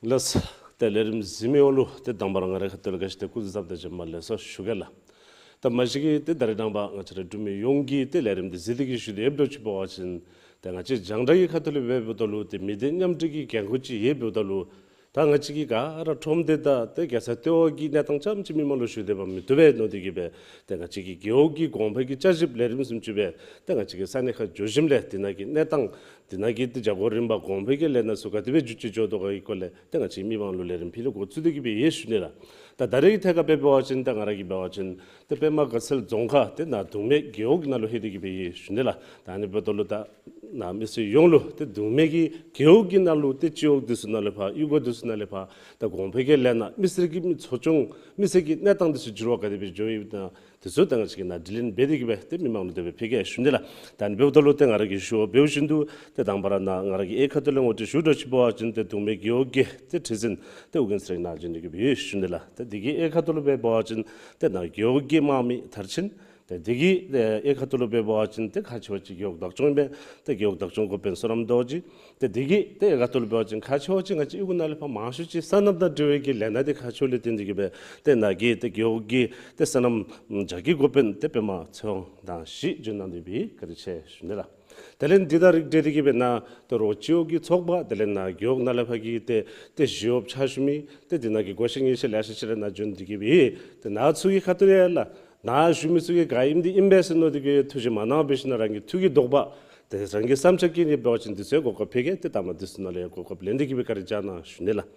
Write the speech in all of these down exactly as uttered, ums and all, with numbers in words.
ལགས། ཏེ་ལས་རིམ་གཟིགས་མི་ཡོངས་ལུ་ཏེ་དང་པ་ར་ང་རའི་ཁ་ཐུག་ལས་ག་ཅི་ཏེ་སྐུ་གཟུགས་བཟང་དང་བྱོན་པ་ལེགས་སོ་ཞུ་གེ་ལགས། ད་མ་གཞི་གིས་ཏེ་ད་རེས་ནངས་པ་ང་བཅས་ར་འབྲུག་མི་ཡོངས་ཀྱིས་ཏེ་ལས་རིམ་འདི་གཟིགས་ཏེ་གི་བཞུགས་ཏེ་ཡོདཔ་འདྲཝ་ཅིག་འབད་བ་ཅིན་ཏེ་ང་བཅས་རྒྱང་བསྒྲགས་ཀྱི་ཁ་ཐུག་ལས་འབདཝ་ད་ལུ་ཏེ་མི་སྡེ་མཉམ་འབྲེལ་གྱི་འགན་ཁུར་ཅིག་ཡོདཔ་འབདཝ་ད་ལུ་ད་ང་བཅས་ཀྱིས་ག་ར་ཁྲོམ་སྡེ་དང་ཏེ་རྒྱལ་ས་ལྟེ་བ་གི་གནས་སྟངས་རྐྱངམ་ཅིག་མི་མང་ལུ་ཞུ་སྟེ་འབད་མི་བཏུབ་པས་མནོ་སྟེ་གི་སྦེ་ཏེ་ང་བཅས་ཀྱི་རྒེད་འོག་གི་གོང་འཕེལ་གྱི་བསྐྱར་ཞིབ་ལས་རིམ་བཟུམ་ཅིག་སྦེ་ཏེ་ང་བཅས་ཀྱིས་ས་གནས་ཁར་འགྱོ་ཞིནམ་ལས་དེ་ནང་གི་གནས་སྟངས་དེ་ནང་གི་ཏེ་བྱ་སྒོ་རིམ་པ་གོང་འཕེལ་གྱི་ལས་སྣ་ཚུ་ག་དེ་སྦེ་འགྱོ་ཅི་འགྱོ་དོ་ག་གི་སྐོར་ལས་ཏེ་ང་བཅས་མི་མང་ལུ་ལས་རིམ་ཕུལ་ནི་འགོ་བཙུགས་ཏེ་གི་སྦེ་ཡོད་ཞུ་ནི་ལགས། ད་ད་རེས་ཀྱི་ཐད་ཁར་སྦེ་འབད་བ་ཅིན་ད་ང་ར་གིས་འབད་བ་ཅིན་ཏེ་པདྨ་དགའ་ཚལ་རྫོང་ཁག་ཏེ་ནཱ་གདོང་མེད་རྒེད་འོག་གི་ནང་ལུ་ལྷོད་དེ་གི་སྦེ་ཡོད་ཞུ་ནི་ལགས། ད་ཨ་ནི་འབདཝ་ད་ལུ་ད་ནཱ་མི་སེར་ཡོངས་ལུ་ཏེ་གདོང་མེད་ཀྱི་རྒེད་འོག་གི་ནང་ལུ་ཏེ་སྤྱི་འོག་འདི་ཚུ་ནང་ལས་ཕར་གཡུས་སྒོ་འདི་ཚུ་ནང་ལས་ཕར་ད་གོང་འཕེལ་གྱི་ལས་སྣ་མི་སེར་གྱི་མི་འཚོ་སྐྱོང་མི་སེར་གྱི་གནས་སྟངས་འདི་ཚུ་འགྱུར་བ་ག་དེ་སྦེ་འགྱོ་ཡོདཔ་ད་དེ་ཚུ་ད་ང་བཅས་ཀྱིས་ནཱ་དྲི་ལན་འབད་དེ་གི་སྦེ་ཏེ་མི་མང་ལུ་དེ་སྦེ་ཕུལ་གེ་ཞུ་ནི་ལགས། ད་ཨ་ནི་འབདཝ་ད་ལུ་ཏེ་ང་ར་གིས་ཞུ་བ་འབདཝ་བཞིན་དུ་ཏེ་དང་པ་ར་ནཱ་ང་ར་གི་གཡས་ཁ་ཐུག་ལས་ངོ་སྤྲོད་ཞུ་འདྲཝ་ཅིག་འབད་བ་ཅིན་ཏེ་གདོང་མེད་རྒེད་འོག་གི་ཏེ་ཁྲི་འཛིན་ཏེ་ཨོ་རྒྱན་ཚེ་རིང་ནཱ་བྱོན་ཏེ་གི་སྦེ་ཡོད་ཞུ་ནི་ལགས། ཏེ་དེ་གི་གཡས་ཁ་ཐུག་ལུ་སྦེ་འབད་བ་ཅིན་ཏེ་ནཱ་རྒེད་འོག་གི་དམངས་མི་མཐར་ཕྱིན། ཏེ་དེ་གི་ཏེ་གཡས་ཁ་ཐུག་ལུ་སྦེ་འབད་བ་ཅིན་ཏེ་ཁག་ཆེ་བ་ཅིག་རྒེད་འོག་བདག་སྐྱོང་ཨིན་པས། ཏེ་རྒེད་འོག་བདག་སྐྱོང་འགོ་དཔོན་བསོད་ནམས་རྡོ་རྗེ། ཏེ་དེ་གི་ཏེ་གཡས་ཁ་ཐུག་ལུ་འབད་བ་ཅིན་ཁག་ཆེ་བ་ཅིག་ང་བཅས་གཡུས་ཁ་ནང་ལས་ཕར་མང་ཤོས་ཅིག་སོ་ནམ་དང་འབྲེལ་བའི་གི་ལས་སྣ་འདི་ཁག་ཆེཝ་ལས་བརྟེན་ཏེ་གི་སྦེ་ཏེ་ནཱ་གི་ཏེ་རྒེད་འོག་གི་ཏེ་སོ་ནམ་ལྗགས་ཀྱི་འགོ་དཔོན་ཏེ་པདྨ་ཚེ་དབང་དང་བཅས་བྱོན་གནང་སྟེ་སྦེ་བཀའ་དྲིན་ཆེ་ཞུ་ནི་ལགས། དེ་ལས་འདི་དང་རིགས་བསྒྲེས་ཏེ་གི་སྦེ་ནཱ་ད་རུང་སྤྱི་འོག་གི་ཚོགས་པ་དེ་ལས་ནཱ་རྒེད་འོག་ནང་ལས་ཕར་གྱི་ཏེ་ཏེ་ཞི་གཡོགཔ་ཕྱག་ཞུ་མི་ཏེ་དེ་ནང་གི་གོ་ཤེས་ངེས་ཤེས་ལེ་ཤ་ཅིག་ར་ནཱ་བྱོན་ཏེ་གི་སྦེ་ཏེ་ནཱ་ཚུ་གི་ཁ་ཐུག་ལས་ཡ་ལགས། ནཱ་བཞུགས་མི་ཚུ་གིས་ག་ཨིནམ་འདི་ཨིན་པས་ཟེར་མནོ་སྟེ་གི་ཐུགས་ཞིབ་མ་གནང་བར་ཞིན་ན་རང་གི་ཐུགས་ཀྱི་དོགས་པ་ཏེ་རང་གི་བསམ་འཆར་གྱི་ནི་འབད་བ་ཅིན་འདི་ཚུ་གོ་སྐབས་ཕུལ་གེ། ཏེ་ད་མ་འདི་ཚུ་ནང་ལས་གོ་སྐབས་ལེན་ཏེ་གི་སྦེ་བཀའ་དྲིན་བསྐྱང་གནང་ཞུ་ནི་ལགས།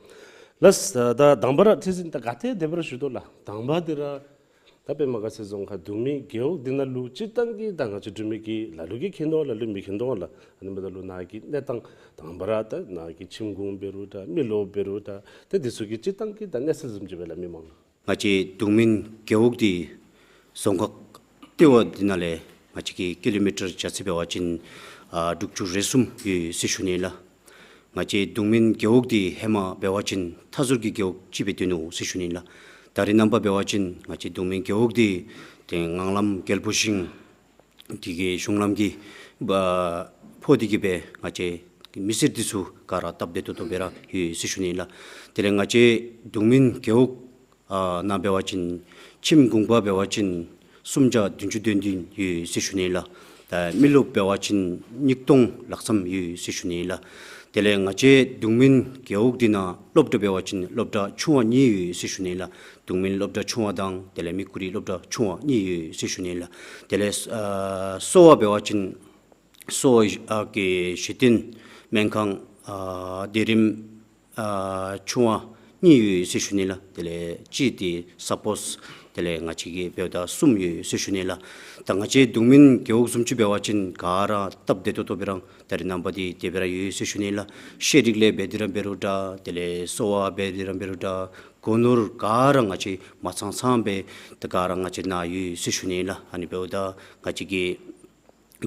ལགས། ད་དང་པ་ར་ཁྲི་འཛིན་ད་ག་ཏེ་དེ་སྦེ་ར་ཞུ་དོ་ལགས། དང་པ་འདི་ར་ད་པདྨ་དགའ་ཚལ་རྫོང་ཁག་གདོང་མེད་རྒེད་འོག་འདི་ནང་ལུ་སྤྱིར་བཏང་གི་ད་ང་བཅས་འབྲུག་མི་གིས་ལ་ལུ་གིས་མཁྱེན་དོ་ལ་ལུ་མི་མཁྱེན་དོ་ལགས། ཨ་ནི་འབདཝ་ད་ལུ་ནཱ་གི་གནས་སྟངས་དང་པ་ར་ད་ནཱ་གི་ཁྱིམ་གུང་འབད་རུང་ད་མི་རློབས་འབད་རུང་ད་ཏེ་འདི་ཚུ་གི་སྤྱིར་བཏང་གི་ད་གནས་ཚུལ་བཟུམ་ཅིག་སྦེ་ལགས་མི་མང་ལུ། ང་བཅས་གདོང་མེད་རྒེད་འོག་འདི་རྫོང་ཁག་ལྟེ་བ་འདི་ནང་ལས་ང་བཅས་ཀྱི་ཀི་ལོ་མི་ཊར་བརྒྱ་ཚུ་འབད་བ་ཅིན་ཨ་དྲུག་ཅུ་རེ་གསུམ་ཡོད་ཟེར་ཞུ་ནི་ལགས། ང་བཅས་གདོང་མེད་རྒེད་འོག་འདི་ཧེ་མ་འབད་བ་ཅིན་མཐའ་ཟུར་གྱི་རྒེད་འོག་ཅིག་སྦེ་སྡོད་ནུག་ཟེར་ཞུ་ནི་ལགས། ད་རེས་ནངས་པ་འབད་བ་ཅིན་ང་བཅས་གདོང་མེད་རྒེད་འོག་འདི་ཏེ་ངང་ལམ་རྒྱལ་པོ་ཤིང་འདི་གི་གཞུང་ལམ་གྱི་ཕོག་སྟེ་གི་སྦེ་ང་བཅས་མི་སེར་འདི་ཚུ་ག་ར་སྟབས་བདེ་ཏོག་ཏོ་སྦེ་ར་ཡོད་ཟེར་ཞུ་ནི་ལགས། དེ་ལས་ང་བཅས་གདོང་མེད་རྒེད་འོག་ཨ་ནང་འབད་བ་ཅིན་ཁྱིམ་གུང་པ་འབད་བ་ཅིན་སུམ་བརྒྱ་བདུན་ཅུ་དོན་བདུན་ཡོད་ཟེར་ཞུ་ནི་ལགས། ད་མི་རློབས་འབད་བ་ཅིན་ཉིས་སྟོང་ལྷག་ཙམ་ཡོད་ཟེར་ཞུ་ནི་ལགས། དེ་ལས་ང་བཅས་གདོང་མེད་རྒེད་འོག་འདི་ནང་སློབ་གྲྭ་འབད་བ་ཅིན་སློབ་གྲྭ་ཆུང་བ་གཉིས་ཡོད་ཟེར་ཞུ་ནི་ལགས། གདོང་མེད་སློབ་གྲྭ་ཆུང་བ་དང་དེ་ལས་མིག་ཀུ་རི་སློབ་གྲྭ་ཆུང་བ་གཉིས་ཡོད་ཟེར་ཞུ་ནི་ལགས། དེ་ལས་ཨ་གསོ་བ་འབད་བ་ཅིན་གསོ་བ་ཨ་གི་གཞི་རྟེན་སྨན་ཁང་ཨ་སྡེ་རིམ་ཨ་ཆུང་བ་གཉིས་ཡོད་ཟེར་ཞུ་ནི་ལགས། དེ་ལས་གཅིག་འདི་ས་པོས་དེ་ལས་ང་བཅས་ཀྱི་འབདཝ་ད་གསུམ་ཡོད་ཟེར་ཞུ་ནི་ལགས། ད་ང་བཅས་གདོང་མེད་རྒེད་འོག་བཟུམ་ཅིག་འབད་བ་ཅིན་ག་ར་སྟབས་བདེ་ཏོག་ཏོ་སྦེ་ར་ད་རེས་ནངས་པ་འདི་དེ་སྦེ་ར་ཡོད་ཟེར་ཞུ་ནི་ལགས། ཤེས་རིག་ལས་འབད་དེ་ར་འབད་རུང་འདྲ་དེ་ལས་གསོ་བ་འབད་དེ་ར་འབད་རུང་འདྲ་སྒོ་ནོར་ག་ར་ང་བཅས་མ་ཚང་ཚང་སྦེ་ད་ག་ར་ང་བཅས་ནཱ་ཡོད་ཟེར་ཞུ་ནི་ལགས། ཨ་ནི་འབདཝ་ད་ང་བཅས་ཀྱི་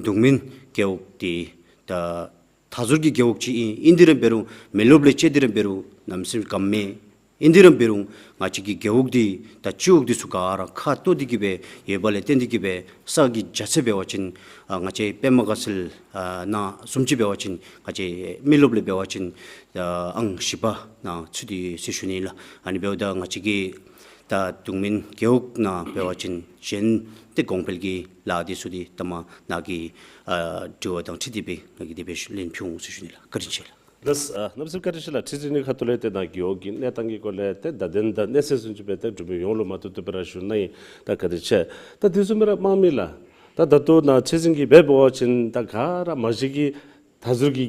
གདོང་མེད་རྒེད་འོག་འདི་ད་མཐའ་ཟུར་གྱི་རྒེད་འོག་ཅིག་ཨིན། ཨིན་དེ་ར་འབད་རུང་མི་རློབས་ལས་བཅད་དེ་ར་འབད་རུང་གནམ་མེད་ས་མེད་སྐམ་མས། ཨིན་དེ་ར་འབད་རུང་ང་བཅས་ཀྱི་རྒེད་འོག་འདི་དང་སྤྱི་འོག་འདི་ཚུ་ག་ར་ཁ་ཏོག་འདི་གིས་སྦེ་ཡོད་པ་ལས་བརྟེན་ཏེ་གིས་སྦེ་ས་གི་རྒྱ་ཚད་འབད་བ་ཅིན་ཨ་ང་བཅས་པདྨ་དགའ་ཚལ་ཨ་ནང་བཟུམ་ཅིག་འབད་བ་ཅིན་ང་བཅས་མི་རློབས་ལས་འབད་བ་ཅིན་ཨ་ཨང་བཞི་པ་ནང་ཚུད་དེ་ཡོད་ཟེར་ཞུ་ནི་ལགས། ཨ་ནི་འབདཝ་ད་ང་བཅས་ཀྱི་ད་གདོང་མེད་རྒེད་འོག་ནང་འབད་བ་ཅིན་གཞན་ཏེ་གོང་འཕེལ་གྱི་ལཱ་འདི་ཚུ་འདི་ད་མ་ནཱ་གི་ཨ་དྲི་བ་དང་འཁྲིལ་ཏེ་སྦེ་ང་གིས་དེ་སྦེ་ལན་ཕུལ་འོང་ཟེར་ཞུ་ནི་ལགས། བཀའ་དྲིན་ཆེ་ལགས། ལགས། ཨ་གནམ་མེད་ས་མེད་བཀའ་དྲིན་ཆེ་ལགས། ཁྲི་འཛིན་གྱི་ཁ་ཐུག་ལས་ཏེ་ནཱ་རྒེད་འོག་གི་གནས་སྟངས་ཀྱི་སྐོར་ལས་ཏེ་བརྡ་དོན་དང་གནས་ཚུལ་བཟུམ་ཅིག་སྦེ་ཏེ་འབྲུག་མི་ཡོངས་ལུ་མ་ཏོག་ཏོ་སྦེ་ར་ཞུ་གནང་ཡི། ད་བཀའ་དྲིན་ཆེ། ད་དེ་བཟུམ་སྦེ་ར་དམངས་མི་ལགས། ད་ད་ལྟོ་ནཱ་ཁྲི་འཛིན་གྱིས་འབད་འབད་བ་ཅིན་ད་ག་ར་མ་གཞི་གི་མཐའ་ཟུར་གྱི་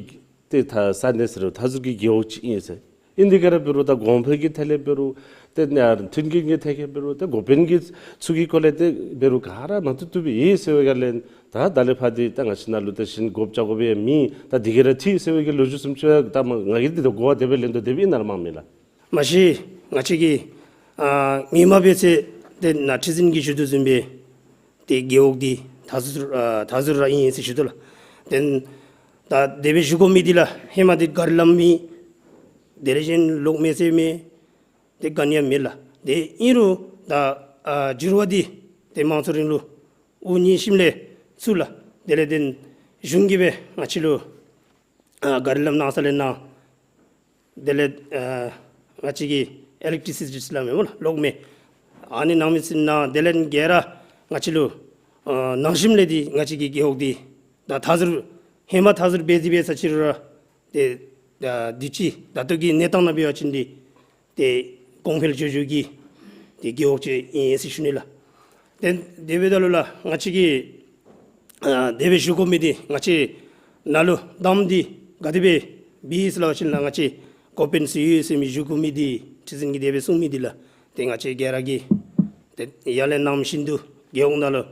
ཏེ་ད་ས་གནས་ཟེར་རུང་མཐའ་ཟུར་གྱི་རྒེད་འོག་ཅིག་ཨིན་ཟེར། ཨིན་དེ་ག་ར་འབད་རུང་ད་གོང་འཕེལ་གྱི་ཐད་ལས་འབད་རུང་ཏེ་ནཱ་མཐུན་རྐྱེན་གྱི་ཐད་ཁར་འབད་རུང་ཏེ་འགོ་དཔོན་གྱི་ཚུ་གི་སྐོར་ལས་ཏེ་འབད་རུང་ག་ར་མ་ཏོག་ཏོ་སྦེ་ཡོད་ཟེར་བའི་སྒང་ལས་ད་ད་ལས་ཕར་འདི་ད་ང་བཅས་ནཱ་ལུ་ད་ཞིང་དགོཔ་བྱ་དགོཔ་ཡང་མེད། ད་འདི་གིས་ར་འཐུས་ཟེར་བའི་གི་ལོ་རྒྱུས་བཟུམ་ཅིག་ད་མ་ང་གིས་འདི་ད་གོ་བ་དེ་སྦེ་ལེན་དོ། དེ་སྦེ་ཨིན་ན་ར་དམངས་མི་ལགས། མ་གཞི་ང་བཅས་ཀྱིས་ཨ་ངོ་མ་འབད་ཚེ་ཏེ་ནཱ་ཁྲི་འཛིན་གྱིས་ཞུ་དོ་བཟུམ་སྦེ་ཏེ་རྒེད་འོག་འདི་མཐའ་ཟུར་ཨ་མཐའ་ཟུར་ར་ཨིན་ཟེར་ཞུ་དོ་ལགས། ཏེ་ད་དེ་སྦེ་ཞུ་དགོ་མི་འདི་ལགས་ཧེ་མ་འདི་ག་ར་ལམ་མེད། དེ་ལས་གཞན་གློག་མེ་སེར་མེ་ཏེ་ག་ནི་ཡང་མེད་ལགས། ཏེ་ཨིན་རུང་ད་ཨ་འགྱུར་བ་འདི་ཏེ་དམངས་གཙོའི་རིང་ལུགས་དབུ་བརྙེས་ཞིནམ་ལས་ཚུར་ལགས། དེ་ལས་ཏེ་གཞུང་གིས་སྦེ་ང་བཅས་ལུ་ཨ་ག་ར་ལམ་གནང་ས་ལས་ནཱ་ དེ་ལས་ཨ་ང་བཅས་ཀྱི་ཨི་ལེག་ཊི་སི་ཊི་ཟེར་སླབ་མས་སྨོ་ལགས། གློག་མེ། ཨ་ནི་གནང་མི་ཚུ་ནང་དེ་ལས་ག་ར་ང་བཅས་ལུ་ཨ་ནང་ཞིནམ་ལས་འདི་ང་བཅས་ཀྱི་རྒེད་འོག་འདི་ད་མཐའ་ཟུར་ཧེ་མ་མཐའ་ཟུར་འབད་དེ་འབད་ས་ཅིག་རུང་ར་ཏེ་ད་དུས་ཅི་ད་ལྟོ་གི་གནས་སྟངས་ནང་འབད་བ་ཅིན་འདི་ཏེ་གོང་འཕེལ་འགྱོ་འགྱོ་གི་ཏེ་རྒེད་འོག་ཅིག་ཨིན་ཟེར་ཞུ་ནི་ལགས། ཏེ་དེ་འབདཝ་ད་ལུ་ལགས་ང་བཅས་ཀྱིས་ཨ་དེ་སྦེ་ཞུ་དགོ་མི་འདི་ང་བཅས་ནང་ལུ་གདམ་འདི་ག་དེ་སྦེ་འབད་ཡི་ཟེར་སླབ་པ་ཅིན་ལགས། ང་བཅས་འགོ་དཔོན་ཚུ་ཡོད་ཟེར་མི་ཞུ་དགོ་མི་འདི་ཁྲི་འཛིན་གྱིས་དེ་སྦེ་གསུང་མི་འདི་ལགས། ཏེ་ང་བཅས་ག་ར་གིས་ཏེ་ཡར་ལས་ནམ་བཞིན་དུ་རྒེད་འོག་ནང་ལུ་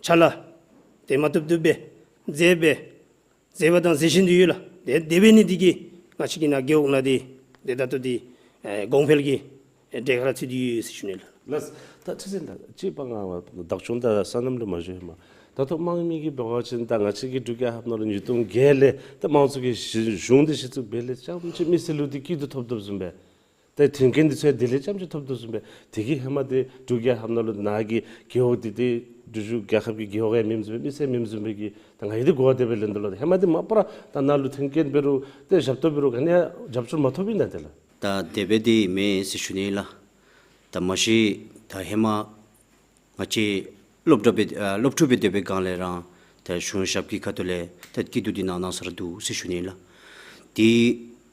ཕྱག་ལཱ་ཏེ་མ་བཏུབ་བཏུབ་སྦེ་མཛད་སྦེ་མཛད་པ་དང་མཛད་བཞིན་དུ་ཡོད་ལགས། ཏེ་དེ་འབད་ནི་འདི་གིས་ང་བཅས་ཀྱི་ནཱ་རྒེད་འོག་ནང་འདི་ཏེ་ད་ལྟོ་འདི་ཨེ་གོང་འཕེལ་གྱི་ཨེ་གྲལ་ཁར་ཚུད་དེ་ཡོད་ཟེར་ཞུ་ནི་ལགས། ལགས། ད་ཁྲི་འཛིན་ལགས་ཅིག་པ་ང་བདག་སྐྱོང་དང་སོ་ནམ་ལུ་མ་ཞུ་ཧེ་མ་ད་ལྟོ་དམངས་མི་གིས་འབད་བ་ཅིན་ད་ང་བཅས་ཀྱི་འབྲུག་རྒྱལ་ཁབ་ནང་ལུ་ཉིས་སྟོང་བརྒྱད་ལས་ད་དམངས་གཙོ་གི་གཞི་གཞུང་འདི་གཞི་བཙུགས་འབད་ལས་རྐྱངམ་ཅིག་མི་སེར་ལུ་འདི་སྐྱིད་སྡུག་ཐོབ་དོ་བཟུམ་སྦེ་ད་མཐུན་རྐྱེན་འདི་ཚུ་དེ་ལས་རྐྱངམ་ཅིག་ཐོབ་དོ་བཟུམ་སྦེ་དེ་གིས་ཧེ་མ་འདི་འབྲུག་རྒྱལ་ཁབ་ནང་ལུ་ནཱ་གི་རྒེད་འོག་འདི་ཏེ་འབྲུག་རྒྱལ་ཁབ་ཀྱི་རྒེད་འོག་ཡང་མེནམ་བཟུམ་སྦེ་མི་སེར་མེནམ་བཟུམ་སྦེ་གི་ད་ང་གིས་འདི་གོ་བ་དེ་སྦེ་ལེན་དོ་ལགས། ཧེ་མ་འདི་མ་པ་ར་ད་ནཱ་ལུ་མཐུན་རྐྱེན་འབད་རུང་ཏེ་ཞབས་ཏོག་འབད་རུང་ག་ནི་ཡང་རྒྱབ་སྐྱོར་མ་ཐོབ་ཨིན་ན་ཏེ་ལགས། ད་དེ་སྦེ་འདི་མེན་ཟེར་ཞུ་ནི་ལགས། ད་མ་གཞི་ད་ཧེ་མ་ང་བཅས་སློབ་གྲྭ་སྦེ་ཨ་སློབ་ཕྲུག་སྦེ་སྡོད་པའི་སྒང་ལས་ར་ད་གཞུང་ཞབས་ཀྱི་ཁ་ཐུག་ལས་ད་སྐྱིད་སྡུག་འདི་གནང་གནང་ས་ར་འདུག་ཟེར་ཞུ་ནི་ལགས། འདི་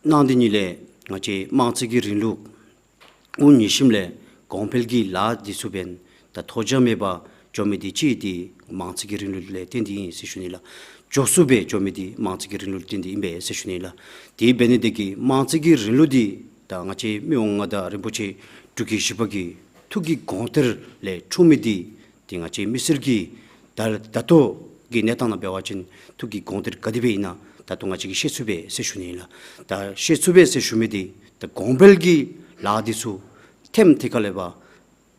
གནང་འདི་ཉིད་ལས་ང་བཅས་དམངས་གཙོའི་རིང་ལུགས་དབུ་བརྙེས་ཞིནམ་ལས་གོང་འཕེལ་གྱི་ལཱ་འདི་ཚུ་འབདན་ད་ཐོ་ཅང་མེད་པར་འགྱོ་མི་འདི་ཅིག་འདི་དམངས་གཙོའི་རིང་ལུགས་ལས་བརྟེན་ཏེ་ཨིན་ཟེར་ཞུ་ནི་ལགས། མགྱོགས་སུ་སྦེ་འགྱོ་མི་འདི་དམངས་གཙོའི་རིང་ལུགས་ལས་བརྟེན་ཏེ་ཨིན་པས་ཟེར་ཞུ་ནི་ལགས། དེ་འབད་ནི་འདི་གིས་དམངས་གཙོའི་རིང་ལུགས་འདི་ད་ང་བཅས་མི་དབང་མངའ་བདག་རིན་པོ་ཆེ་འབྲུག་རྒྱལ་བཞི་པ་གི་ཐུགས་ཀྱི་དགོངས་གཏེར་ལས་འཁྲུངས་མི་འདི་འདི་ང་བཅས་མི་སེར་གྱིས་ད་ད་ལྟོ་གི་གནས་སྟངས་ནང་འབད་བ་ཅིན་ཐུགས་ཀྱི་དགོངས་གཏེར་ག་དེ་སྦེ་ཨིན་ན་ད་ལྟོ་ང་བཅས་ཀྱིས་ཤེས་ཚུགས་པས་ཟེར་ཞུ་ནི་ལགས། ད་ཤེས་ཚུགས་པས་ཟེར་ཞུ་མི་འདི་ད་གོང་འཕེལ་གྱི་ལཱ་འདི་ཚུ་ཐེམ་ཐེ་ཁ་ལས་ཕར་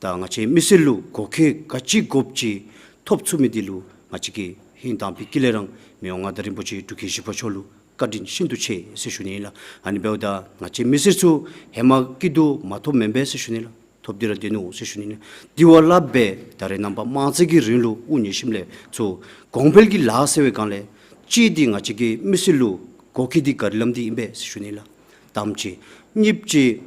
ད་ང་བཅས་མི་སེར་ལུ་གོ་སྐོན་ག་ཅི་དགོཔ་ཅིག་ཐོབ་ཚུགས་མི་འདི་ལུ་ང་བཅས་ཀྱིས་ཧིང་དྭངས་པའི་དཀྱིལ་ལས་ར་མི་དབང་མངའ་བདག་རིན་པོ་ཆེ་འབྲུག་རྒྱལ་བཞི་པ་མཆོག་ལུ་བཀའ་དྲིན་ཤིན་ཏུ་ཆེ་ཟེར་ཞུ་ནི་ལགས། ཨ་ནི་འབདཝ་ད་ང་བཅས་མི་སེར་ཚུ་ཧེ་མ་སྐྱིད་སྡུག་མ་ཐོབ་མེན་པས་ཟེར་ཞུ་ནི་ལགས། ཐོབ་སྟེ་ར་སྡོད་ནུག་ཟེར་ཞུ་ནི་ལགས། དེ་བ་ལ་སྦེ་ད་རེས་ནངས་པ་དམངས་གཙོའི་རིང་ལུགས་དབུ་བརྙེས་ཞིནམ་ལས་ཚུར་གོང་འཕེལ་གྱི་ལཱ་ཟེར་བའི་སྒང་ལས་ཅིག་འདི་ང་བཅས་ཀྱི་མི་སེར་ལུ་གོ་སྐོན་འདི་ག་ར་ལམ་འདི་ཨིན་པས་ཟེར་ཞུ་ནི་ལགས། དང་པ་ཅིག། གཉིས་པ་ཅིག།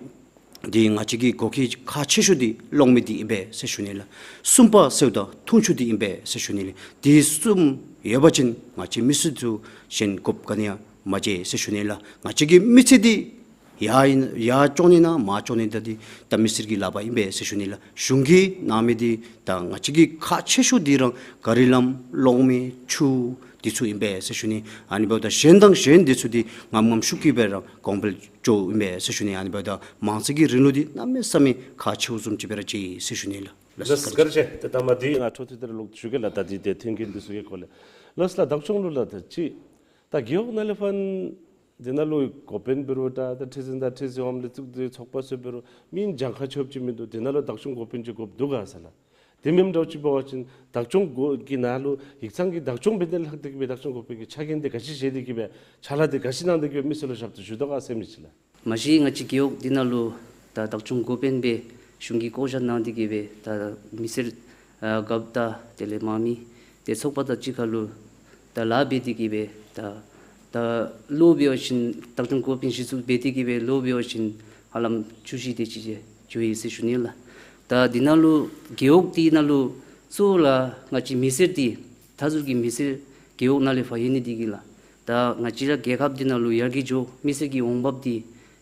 འདི་ང་བཅས་ཀྱི་གོ་སྐོན་ཁག་ཆེ་ཤོས་འདི་གློག་མེ་འདི་ཨིན་པས་ཟེར་ཞུ་ནི་ལགས། གསུམ་པ་ཟེརཝ་ད་འཐུང་ཆུ་འདི་ཨིན་པས་ཟེར་ཞུ་ནི་ལགས། འདི་གསུམ་ཡོད་པ་ཅིན་ང་བཅས་མི་སེར་ཚུ་གཞན་དགོཔ་ག་ནི་ཡང་མ་མཇལ་ཟེར་ཞུ་ནི་ལགས། ང་བཅས་ཀྱི་མི་ཚེ་འདི་ཡར་ཨིན་ཡར་བཅོ་ནི་ན་མར་བཅོ་ནི་ད་འདི་ད་མི་སེར་གྱི་ལག་པར་ཨིན་པས་ཟེར་ཞུ་ནི་ལགས། གཞུང་གིས་གནང་མི་འདི་ད་ང་བཅས་ཀྱི་ཁག་ཆེ་ཤོས་འདི་ར་ག་རི་ལམ་གློག་མེ་ཆུ་འདི་ཚུ་ཨིན་པས་ཟེར་ཞུ་ནི། ཨ་ནི་འབདཝ་ད་གཞན་དང་གཞན་འདི་ཚུ་འདི་ངམ་ངམ་ཤུགས་ཀྱིས་སྦེ་ར་གོང་འཕེལ་འགྱོཝ་ཨིན་པས་ཟེར་ཞུ་ནི། ཨ་ནི་འབདཝ་ད་དམངས་གཙོའི་རིང་ལུགས་འདི་གནམ་མེད་ས་མེད་ཁག་ཆེཝ་བཟུམ་ཅིག་སྦེ་ར་མཇལ་ཡི་ཟེར་ཞུ་ནི་ལགས། ལགས་སོ་བཀའ་དྲིན་ཆེ། ཏེ་ད་མ་འདི་ང་འཕྲོ་མཐུད་དེ་ར་ལོག་ཞུ་གེ་ལགས། ད་འདི་ཏེ་མཐུན་རྐྱེན་འདི་ཚུ་གི་སྐོར་ལས། ལགས་སོ་ལགས། བདག་སྐྱོང་ལུ་ལགས་ད་ཅིག་ད་རྒེད་འོག་ནང་ལས་ཕར་འདི་ནང་ལུ་འགོ་དཔོན་འབད་རུང་ད་ད་ཁྲི་འཛིན་དང་ཁྲི་འཛིན་འོགམ་ལས་བཙུགས་ཏེ་ཚོགས་པ་ཚུ་འབད་རུང་མི་གྱངས་ཁ་ཆེཝ་ཅིག་མིན་འདུག། འདི་ནང་ལུ་བདག་སྐྱོང་འགོ་དཔོན་ཅིག་དགོཔ་འདུག་ག་ཟེར་ལགས། དེ་མེནམ་འདྲཝ་ཅིག་འབད་བ་ཅིན་བདག་སྐྱོང་འགོ་གི་ནང་ལུ་ཡིག་ཚང་གི་བདག་སྐྱོང་འབད་དེ་ལྷག་སྟེ་གི་སྦེ་བདག་སྐྱོང་འགོ་དཔོན་གྱི་ཆ་རྐྱེན་འདི་ག་ཅི་བཞེས་ཏེ་གི་སྦེ་ཕྱག་ལཱ་འདི་ག་ཅི་གནང་སྟེ་གི་སྦེ་མི་སེར་ལུ་ཞབས་ཏོག་ཞུ་དོ་ག་ཟེར་མི་ཅིག་ལགས། མ་གཞི་ང་བཅས་རྒེད་འོག་འདི་ནང་ལུ་ད་བདག་སྐྱོང་འགོ་དཔོན་སྦེ་གཞུང་གིས་བསྐོ་བཞག་གནང་སྟེ་གི་སྦེ་ད་མི་སེར་ཨ་རྒཔོ་དང་དེ་ལས་དམངས་མི་ཏེ་ཚོགས་པ་དང་གཅིག་ཁར་ལུ་ད་ལཱ་འབད་དེ་གི་སྦེ་ད་ད་ལོ་འབད་བ་ཅིན་བདག་སྐྱོང་འགོ་དཔོན་གཞི་བཙུགས་འབད་དེ་གི་སྦེ་ལོ་འབད་བ་ཅིན་ཧ་ལམ་བཅུ་བཞི་དེ་ཅིག་ཅིག་འགྱོ་ཡི་ཟེར་ཞུ་ནི་ལགས། ད་འདི་ནང་ལུ་རྒེད་འོག་འདི་ནང་ལུ་གཙོ་བོ་ལགས་ང་བཅས་མི་སེར་འདི་མཐའ་ཟུར་གྱི་མི་སེར་རྒེད་འོག་ནང་ལས་ཕར་ཡོད་ནི་འདི་གིས་ལགས། ད་ང་བཅས་ར་རྒྱལ་ཁབ་འདི་ནང་ལུ་ཡར་རྒྱས་འགྱོ་མི་སེར་གྱི་འོང་འབབ་འདི་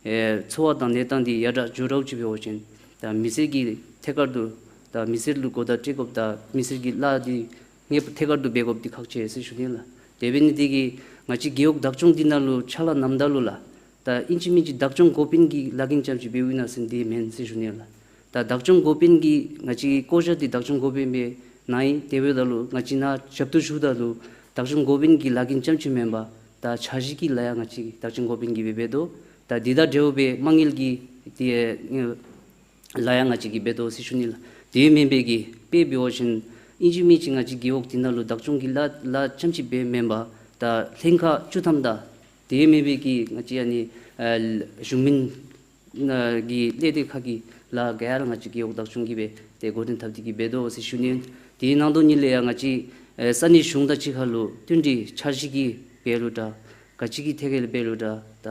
ཨེ་འཚོ་བ་དང་གནས་སྟངས་འདི་ཡར་དྲག་འགྱོ་དྲག་ཅིག་འབད་བ་ཅིན་ད་མི་སེར་གྱི་ཐད་ཀར་དུ་ད་མི་སེར་ལུ་གོ་བརྡ་སྤྲོད་དགོཔ་དང་མི་སེར་གྱི་ལཱ་འདི་ངེས་པར་ཐད་ཀར་དུ་འབད་དགོཔ་འདི་ཁག་ཆེ་ཟེར་ཞུ་ནི་ལགས། དེ་འབད་ནི་འདི་གིས་ང་བཅས་རྒེད་འོག་བདག་སྐྱོང་འདི་ནང་ལུ་ཕྱག་ལཱ་གནངམ་ད་ལུ་ལགས། ད་ཨིན་ཅི་མིན་ཅི་བདག་སྐྱོང་འགོ་དཔོན་གྱི་ལཱ་འགན་རྐྱངམ་ཅིག་འབདཝ་ཨིན་ན་ཟེར་འདི་མེན་ཟེར་ཞུ་ནི་ལགས། ད་བདག་སྐྱོང་འགོ་དཔོན་གྱིས་ང་བཅས་བསྐོ་བཞག་འདི་བདག་སྐྱོང་འགོ་དཔོན་སྦེ་གནང་ཡི། དེ་འབདཝ་ད་ལུ་ང་བཅས་ནཱ་ཞབས་ཏོག་ཞུཝ་ད་ལུ་བདག་སྐྱོང་འགོ་དཔོན་གྱི་ལཱ་འགན་རྐྱངམ་ཅིག་མེན་པར་ད་འཆར་གཞི་གི་ལཱ་ཡང་ང་བཅས་བདག་སྐྱོང་འགོ་དཔོན་གྱིས་སྦེ་འབད་དོ། ད་འདི་དང་འབྲེལ་བའི་མ་དངུལ་གྱི་དེ་ལཱ་ཡང་ང་བཅས་ཀྱིས་འབད་དོ་ཟེར་ཞུ་ནི་ལགས། དེ་མེན་པའི་གི་དཔེ་འབད་བ་ཅིན་ཨིན་ཅི་མིན་ཅི་ང་བཅས་རྒེད་འོག་འདི་ནང་ལུ་བདག་སྐྱོང་གི་ལཱ་ལཱ་རྐྱངམ་ཅིག་སྦེ་མེན་པར་ད་ལྷན་ཁག་བཅུ་ཐམ་དང་དེ་མེན་པའི་གི་ང་བཅས་ཨ་ནི་ཨ་གཞུང་མིན་ཨ་གི་ལས་སྡེ་ཁག་གི་ལཱ་ག་ར་ང་བཅས་རྒེད་འོག་བདག་སྐྱོང་གིས་སྦེ་ཏེ་འགོ་འདྲེན་འཐབ་སྟེ་གི་འབད་དོ་ཟེར་ཞུ་ནི། དེའི་ནང་དོན་ཉིད་ལས་ཡང་ང་བཅས་ཨ་ས་གནས་གཞུང་དང་གཅིག་ཁར་ལུ་བསྟུན་གྲོས་འཆར་གཞི་གི་འབད་རུང་འདྲ་ག་ཅི་གི་ཐད་ཁར་འབད་རུང་འདྲ་ད་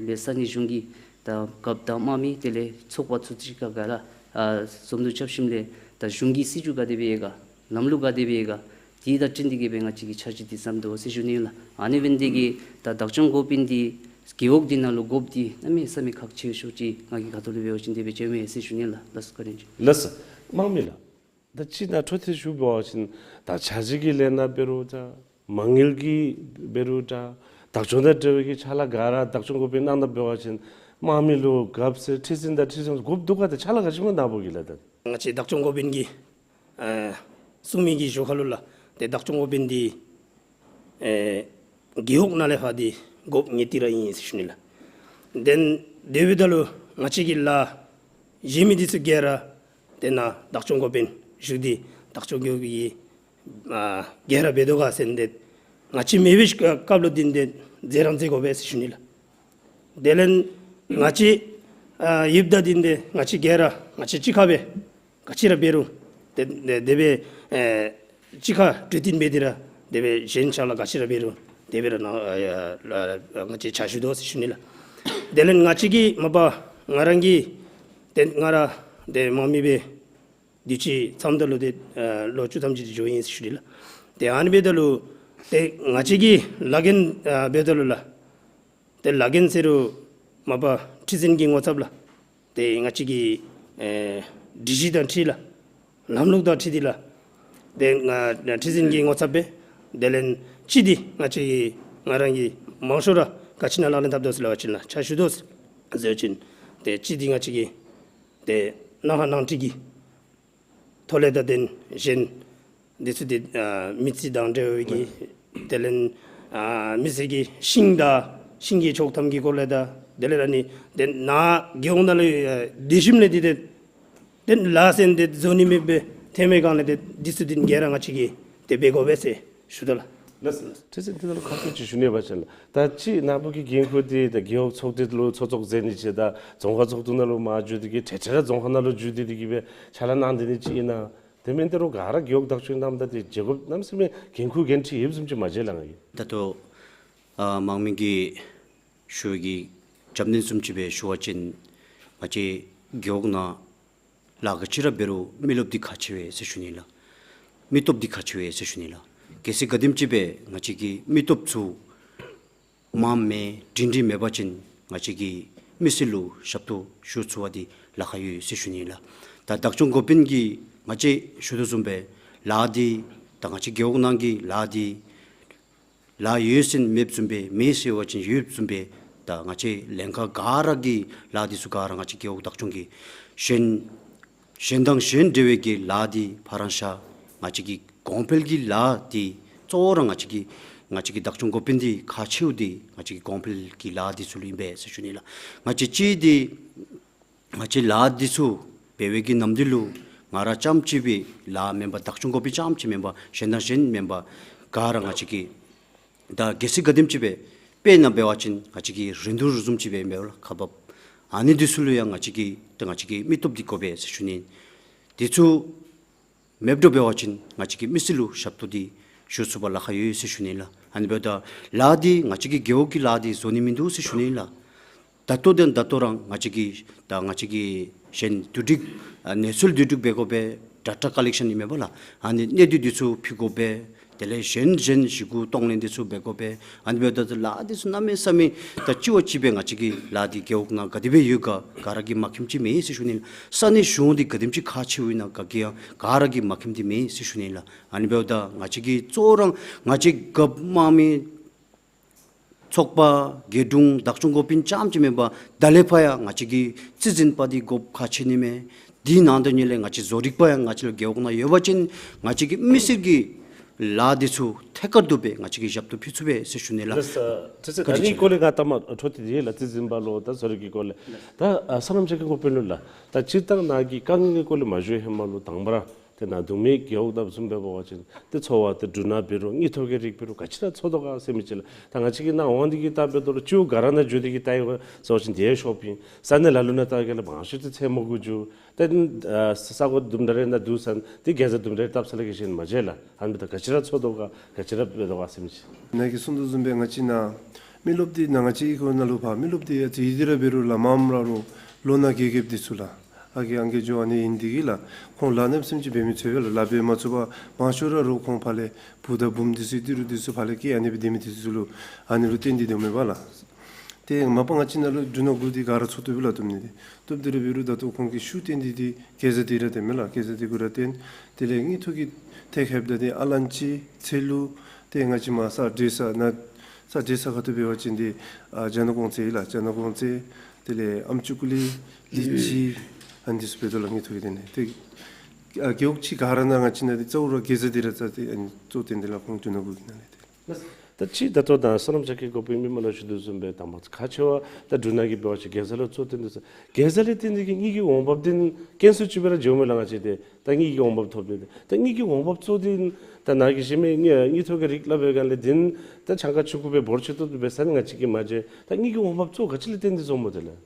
ལས་ས་གནས་གཞུང་གི་ ད་རྒཔོ་དང་དམག་མི་དེ་ལས་ཚོགས་པ་ཚུ་གཅིག་ཁར་ག་ར་ཨ་འཛོམས་འདུ་རྐྱབ་ཞིནམ་ལས་ད་གཞུང་གི་སྲིད་བྱུས་ག་དེ་སྦེ་ཡོད་ག་ལམ་ལུགས་ག་དེ་སྦེ་ཡོད་ག་དེ་དང་བསྟུན་ཏེ་གིས་སྦེ་ང་བཅས་ཀྱིས་འཆར་གཞི་འདི་བརྩམས་དོ་ཟེར་ཞུ་ནི་ལགས། ཨ་ནི་འབད་ནི་དེ་གིས་ད་བདག་སྐྱོང་འགོ་དཔོན་འདི་རྒེད་འོག་འདི་ནང་ལུ་དགོཔ་འདི་གནམ་མེད་ས་མེད་ཁག་ཆེ་ཤོས་ཅིག་ང་གི་ཁ་ཐུག་ལས་འབད་བ་ཅིན་དེ་སྦེ་ཅིག་ཨིན་མས་ཟེར་ཞུ་ནི་ལགས། ལགས་སོ། བཀའ་དྲིན་ཆེ། ལགས་སོ། དམག་མི་ལགས། ད་ཅི་ནཱ་འཕྲོ་མཐུད་ཞུ་འབད་བ་ཅིན་ད་འཆར་གཞི་གི་ལས་སྣ་འབད་རུང་འདྲ་མ་དངུལ་གྱི་འབད་རུང་འདྲ་བདག་སྐྱོང་དང་འབྲེལ་བའི་གི་ཕྱག་ལཱ་ག་ར་བདག་སྐྱོང་འགོ་དཔོན་གནང་ད་འབད་བ་ཅིན་དམག་མི་ལུ་རྒཔོ་ཟེར་ཁྲི་འཛིན་དང་ཁྲི་འཛིན་དགོཔ་འདུག་ག། ད་ཕྱག་ལཱ་ག་ཅི་མ་གནང་བོ་གི་ལགས། ད་ང་བཅས་བདག་སྐྱོང་འགོ་དཔོན་གྱི་ཨ་གསུང་མི་གི་ཞོར་ཁ་ལུ་ལགས་ཏེ་བདག་སྐྱོང་འགོ་དཔོན་འདི་ཨེ་རྒེད་འོག་ནང་ལས་ཕར་འདི་དགོཔ་ངེས་ཏིག་ར་ཨིན་ཟེར་ཞུ་ནི་ལགས། དེ་ལས་དེ་འབདཝ་ད་ལུ་ང་བཅས་ཀྱི་ལཱ་གཞན་མི་འདི་ཚུ་ག་ར་དེ་ནང་བདག་སྐྱོང་འགོ་དཔོན་བཞུགས་ཏེ་བདག་སྐྱོང་འགོ་དཔོན་གྱིས་ཨ་ག་ར་འབད་དོ་ག་ཟེར་ཏེ་ང་བཅས་མེད་པའི་སྐབས་ལུ་འདི་འདི་མཛད་ར་མཛད་དགོ་པས་ཟེར་ཞུ་ནི་ལགས། དེ་ལས་ང་བཅས་ཨ་ཡོདཔ་ད་འདི་འདི་ང་བཅས་ག་ར་ང་བཅས་གཅིག་ཁར་སྦེ་ག་ཅི་ར་འབད་རུང་དེ་དེ་དེ་སྦེ་ཨེ་གཅིག་ཁར་གྲོས་བསྟུན་འབད་དེ་ར་དེ་སྦེ་གཞན་ཕྱག་ལཱ་ག་ཅི་ར་འབད་རུང་དེ་སྦེ་ར་ནཱ་ཨ་ཨ་ང་བཅས་ཕྱག་ཞུ་དོ་ཟེར་ཞུ་ནི་ལགས། དེ་ལས་ང་བཅས་ཀྱིས་མ་པ་ང་རང་གིས་དེ་ང་ར་དེ་དམག་མི་སྦེ་དུས་ཅི་མཚམས་ད་ལུ་དེ་ཨ་ལོ་བཅུ་ཐམ་ཅིག་འགྱོ་ཡི་ཟེར་ཞུ་ནི་ལགས། དེ་ཨ་ནི་འབདཝ་ད་ལུ་དེ་ང་བཅས་ཀྱི་ལཱ་འགན་ཨ་འབདཝ་ད་ལུ་ལགས། དེ་ལཱ་འགན་ཟེར་རུང་མ་པ་ཁྲི་འཛིན་གྱི་ངོ་ཚབ་ལགས། དེ་ང་བཅས་ཀྱི་ཨེ་སྒྲིག་གཞི་དང་འཁྲིལ་ལགས། ལམ་ལུགས་དང་འཁྲིལ་ཏེ་ལགས། དེ་ང་ཁྲི་འཛིན་གྱི་ངོ་ཚབ་སྦེ་དེ་ལས་གཅིག་འདི་ང་བཅས་ཀྱི་ང་རང་གིས་མང་ཤོས་ར་ག་ཅི་ནང་ལག་ལེན་འཐབ་དོ་ཟེར་སླབ་པ་ཅིན་ལགས་ཕྱག་ཞུ་དོ་ཟེར་བ་ཅིན་དེ་གཅིག་འདི་ང་བཅས་ཀྱི་དེ་གནང་ཁག་གནང་སྒྲིག་གི་ཐོག་ལས་ད་དེ་གཞན་འདི་ཚུ་དེ་ཨ་མི་རྩིས་དང་འབྲེལ་བའི་གི་དེ་ལས་ཨ་མི་རྩིས་ཀྱི་ཤིང་དང་ཤིང་གི་ཆོག་ཐམ་གྱི་སྐོར་ལས་དང་དེ་ལས་ཨ་ནི་དེ་ནཱ་རྒེད་འོག་ནང་ལུ་ཨ་དེ་ཞིནམ་ལས་དེ་དེ་དེ་ལཱ་ཟེར་དེ་བཟོ་ནི་མེད་པའི་ཐོན་མི་སྒང་ལས་དེ་འདི་ཚུ་དེ་ག་ར་ང་བཅས་ཀྱིས་དེ་འབད་དགོ་པས་ཟེར་ཞུ་དོ་ལགས། ལགས་སོ། ཁྲི་འཛིན་འདི་ནང་ལུ་ཁག་ཆེ་ཅིག་ཞུ་ནི་ཡོད་པ་ཅིན་ལགས། ད་ཅི་ནཱ་བུ་གི་འགན་ཁུར་འདི་ད་རྒེད་འོག་ཚོགས་སྡེ་ལུ་ཚོགས་གཙོ་མཛད་ནི་ཅིག་དང་རྫོང་ཁག་ཚོགས་འདུ་ནང་ལུ་མར་བརྒྱུད་དེ་གིས་ཐེངས་ཐེངས་ར་རྫོང་ཁག་ནང་ལུ་བརྒྱུད་དེ་དེ་གིས་སྦེ་ཕྱག་ལཱ་གནང་སྡོད་ནི་ཅིག་ཨིན་ན། དེ་མེན་ཏེ་རུང་ག་ར་རྒེད་འོག་བདག་སྐྱོང་གནངམ་ད་དེ་རྒྱལ་ཁབ་གནམ་མེད་ས་མེད་འགན་ཁུར་འགན་འཁྲི་ཡོདཔ་བཟུམ་ཅིག་མ་མཇལ་ལགས་ང་གིས། ད་ལྟོ་ཨ་དམངས་མི་གིས་ཞུ་བའི་གི་བཅོམ་ལྡན་བཟུམ་ཅིག་སྦེ་ཞུ་བ་ཅིན་ང་བཅས་རྒེད་འོག་ནང་ལཱ་ག་ཅི་ར་འབད་རུང་མི་རློབས་འདི་ཁག་ཆེ་བས་ཟེར་ཞུ་ནི་ལགས། མི་སྟོབས་འདི་ཁག་ཆེ་བས་ཟེར་ཞུ་ནི་ལགས། གལ་སྲིད་ག་དེམ་ཅིག་སྦེ་ང་བཅས་ཀྱི་མི་སྟོབས་ཚུ་མངམ་མེད་སྒྲིང་སྒྲིང་མེད་པ་ཅིན་ང་བཅས་ཀྱིས་མི་སེར་ལུ་ཞབས་ཏོག་ཞུ་ཚུགས་པ་འདི་ལཱ་ཁག་ཡོད་ཟེར་ཞུ་ནི་ལགས། ད་བདག་སྐྱོང་འགོ་དཔོན་གྱིས་ང་བཅས་ཞུ་དོ་བཟུམ་སྦེ་ལཱ་འདི་ད་ང་བཅས་རྒེད་འོག་ནང་གི་ལཱ་འདི་ལཱ་ཡོད་ཟེར་མེདཔ་བཟུམ་སྦེ་མེད་ཟེར་བ་ཅིན་ཡོདཔ་བཟུམ་སྦེ་ད་ང་བཅས་ལྷན་ཁག་ག་ར་གི་ལཱ་འདི་ཚུ་ག་ར་ང་བཅས་རྒེད་འོག་བདག་སྐྱོང་གིས་གཞན་གཞན་དང་གཞན་འབྲེལ་བའི་གི་ལཱ་འདི་ཕར་རང་བཞག། ང་བཅས་ཀྱི་གོང་འཕེལ་གྱི་ལཱ་འདི་གཙོ་བོ་ར་ང་བཅས་ཀྱི་ང་བཅས་ཀྱི་བདག་སྐྱོང་འགོ་དཔོན་འདི་ཁག་ཆེཝ་འདི་ང་བཅས་ཀྱི་གོང་འཕེལ་གྱི་ལཱ་འདི་ཚུ་ལུ་ཨིན་པས་ཟེར་ཞུ་ནི་ལགས། ང་བཅས་གཅིག་འདི་ང་བཅས་ལཱ་འདི་ཚུ་འབད་བའི་གི་ནམ་དུས་ལུ་ང་ར་རྐྱངམ་གཅིག་སྦེ་ལཱ་མེན་པར་བདག་སྐྱོང་འགོ་དཔོན་རྐྱངམ་གཅིག་མེན་པར་གཞན་དང་གཞན་མེན་པར་ག་ར་ང་བཅས་ཀྱིས་ད་གལ་སྲིད་ག་དེམ་ཅིག་སྦེ་དཔེར་ན་འབད་བ་ཅིན་ང་བཅས་ཀྱི་རིན་བསྡུར་བཟུམ་ཅིག་སྦེ་ཨིན་པས་ལགས་ཁག་འབགཔ། ཨ་ནི་འདི་ཚུ་ལུ་ཡང་ང་བཅས་ཀྱིས་ད་ང་བཅས་ཀྱི་མི་སྟོབས་འདི་དགོ་པས་ཟེར་ཞུ་ནི། འདི་ཚུ་མེདཔ་འགྱོ་བ་ཅིན་ང་བཅས་ཀྱིས་མི་སེར་ལུ་ཞབས་ཏོག་འདི་ཞུ་ཚུགས་པར་ལཱ་ཁག་ཡོད་ཟེར་ཞུ་ནི་ལགས། ཨ་ནི་འབདཝ་ད་ལཱ་འདི་ང་བཅས་ཀྱི་རྒེད་འོག་གི་ལཱ་འདི་བཟོ་ནི་མིན་འདུག་ཟེར་ཞུ་ནི་ལགས། ད་ལྟོ་དང་ད་ལྟོ་ར་ང་བཅས་ཀྱིས་ད་ང་བཅས་ཀྱིས་གཞན་བསྡུ་སྒྲིག་ཨ་གནས་ཚུལ་བསྡུ་སྒྲིག་འབད་དགོ་པས། ཌེ་ཊ་ཀ་ལེག་ཤཱན་ཨིན་མས་པ་ལགས། ཨ་ནི་གནས་སྡུད་འདི་ཚུ་ཕུལ་དགོ་པས། དེ་ལས་གཞན་གཞན་ཞི་གུ་གཏོང་ལེན་འདི་ཚུ་འབད་དགོ་པས། ཨ་ནི་འབདཝ་ད་ལཱ་འདི་ཚུ་གནམ་མེད་ས་མེད་ད་གཅིག་བ་གཅིག་སྦེ་ང་བཅས་ཀྱི་ལཱ་འདི་རྒེད་འོག་ནང་ག་དེ་སྦེ་ཡོད་ག་ག་ར་གིས་མ་མཁྱེནམ་ཅིག་མེད་ཟེར་ཞུ་ནི་ལགས། ས་གནས་གཞུང་འདི་ག་དེམ་ཅིག་ཁག་ཆེཝ་ཨིན་ན་ག་གིས་ཡང་ག་ར་གིས་མ་མཁྱེནམ་འདི་མེད་ཟེར་ཞུ་ནི་ལགས། ཨ་ནི་འབདཝ་ད་ང་བཅས་ཀྱི་གཙོ་བོ་ར་ང་བཅས་རྒཔོ་དམངས་མི་ཚོགས་པ་དགེ་འདུན་བདག་སྐྱོང་འགོ་དཔོན་རྐྱངམ་ཅིག་མེན་པར་ད་ལས་ཕར་ཡང་ང་བཅས་ཀྱི་རྩིས་འཛིན་པ་འདི་དགོཔ་ཁག་ཆེ་ནི་མས། དེ་ནང་དོན་ཉིད་ལས་ང་བཅས་བཟོ་རིག་པ་ཡང་ང་བཅས་ལུ་རྒེད་འོག་ནང་ཡོད་པ་ཅིན་ང་བཅས་ཀྱི་མི་སེར་གྱི་ལཱ་འདི་ཚུ་ཐད་ཀར་དུ་སྦེ་ང་བཅས་ཀྱིས་ཞབས་ཏོག་ཕུལ་ཚུགས་པས་ཟེར་ཞུ་ནི་ལགས། ལགས་སོ། ཁྲི་འཛིན་བཀའ་དྲིན་ཆེ། ད་ཨ་ནི་སྐོར་ལས་ང་ལྟ་མ་འཕྲོ་མཐུད་དེ་ལགས་རྩིས་འཛིན་པ་ལུ་ད་བཟོ་རིག་གི་སྐོར་ལས། ད་ཨ་སོ་ནམ་ཆེ་མཁན་འགོ་དཔོན་ལུ་ལགས། ད་སྤྱིར་བཏང་ནཱ་གི་དཀའ་ངལ་གྱི་སྐོར་ལས་མ་ཞུ་ཧེ་མ་ལུ་དང་པ་ར་ཏེ་ནཱ་གདོང་མའི་རྒེད་འོག་དང་བཟུམ་སྦེ་འབད་བ་ཅིན་ཏེ་འཚོ་བ་ཏེ་འབྲུ་སྣ་འབད་རུང་དངུལ་ཐོག་གི་རིགས་འབད་རུང་ག་ཅི་ར་འཚོ་དོ་ག་ཟེར་མི་ཅིག་ལགས། ད་ང་བཅས་ཀྱིས་ནཱ་འོང་སྟེ་གིས་བལྟ་འབདཝ་ད་ལུ་སྤྱིར་ག་ར་ནང་འགྱོ་སྟེ་གིས་བལྟ་ཡི་ག་ཟེར་བ་ཅིན་ཏེ་ཤོ་པིང་ས་གནས་ལ་ལུ་ནང་བལྟ་གེ་ལགས། མང་ཤོས་ཏེ་མཚན་མོ་གུ་འགྱོ། ཏེ་ཨ་ས་གོ་དུམ་གྲ་རེ་ནང་འདུག་ས་ཏེ་གེ་ཟ་དུམ་གྲ་རེ་བཏབ་ས་ལས་ཀྱི་གཞན་མ་མཇལ་ལགས། ཨ་ནི་འབདཝ་ད་ག་ཅི་ར་འཚོ་དོ་ག་ག་ཅི་ར་འབད་དོ་ག་ཟེར་མི་ཅིག། ནཱ་གིས་གསུང་དོ་བཟུམ་སྦེ་ང་བཅས་ནཱ་ མི་རློབས་འདི་ནང་ང་བཅས་ཨི་ཁོ་ནང་ལུ་ཕར་མི་རློབས་འདི་ཨ་ཙི་ཡི་དེ་ར་འབད་རུང་ལགས་མངམ་ར་རོགས་ལོ་ན་རྒས་རྒསཔ་འདི་ཚུ་ལགས་ཨ་རྒས་ཨང་རྒས་འགྱོ་ཨ་ནི་ཨིན་འདི་གིས་ལགས་ཁོང་ལགས་ནེམ་སེམས་ཅིག་འབད་མི་ཚུགས་པས་ལགས། ལཱ་འབད་མ་ཚུགས་པར་མང་ཤོས་ར་རོགས་ཁོང་ཕར་ལས་བུ་དང་བུམོ་འདི་ཚུ་ཏི་རུ་འདི་ཚུ་ཕར་ལས་སྐྱེལ་ཨ་ནི་སྦེ་སྡོད་མི་འདི་ཚུ་ལུ་ཨ་ནི་ལུ་བརྟེན་ཏེ་སྡོདཔ་མས་པ་ལགས། ཏེ་མ་པ་ང་བཅས་ནང་ལུ་འབྲུ་སྣ་དགུ་འདི་ག་ར་ཚོགས་བཏུབ་ལགས་བཏུབ་ནི་འདི། བཏུབ་སྟེ་ར་འབད་རུང་ད་ལྟོ་ཁོང་གིས་ཤུགས་བཏོན་ཏེ་འདི་གེ་ཛ་འདི་ར་བཏོན་མས་ལགས། གེ་ཛ་འདི་གུ་ར་བཏོན། དེ་ལས་དངུལ་ཐོག་གི་ཐད་ཁར་འབདཝ་ད་ཏེ་ཨ་ལན་ཅི་ཚལ་ལུ་ཏེ་ང་བཅས་མར་ས་འདྲེས་ས་ནང་ས་འདྲེས་ས་ཁ་ཐུག་འབད་བ་ཅིན་ཏེ་ཨ་ཇ་ནག་གོང་ཚལ་ལགས། ཇ་ནག་གོང་ཚལ་དེ་ལས་ཨམ་ཅུ་ཀུ་ལི་ལི་ཅི་ཨ་ནི་འདི་ཚུ་འབད་དོ་ལགས། དངུལ་ཐོག་གི་དེ་ནི་ཏེ་ཨ་རྒེད་འོག་ཅིག་ག་ར་ནང་ང་བཅས་ནང་འདི་གཙོ་བོ་ར་གེ་ཛ་འདི་ར་རྩ་འདི་ཨ་ནི་གཙོ་བོ་བཏོན་ཏེ་ལགས་ཁོང་འབྲུ་སྣ་དགུ་གི་ནང་ལས་ཏེ། ད་ཅི་ད་ལྟོ་ད་བསོད་ནམས་ཅ་རྒྱས་འགོ་དཔོན་མི་མང་ལུ་ཞུ་དོ་བཟུམ་སྦེ་ད་མ་ཁག་ཆེ་བ་ད་འབྲུ་སྣ་གིས་འབད་བ་ཅིན་གེ་ཛ་ལུ་གཙོ་བཏོན་དོ་ཟེར། གེ་ཛ་ལས་བརྟེན་ཏེ་གིས་དངུལ་གྱི་འོང་འབབ་འདི་དཀོན་སུ་ཅིག་སྦེ་ར་འགྱོཝ་མས་ལགས། ང་བཅས་ཏེ་ད་དངུལ་གྱི་འོང་འབབ་ཐོབ་ནི་འདི་ད་དངུལ་གྱི་འོང་འབབ་གཙོ་འདི་ད་ནཱ་གིས་ཞུ་མི་དངུལ་དངུལ་ཐོག་གི་རིགས་ལཱ་འབད་ག་ལས་འདི་ད་གྱངས་ཁ་ཆུང་ཀུ་སྦེ་འབོར་ཆེ་ཏོག་ཏོ་འབད་ས་ནི་ང་བཅས་ཀྱིས་མ་མཇལ། ད་དངུལ་གྱི་འོང་འབབ་གཙོ་ག་ཅི་ལས་བརྟེན་ཏེ་བཟོཝ་སྨོ་དེ་ལགས།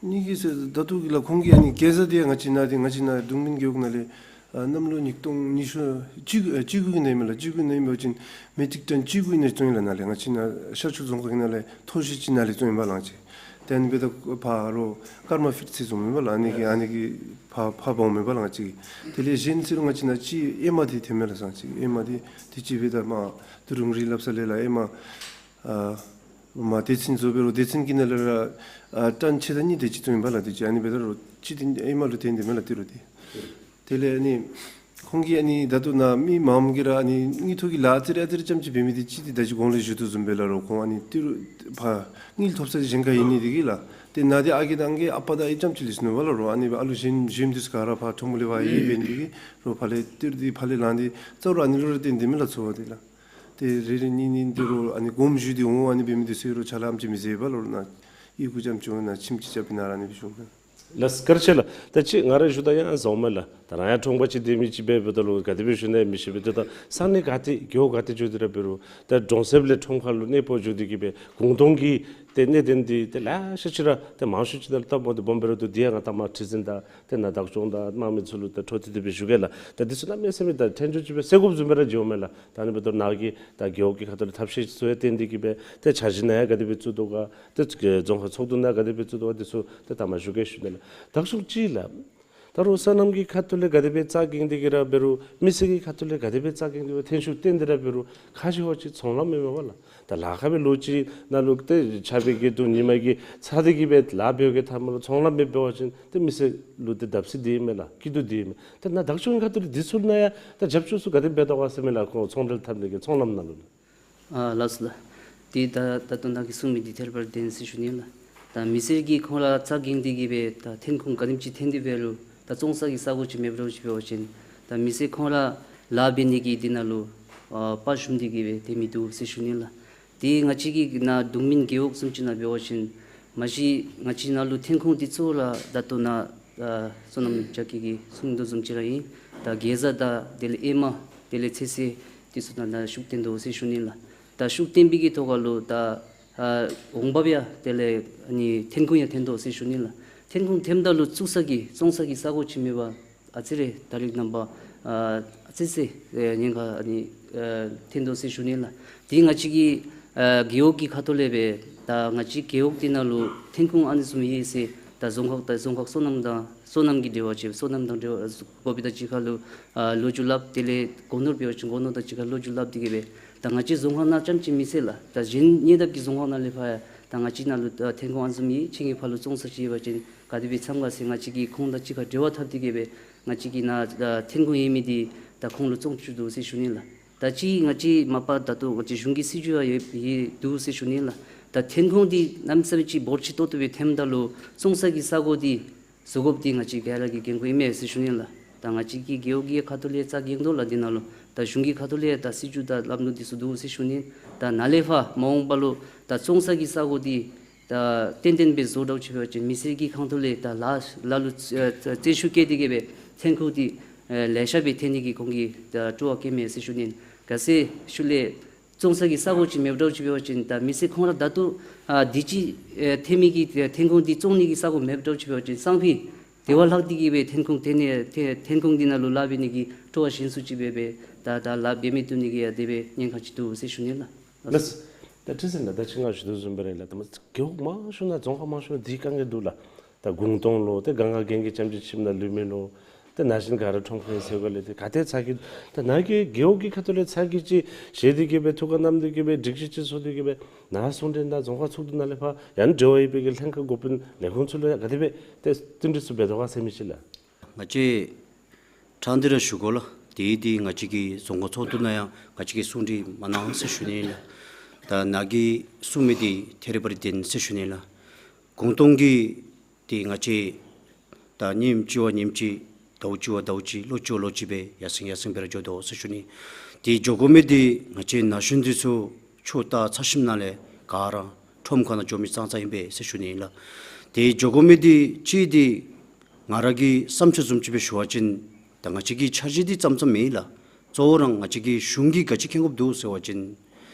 དངུལ་གྱི་ཟེར་ད་ལྟོ་གི་ལགས་ཁོང་གིས་ཨ་ནི་གེ་ཛ་འདི་ང་བཅས་ནཱ་འདི་ང་བཅས་ནཱ་གདུང་སྨིན་རྒེད་འོག་ནང་ལས་ཨ་གནམ་ལོ་ཉིས་སྟོང་ཉི་ཤུ་གཅིག་ཨ་གཅིག་དགུ་གི་ནང་ཨིན་མས་ལགས། གཅིག་དགུ་ནང་ཨིན་པ་ཅིན་མེ་ཊིག་ཊོན་གཅིག་དགུ་ནང་བཙོང་ཡི་ལགས། ནཱ་ལས་ང་བཅས་ནཱ་ཤར་ཕྱོགས་རྫོང་ཁག་གི་ནང་ལས་མཐོ་ཤོས་ཅིག་ནཱ་ལས་བཙོང་ཡི་པ་ལགས། ང་བཅས་ཏེ་ཨ་ནི་འབདཝ་ད་ཕར་རོགས་སྐར་མ་ཕིཊ་ཅིག་བཙོང་མི་པ་ལགས། ཨ་ནི་གིས་ཨ་ནི་གིས་ཕར་ཕར་འབག་འོང་མི་པ་ལགས་ང་བཅས་ཀྱིས། དེ་ལས་གཞན་ཟེར་རུང་ང་བཅས་ནཱ་ཅིག་ཨེ་མ་འདི་ཐོན་མས་ལགས། ང་བཅས་ཨེ་མ་འདི་དུས་ཅི་འབདཝ་ད་མར་ཏི་རུ་རི་ལྷབ་ས་ལས་ལགས་ཨེ་མ་ཨ་མར་སྡེ་ཚན་བཟོ་འབད་རུང་སྡེ་ཚན་གྱི་ནང་ལས་ར་ཨ་ཊོན་ཕྱེད་དང་གཉིས་དེ་ཅིག་བཙོང་ཡི་པ་ལགས། དུས་ཅི་ཨ་ནི་འབདཝ་ད་རོགས་ཅིག་འདི་ཨེ་མ་ལུ་བརྟེན་ཏེ་མས་ལགས་ཏི་རུ་འདི། དེ་ལས་ཨ་ནི་ཁོང་གིས་ཨ་ནི་ད་ལྟོ་ནཱ་མི་མངམ་གིས་ར་ཨ་ནི་དངུལ་ཐོག་གི་ལཱ་ཨ་ཙི་རེ་ཨ་ཙི་རེ་རྐྱངམ་ཅིག་འབད་མི་འདི་ཅིག་འདི་ད་ཅི་གོང་ལས་ཞུ་དོ་བཟུམ་སྦེ་ལགས་རོགས་ཁོང་ཨ་ནི་ཏི་རུ་ཕར་དངུལ་ཐོབ་ས་གཞན་ཁར་ཡོད་ནི་འདི་གིས་ལགས། ཏེ་ནཱ་འདི་ཨ་རྒས་དང་ཨང་རྒས་ཨ་པ་དང་ཨའི་རྐྱངམ་ཅིག་ལུས་སོ་ནུག་པ་ལགས་རོགས། ཨ་ནི་ཨ་ལུ་གཞན་གཞན་འདི་ཚུ་ག་ར་ཕར་ཁྲོམ་ལས་ཕར་ཡར་འབད་ནི་འདི་གིས་རོགས་ཕར་ལས་ཏི་རུ་འདི་ཕར་ལས་ལཱ་འདི་གཙོ་བོ་ར་ཨ་ནི་ལུ་ར་བརྟེན་ཏེ་མས་ལགས་འཚོ་བ་འདི་ལགས། ཏེ་རེ་རེ་གཉིས་གཉིས་འདི་རོགས་ཨ་ནི་དགོངསམ་ཞུ་སྟེ་འོང་ཨ་ནི་འབད་མི་འདི་ཚུ་རོགས་ཕྱག་ལཱ་ཨེམ་ཅིག་མི་མཛད་པས་ལགས་རོགས། ནཱ་ཨི་གུ་རྐྱངམ་ཅིག་འོང་ནཱ་ཁྱིམ་ཅིག་རྐྱབ་སྦེ་ནཱ་ར་ཨ་ནི་སྦེ་བཞུགས་མས། ལགས་བཀའ་དྲིན་ཆེ་ལགས། ད་ཅི་ང་ར་ཞུ་ད་ཡང་བཟོཝ་མས་ལགས། ད་རང་ཡང་ཁྲོམ་པ་ཅིག་སྡོད་མི་ཅིག་འབདཝ་ད་ལུ་ག་དེ་སྦེ་ཞུ་ནི་ཡང་མི་ཤེས་པས། ཏེ་ད་ས་གནས་ག་ཏེ་རྒེད་འོག་ག་ཏེ་འགྱོ་སྟེ་ར་འབད་རུང་ད་གྲོང་གསེབ་ལས་ཁྲོམ་ཁ་ལུ་གནས་སྤོ་འགྱོ་སྟེ་གིས་སྦེ་གུང་སྟོང་གི་ཏེ་གནད་དོན་འདི་ཏེ་ལེ་ཤ་ཅིག་ར་ཏེ་མང་ཤོས་ཅིག་ད་ལྟ་སྨོ་ཏེ་སྦོམ་འབད་རུང་ཏེ་འདི་ཡང་ང་ད་མ་ཁྲི་འཛིན་དང་ཏེ་ནཱ་བདག་སྐྱོང་དང་དམངས་མི་ཚུ་ལུ་ཏེ་འཕྲོ་མཐུད་དེ་སྦེ་ཞུ་གེ་ལགས། ད་འདི་ཚུ་གནམ་མེད་ས་མེད་ད་ཕྲན་ཚེགས་ཅིག་སྦེ་སེལ་དགོཔ་བཟུམ་སྦེ་ར་འགྱོཝ་མས་ལགས། ད་ཨ་ནི་འབདཝ་ད་ནཱ་གིས་ད་རྒེད་འོག་གི་ཁ་ཐུག་ལས་ཐབས་ཤེས་ཚུ་ཡང་བཏོན་ཏེ་གིས་སྦེ་ཏེ་འཆར་གཞི་ནང་ཡང་ག་དེ་སྦེ་བཙུགས་དོ་ག་ཏེ་རྫོང་ཁག་ཚོགས་འདུ་ནང་ག་དེ་སྦེ་བཙུགས་དོ་ག་འདི་ཚུ་ཏེ་ད་མ་ཞུ་གེ་ཞུ་ནི་ལགས། བདག་སྐྱོང་ཅིག་ལགས། ད་རོགས་སོ་ནམ་གྱི་ཁ་ཐུག་ལས་ག་དེ་སྦེ་རྩ་འགེངས་ཏེ་གིས་ར་འབད་རུང་མི་སེར་གྱི་ཁ་ཐུག་ལས་ག་དེ་སྦེ་རྩ་འགེངས་ཏེ་སྦེ་ཐོན་ཤུགས་བཏོན་ཏེ་ར་འབད་རུང་ཁ་ཤས་ཅིག་ཚོང་ལམ་མེད་མས་པ་ལགས། ད་ལཱ་ཁག་སྦེ་ལོ་གཅིག་ནང་ལུ་ཏེ་ཆརཔ་གི་དུས་ཉིན་མ་གི་ཚ་སྟེ་གིས་སྦེ་ལཱ་འབད་བའི་ཐ་མ་ལུ་ཚོང་ལམ་མེད་པ་ཅིན་ཏེ་མི་སེར་ལུ་ཏེ་བརྡབ་གསིག་འདི་མས་ལགས། སྐྱིད་སྡུག་འདི་མས། ཏེ་ནཱ་བདག་སྐྱོང་གི་ཁ་ཐུག་ལས་འདི་ཚུ་ནང་ཡང་ད་རྒྱབ་སྐྱོར་ཚུ་ག་དེ་འབད་དོ་ག་ཟེར་མས་ལགས། ཁོང་ཚོང་འབྲེལ་འཐབ་ནི་གི་ཚོང་ལམ་ནང་ལུ། ཨ་ལགས་སོ་ལགས། ཏེ་ད་ད་ལྟོ་ནཱ་གིས་གསུངས་མི་འདི་ཐད་པར་བདེན་ཟེར་ཞུ་ནི་ལགས། ད་མི་སེར་གྱིས་ཁོང་ར་རྩ་འགེངས་ཏེ་གིས་སྦེ་ད་ཐོན་ཁུངས་ག་དེམ་ཅིག་ཐོན་ཏེ་འབད་རུང་ད་བཙོང་ས་གི་ས་གོ་ཅིག་མེདཔ་འདྲཝ་ཅིག་འབད་བ་ཅིན་ད་མི་སེར་ཁོང་ར་ལཱ་འབད་ནི་གི་འདི་ནང་ལུ་ཨ་དཔའ་ཞུམ་སྟེ་གིས་སྦེ་སྡོད་མི་འདུག་ཟེར་ཞུ་ནི་ལགས། ཏེ་ང་བཅས་ཀྱི་ནཱ་གདུང་སྨིན་རྒེད་འོག་བཟུམ་ཅིག་ནང་འབད་བ་ཅིན་མ་གཞི་ང་བཅས་ནཱ་ལུ་ཐོན་ཁུངས་འདི་གཙོ་བོ་ར་ད་ལྟོ་ནཱ་ཨ་བསོད་ནམས་རྒྱ་རྒྱས་ཀྱིས་གསུངས་དོ་བཟུམ་ཅིག་ར་ཨིན། ད་གེ་ཛ་དང་དེ་ལས་ཨེ་མ་དེ་ལས་ཚོད་བསྲེ་འདི་ཚུ་ནང་ད་ཤུགས་བཏོན་དོ་ཟེར་ཞུ་ནི་ལགས། ད་ཤུགས་བཏོན་པའི་གི་ཐོག་ཁ་ལུ་ད་ཨ་འོང་འབབ་ཡང་དེ་ལས་ཨ་ནི་ཐོན་ཁུངས་ཡང་ཐོན་དོ་ཟེར་ཞུ་ནི་ལགས། ཐོན་ཁུངས་ཐོནམ་ད་ལུ་བཙུགས་ས་གི་བཙོང་ས་གི་ས་གོ་ཅིག་མེད་པར་ཨ་ཙི་རེ་ད་རིས་ནངས་པ་ཨ་ཙི་ཙི་ཨེ་ཉེན་ཁ་ཨ་ནི་ཨེ་ཐོན་དོ་ཟེར་ཞུ་ནི་ལགས། ཏེ་ང་བཅས་ཀྱི་ཨེ་རྒེད་འོག་གི་ཁ་ཐུག་ལས་སྦེ་ད་ང་བཅས་རྒེད་འོག་འདི་ནང་ལུ་ཐོན་ཁུངས་ཨ་ནི་བཟུམ་ཡོད་ཟེར་ད་རྫོང་ཁག་ད་རྫོང་ཁག་སོ་ནམ་དང་སོ་ནམ་གྱི་འབྲེལ་བ་ཅིག་སོ་ནམ་དང་འབྲེལ་བ་བོད་པའི་དང་གཅིག་ཁར་ལུ་ཨ་ལོ་རྒྱུས་སླབ། དེ་ལས་སྒོ་ནོར་འབད་བ་ཅིན་སྒོ་ནོར་དང་གཅིག་ཁར་ལོ་རྒྱུས་སླབ་སྟེ་གིས་སྦེ་ད་ང་བཅས་རྫོང་ཁག་ནང་རྐྱངམ་ཅིག་མི་ཚད་ལགས། ད་གཞན་ཉེ་འདབས་ཀྱི་རྫོང་ཁག་ནང་ལས་ཕར་ཡང་ད་ང་བཅས་ནང་ལུ་ད་ཐོན་ཁུངས་ཨ་ནི་བཟུམ་ཡོད། ཁྱེད་ཀྱིས་ཕར་ལུ་བཙོང་ས་ཅིག་ཡོད་པ་ཅིན་ག་དེ་སྦེ་འཚམས་ག་ཟེར་ང་བཅས་ཀྱིས་ཁོང་དང་གཅིག་ཁར་འབྲེལ་བ་འཐབ་སྟེ་གིས་སྦེ་ང་བཅས་ཀྱི་ནཱ་ད་ཐོན་ཁུངས་ཡོད་མི་འདི་ད་ཁོང་ལུ་བཙོང་བཅུག་དོ་ཟེར་ཞུ་ནི་ལགས། ད་ཅི་ང་བཅས་མ་པ་ད་ལྟོ་ང་བཅས་གཞུང་གི་སྲིད་བྱུས་ཡང་ཡོད་ཡོད་འདུག་ཟེར་ཞུ་ནི་ལགས། ད་ཐོན་ཁུངས་འདི་གནམ་མེད་ས་མེད་ཅིག་འབོར་ཆེ་ཏོག་ཏོ་སྦེ་ཐོནམ་ད་ལུ་བཙོང་ས་གི་ས་གོ་འདི་བཟོ་དགོཔ་འདི་ང་བཅས་ག་ར་གི་འགན་ཁུར་ཨིན་མས་ཟེར་ཞུ་ནི་ལགས། ད་ང་བཅས་ཀྱི་རྒེད་འོག་གི་ཁ་ཐུག་ལས་རྩ་འགེངས་དོ་ལགས། འདི་ནང་ལུ་ད་གཞུང་གི་ཁ་ཐུག་ལས་ད་སྲིད་བྱུས་དང་ལམ་ལུགས་འདི་ཚུ་འདུག་ཟེར་ཞུ་ནི། ད་ནཱ་ལས་ཕར་མ་འོངས་པ་ལུ་ད་བཙོང་ས་གི་ས་གོ་འདི་ད་ཏན་ཏན་སྦེ་བཟོ་དགོཔ་ཅིག་འབད་བ་ཅིན་མི་སེར་གྱི་ཁ་ཐུག་ལས་ད་ལཱ་ལཱ་ལུ་ཨེ་བརྩོན་ཤུགས་བསྐྱེད་དེ་གིས་སྦེ་ཐོན་ཁུངས་འདི་ཨེ་ལེ་ཤ་སྦེ་ཐོན་ནི་གི་ཁོང་གིས་ད་སྤྲོ་བ་བསྐྱེད་མས་ཟེར་ཞུ་ནི། གལ་སྲིད་ཤུལ་ལས་བཙོང་ས་གི་ས་གོ་ཅིག་མེདཔ་འདྲཝ་ཅིག་འབད་བ་ཅིན་ད་མི་སེར་ཁོང་ར་ད་ལྟོ་ཨ་འདི་ཅིག་ཨེ་ཐོན་མི་གི་ཐོན་ཁུངས་འདི་བཙོང་ནི་གི་ས་གོ་མེདཔ་འདྲཝ་ཅིག་འབད་བ་ཅིན་སང་ཕོད་དེ་བ་ལྷག་སྟེ་གིས་སྦེ་ཐོན་ཁུངས་ཐོན་ནི་ཐོན་ཐོན་ཁུངས་འདི་ནང་ལུ་ལཱ་འབད་ནི་གི་སྤྲོ་བ་ཞན་སུ་ཅིག་སྦེ་སྦེ་ད་ད་ལཱ་འབད་མི་བཏུབ་ནི་གི་ཡང་དེ་སྦེ་ཉེན་ཁ་ཅིག་འདུག་ཟེར་ཞུ་ནི་ལགས། ལགས། ད་ཁྲི་འཛིན་ལགས། ད་ཅི་ང་ཞུ་དོ་བཟུམ་སྦེ་ར་ལགས། ད་མ་རྒེད་འོག་མང་ཤོས་ནང་རྫོང་ཁག་མང་ཤོས་ནང་འདི་དཀའ་ངལ་འདུག་ལགས། ད་གུང་སྟོང་ལུ་ཏེ་ག་ང་རྒན་གྱིས་ཙམ་ཅིག་ཁྱིམ་ནང་ལུས་མི་ལུ་ཏེ་ནང་བཞིན་ག་ར་ཁྲོམ་ཁར་ཡང་ཟེར་དགོ་ལགས། ཏེ་ག་ཏེ་ཚ་གྱང་ད་ནཱ་གི་རྒེད་འོག་གི་ཁ་ཐུག་ལས་ཚ་གྱང་ཅིག་བཞེས་ཏེ་གི་སྦེ་ཐུགས་ཁར་བསྣམས་ཏེ་གི་སྦེ་སྒྲིག་གཞི་ཅིག་བཟོ་སྟེ་གི་སྦེ་ནཱ་གསུང་གྲོས་ནང་རྫོང་ཁག་ཚོགས་འདུ་ནང་ལས་ཕར་ཡང་འབྲེལ་བ་ཡོད་པའི་གི་ལྷན་ཁག་འགོ་དཔོན་ལས་ཁུངས་ཚུ་ལུ་ཡང་ག་དེ་སྦེ་ཏེ་བསྟུན་གྲོས་ཚུ་འབད་དོ་ག་ཟེར་མི་ཅིག་ལགས། ང་བཅས་ཕྲང་སྟེ་ར་ཞུ་དགོ་ལགས། དེ་འདི་ང་བཅས་ཀྱི་རྫོང་ཁག་ཚོགས་འདུ་ནང་ཡང་ང་བཅས་ཀྱིས་གསུང་གྲོས་མ་གནང་ཟེར་ཞུ་ནི་ལགས། ད་ནཱ་གིས་གསུང་མི་འདི་ཐད་རི་བ་རི་བདེན་ཟེར་ཞུ་ནི་ལགས། གུང་སྟོང་གི་འདི་ང་བཅས་ད་ཉིནམ་གཅིག་བ་ཉིནམ་གཅིག་ཟླཝ་གཅིག་བ་ཟླཝ་གཅིག་ལོ་གཅིག་བ་ལོ་གཅིག་སྦེ་ཡར་སེང་ཡར་སེང་སྦེ་ར་འགྱོ་དོ་ཟེར་ཞུ་ནི། དེ་འགྱོ་དགོ་མི་འདི་ང་བཅས་ན་གཞོན་འདི་ཚུ་ཆོས་ལྟ་ཚར་ཞིནམ་ལས་ག་ར་ཁྲོམ་ཁ་ནང་འགྱོ་མི་ཙང་ཙང་ཨིན་པས་ཟེར་ཞུ་ནི་ལགས། དེ་འགྱོ་དགོ་མི་འདི་གཅིག་འདི་ང་ར་གི་བསམ་ཚུལ་བཟུམ་ཅིག་སྦེ་ཞུ་བ་ཅིན་ད་ང་བཅས་ཀྱི་འཆར་གཞི་འདི་ཙམ་ཙམ་མེན་ལགས། གཙོ་བོ་ར་ང་བཅས་ཀྱི་གཞུང་གིས་ག་ཅི་མཁྱེན་དགོཔ་འདུག་ཟེར་བ་ཅིན་